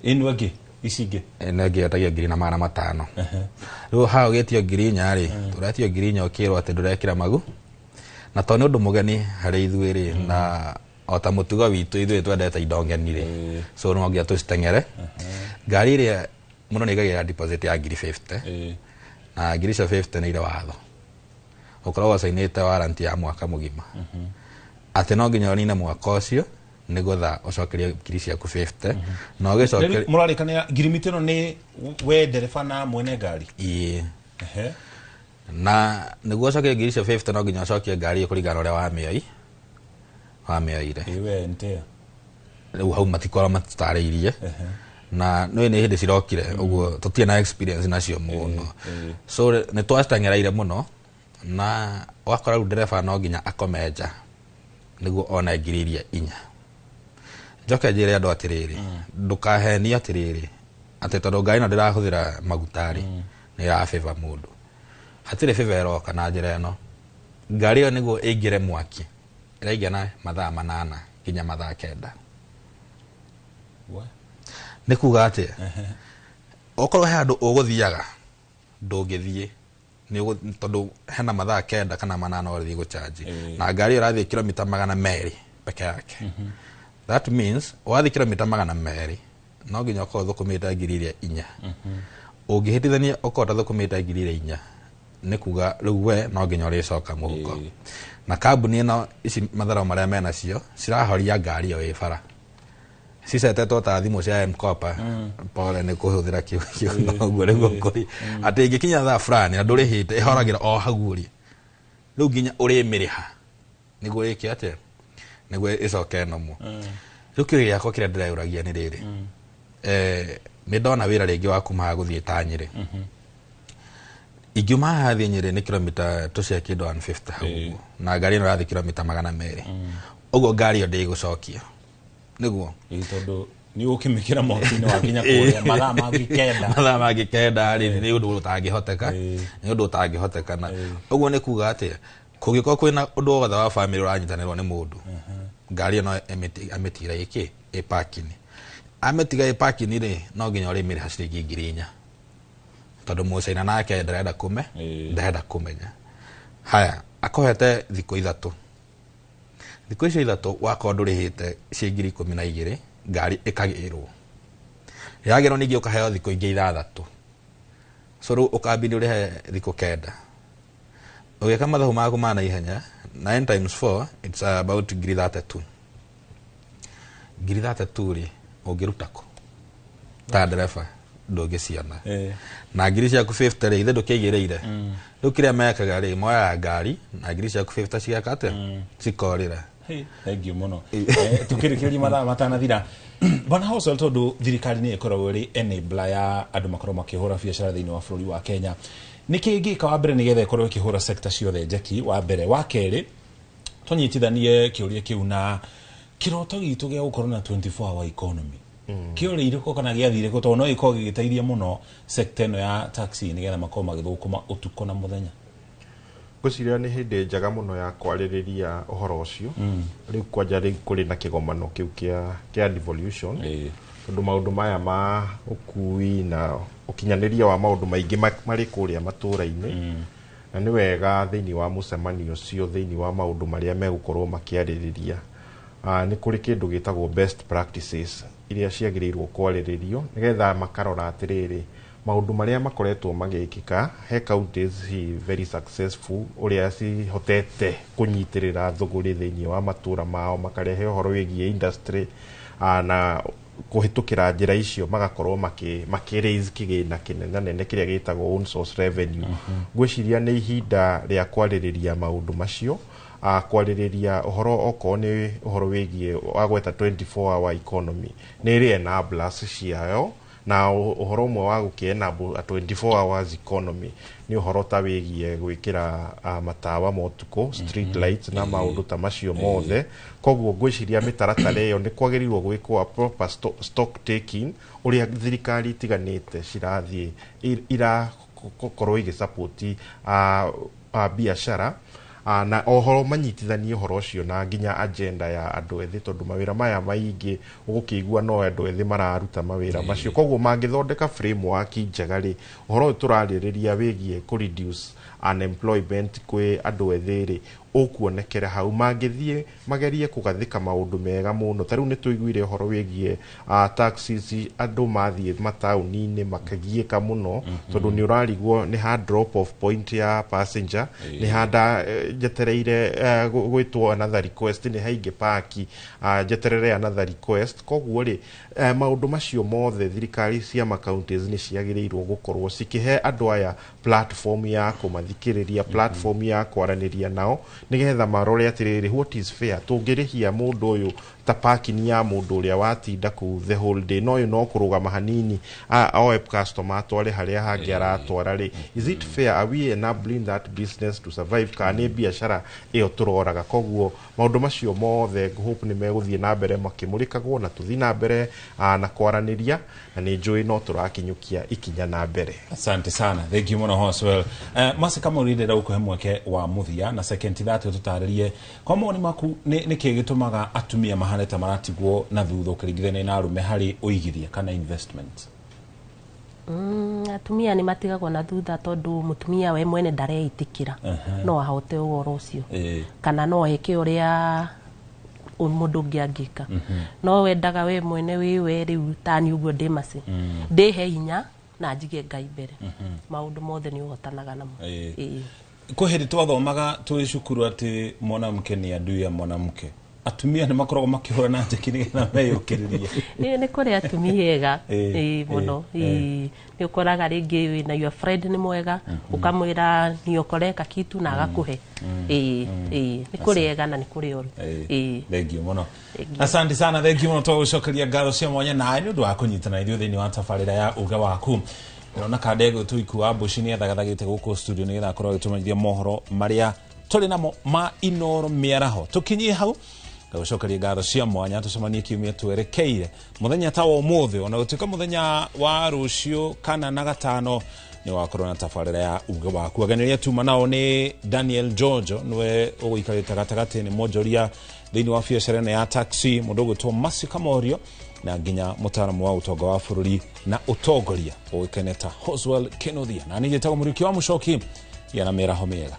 Speaker 2: Ĩno ĩngĩ ici ingĩ
Speaker 21: ĩno ĩngĩ yetagio 1,500. Rĩu haha ũgĩtio 4,000 rĩ, ũretio 4,000 ũkĩrwo atĩ ndũrekĩra magu, na tondũ nĩ ũndũ mũgeni harĩ ithuĩ rĩ, na o ta mũtugo witũ ithuĩ twendete indo ngeni rĩ, so no nginya tũciteng'ere. Ngari ĩrĩa mũno nĩ ĩgagĩra deposit ya 50,000, na 50,000 nĩ irĩ watho, ũkoragwo ũcainĩte warranty ya mwaka mũgima, atĩ no nginya ũnine mwaka ũcio nĩgetha ũcokerie ngiri ciaku 50, na ũgĩcokeria.
Speaker 2: Mũrarĩkanĩra ngirimiti ĩno nĩ we ndereba na mwene ngari?
Speaker 21: Ĩĩ. Na nĩguo ũcokerie ngiri icio 50 no nginya ũcokie ngari ĩyo kũringana na ũrĩa wamĩoire.
Speaker 2: Ĩĩ we nĩtĩa?
Speaker 21: Rĩu hau matikorwo matutarĩirie. Na nĩ nĩ hĩndĩ cirokire ũguo tũtirĩ na experience nacio mũno, so nĩ twaciteng'ereire mũno na wakora rĩu ndereba no nginya akome nja nĩguo one 4,000. Njoke njĩre andũ atĩrĩrĩ, ndũkahenio atĩrĩrĩ atĩ tondũ ngari ĩno ndĩrahũthĩra maguta rĩ, nĩ ĩrabĩba mũndũ. Hatirĩ bĩba ĩroka na njĩra ĩno. Ngari ĩyo nĩguo ĩingĩre mwaki ĩraingĩra na mathaa 8 nginya mathaa 9. Nĩ kuga atĩa? Okorwo he handũ ũgũthiaga ndũngĩthiĩ tondũ hena mathaa 9 kana 8 ũrathiĩ gũchanji, na ngari ĩyo ĩrathiĩ kilomita 200 peke yake. That means wathiĩ kilomita 200 no nginya ũkorwo ũthũkũmĩte 4,000. Ũngĩhĩtithania ũkorwo ũtathũkũmĩte 4,000 nĩ kuga rĩu we no nginya ũrĩcoka mũhuko. Na kambuni ĩno ici matharau marĩa menacio cirahoria ngari ĩyo ĩ bara, cicetetwo ta thimũ cia M-Kopa. Pole nĩ kũhũthĩra kiugo ũguo nĩguo kũrĩ atĩ ĩngĩkinya thaa fulani na ndũrĩhĩte ĩhoragĩra o hau ũrĩ, rĩu nginya ũrĩmĩrĩha nĩguo ĩke atĩa, nĩguo ĩcoke nomo. Rĩu kĩũria gĩakwa kĩrĩa ndĩreyũragia nĩ rĩrĩ, nĩ ndona wĩra rĩngĩ wa kuma haha gũthiĩ ta Nyĩrĩ. Ingiuma haha thiĩ Nyĩrĩ nĩ kilomita tũcia kĩndũ 150 hau ũguo, na ngari ĩno ĩrathiĩ kilomita 200, ũguo ngari ĩyo ndĩgũcokia nĩguo
Speaker 2: tondũ nĩ ũkĩmĩkĩra mwaki-inĩ wakinya kũrĩa mathaa mangĩ 9.
Speaker 21: Mathaa mangĩ 9 rĩ, nĩ ũndũ ũtangĩhoteka, nĩ ũndũ ũtangĩhoteka. Na ũguo nĩ kuga atĩa, kũngĩkorwo kwĩna ũndũ wothe wa bamĩrĩ ũranyitanĩrwo nĩ mũndũ, ngari ĩno amĩtigire ĩkĩ ĩ parking, amĩtiga ĩ parking rĩ, no nginya ũrĩmĩrĩha ciringi 4,000 tondũ mũcaina nake ndarenda kũme ndarenda kũmenya. Haya, akũhete thikũ 3, thikũ icio 3 wakorwo ndũrĩhĩte ciĩ 12,000, ngari ĩkagĩrwo, yagĩrwo ningĩ ũkaheo thikũ ingĩ 6, so rĩu ũkambindi ũrĩhe thikũ 9. Ũgĩka mathabu maku ma naihenya, 9 times 4 it's about 32,000. 32,000 rĩ, ũngĩruta kũ ta ndereba? Ndũngĩciona. Na ngiri ciaku 50 rĩ, ithe ndũkĩigĩrĩire. Rĩu kĩrĩa mekaga rĩ, moyaga ngari na ngiri ciaku 50 cigeka atĩa, cikorĩra.
Speaker 2: Thank you mũno. Tukĩrĩkĩrĩria mathaa matanathira, bwana Hoswell, tondũ thirikari nĩ ĩkoragwo ĩrĩ enabler ya andũ makorwo makĩhũra biacara thĩinĩ wa bũrũri wa Kenya, nĩ kĩ ĩngĩka wa mbere nĩgetha ĩkorwo ĩkĩhũra sector ciothe njeki? Wa mbere. Wa kerĩ, tũnyitithanie kĩũria kĩu na kĩroto gitũ gĩa gũkorwo na 24 hour economy, kĩũrĩire kũ kana gĩathire kũ? Tondũ no gĩkorwo gĩgĩteithia mũno sector ĩno ya taxi nĩgetha makorwo magĩthũkũma ũtukũ na mũthenya.
Speaker 1: Ngwĩciria nĩ hĩndĩ njega mũno ya kwarĩrĩria ũhoro ũcio. Rĩu kwanja rĩu kũrĩ na kĩgomano kĩu kĩa devolution, tondũ maũndũ maya ma ũkui na ũkinyanĩria wa maũndũ maingĩ marĩ kũrĩa matũra-inĩ, na nĩ wega thĩinĩ wa mũcemanio ũcio, thĩinĩ wa maũndũ marĩa megũkorwo makĩarĩrĩria, nĩ kũrĩ kĩndũ gĩtagwo best practices iria ciagĩrĩirwo kwarĩrĩrio nĩgetha makarora atĩrĩrĩ, maũndũ marĩa makoretwo magĩkĩka he counties ci very successful, ũrĩa cihotete kũnyitĩrĩra thũgũrĩ thĩinĩ wa matũra mao, makarehe ũhoro wĩgiĩ industry, na kũhĩtũkĩra njĩra icio magakorwo makĩ raise kĩgĩna kĩnene nene kĩrĩa gĩtagwo own source revenue. Ngwĩciria nĩ ihinda rĩa kwarĩrĩria maũndũ macio, kwarĩrĩria ũhoro okorwo nĩ ũhoro wĩgiĩ wa gweta 24 hour economy, nĩ ĩrĩ enablers ciayo, na ũhoro ũmwe wa gũkĩ enable a 24 hours economy nĩ ũhoro ta wĩgiĩ gwĩkĩra matawa ma ũtukũ, street lights na maũndũ ta macio mothe. Koguo ngwĩciria mĩtaratara ĩyo nĩ kwagĩrĩirwo gwĩkwo proper stock taking ũrĩa thirikari itiganĩte cirathiĩ irakorwo igĩsupport biacara, na ohoro manyitithanie ũhoro ũcio na nginya agenda ya andũ ethĩ, tondũ mawĩra maya maingĩ ũgũkĩigua no andũ ethĩ mararuta mawĩra macio. Koguo mangĩthondeka framework njega rĩ, ũhoro ũyũ tũrarĩrĩria wĩgiĩ kũ reduce unemployment kwĩ andũ ethĩ rĩ, ũkuonekera hau. Mangĩthiĩ magerie kũgathĩka maũndũ mega mũno, ta rĩu nĩ tũiguire ũhoro wĩgiĩ taxis, andũ mathiĩ mataũni-inĩ makagiĩka mũno, tondũ nĩ ũrarigwo nĩ ha drop off point ya passenger, nĩ ha njetereire gwĩtwo another request, nĩ haingĩ paki njeterere another request. Koguo rĩ, maũndũ macio mothe thirikari cia ma counties nĩ ciagĩrĩirwo gũkorwo cikĩhe andũ aya platform ya kũmathikĩrĩria, platform ya kwaranĩria nao, nĩgetha marore atĩrĩrĩ, what is fair, tũngĩrĩhia mũndũ ũyũ Ta parking ya mũndũ ũrĩa watinda kũu the whole day, no ũyũ no kũrũgama hanini oe customer atware harĩa hangĩ aratwara rĩ, is it fair? Are we enabling that business to survive, kana nĩ biacara ĩyo tũroraga? Koguo maũndũ macio mothe hope nĩ megũthiĩ na mbere makĩmũrĩkagwo na tũthiĩ na mbere na kwaranĩria, na nĩ njũĩ no tũrakinyũkia ikinya na mbere.
Speaker 2: Asante sana, thank you mũno, Hoswell. Mase Kamũrindĩra, ũkũhe mweke wa mũthia na second 30 tũtarĩrie kwa mawoni maku nĩ kĩ gĩtũmaga atumia mahane ta maratigwo na thutha ũkĩringithania na arũme harĩ ũigithia kana investment.
Speaker 7: Atumia nĩ matigagwo na thutha tondũ mũtumia we mwene ndareĩtĩkĩra no ahote ũhoro ũcio kana no eke ũrĩa mũndũ ũngĩ angĩka. No wendaga we mwene wĩ we rĩu tani ũguo ndĩ maci ndĩhe hinya na njige Ngai mbere, maũndũ mothe nĩ ũhotanaga namo. Ĩĩ.
Speaker 2: Kwĩ hĩndĩ twathomaga twĩ cukuru atĩ mwanamke nĩ adui ya mwanamke. Atumia nĩ makoragwo makĩhũra na njeki nĩgetha meyũkĩrĩrie?
Speaker 7: Ĩĩ, nĩ kũrĩ atumia ega. Ĩĩ, mũno. Ĩĩ, nĩ ũkoraga rĩngĩ wĩna your friend nĩ mwega, ũkamwĩra niokoleka kitu na agakũhe. Ĩĩ, nĩ kũrĩ ega na nĩ kũrĩ oru. Ĩĩ.
Speaker 2: Thank you mũno, asante sana, thank you mũno. Twagũcokeria ngatho cia mwanya nawe nĩ ũndũ wa kũnyitana ithuĩ thĩinĩ wa tabarĩra ya Uge Waku. Ndĩrona kanda ĩgwĩtwo Ikua Mbuci nĩ ethagathagĩte gũkũ studio nĩgetha akorwo agĩtũmenyithia mohoro marĩa tũrĩ namo ma Inoro mĩaraho. Tũkinyie hau, ngagũcokeria ngatho cia mwanya. Tũcemanie kiumia twerekeire mũthenya ta wa ũmũthĩ, ona gũtuĩka mũthenya wa rũciũ kana na gatano nĩ wakorwo na tabarĩra ya Uge Waku. Ageni arĩa tuma nao nĩ Daniel Giorgio, nĩwe ũgũikarĩte gatagatĩ, nĩ mwonjoria thĩinĩ wa biacara ĩno ya taxi, mũndũ ũgwĩtwo Masi Kamorio, na nginya mũtaaramu wa ũtonga wa bũrũri na ũtongoria ũĩkaine ta Hoswell Kenothia, na niĩ njĩtagwo Mũriũki wa Mũcoki. Gĩa na mĩaraho mĩega.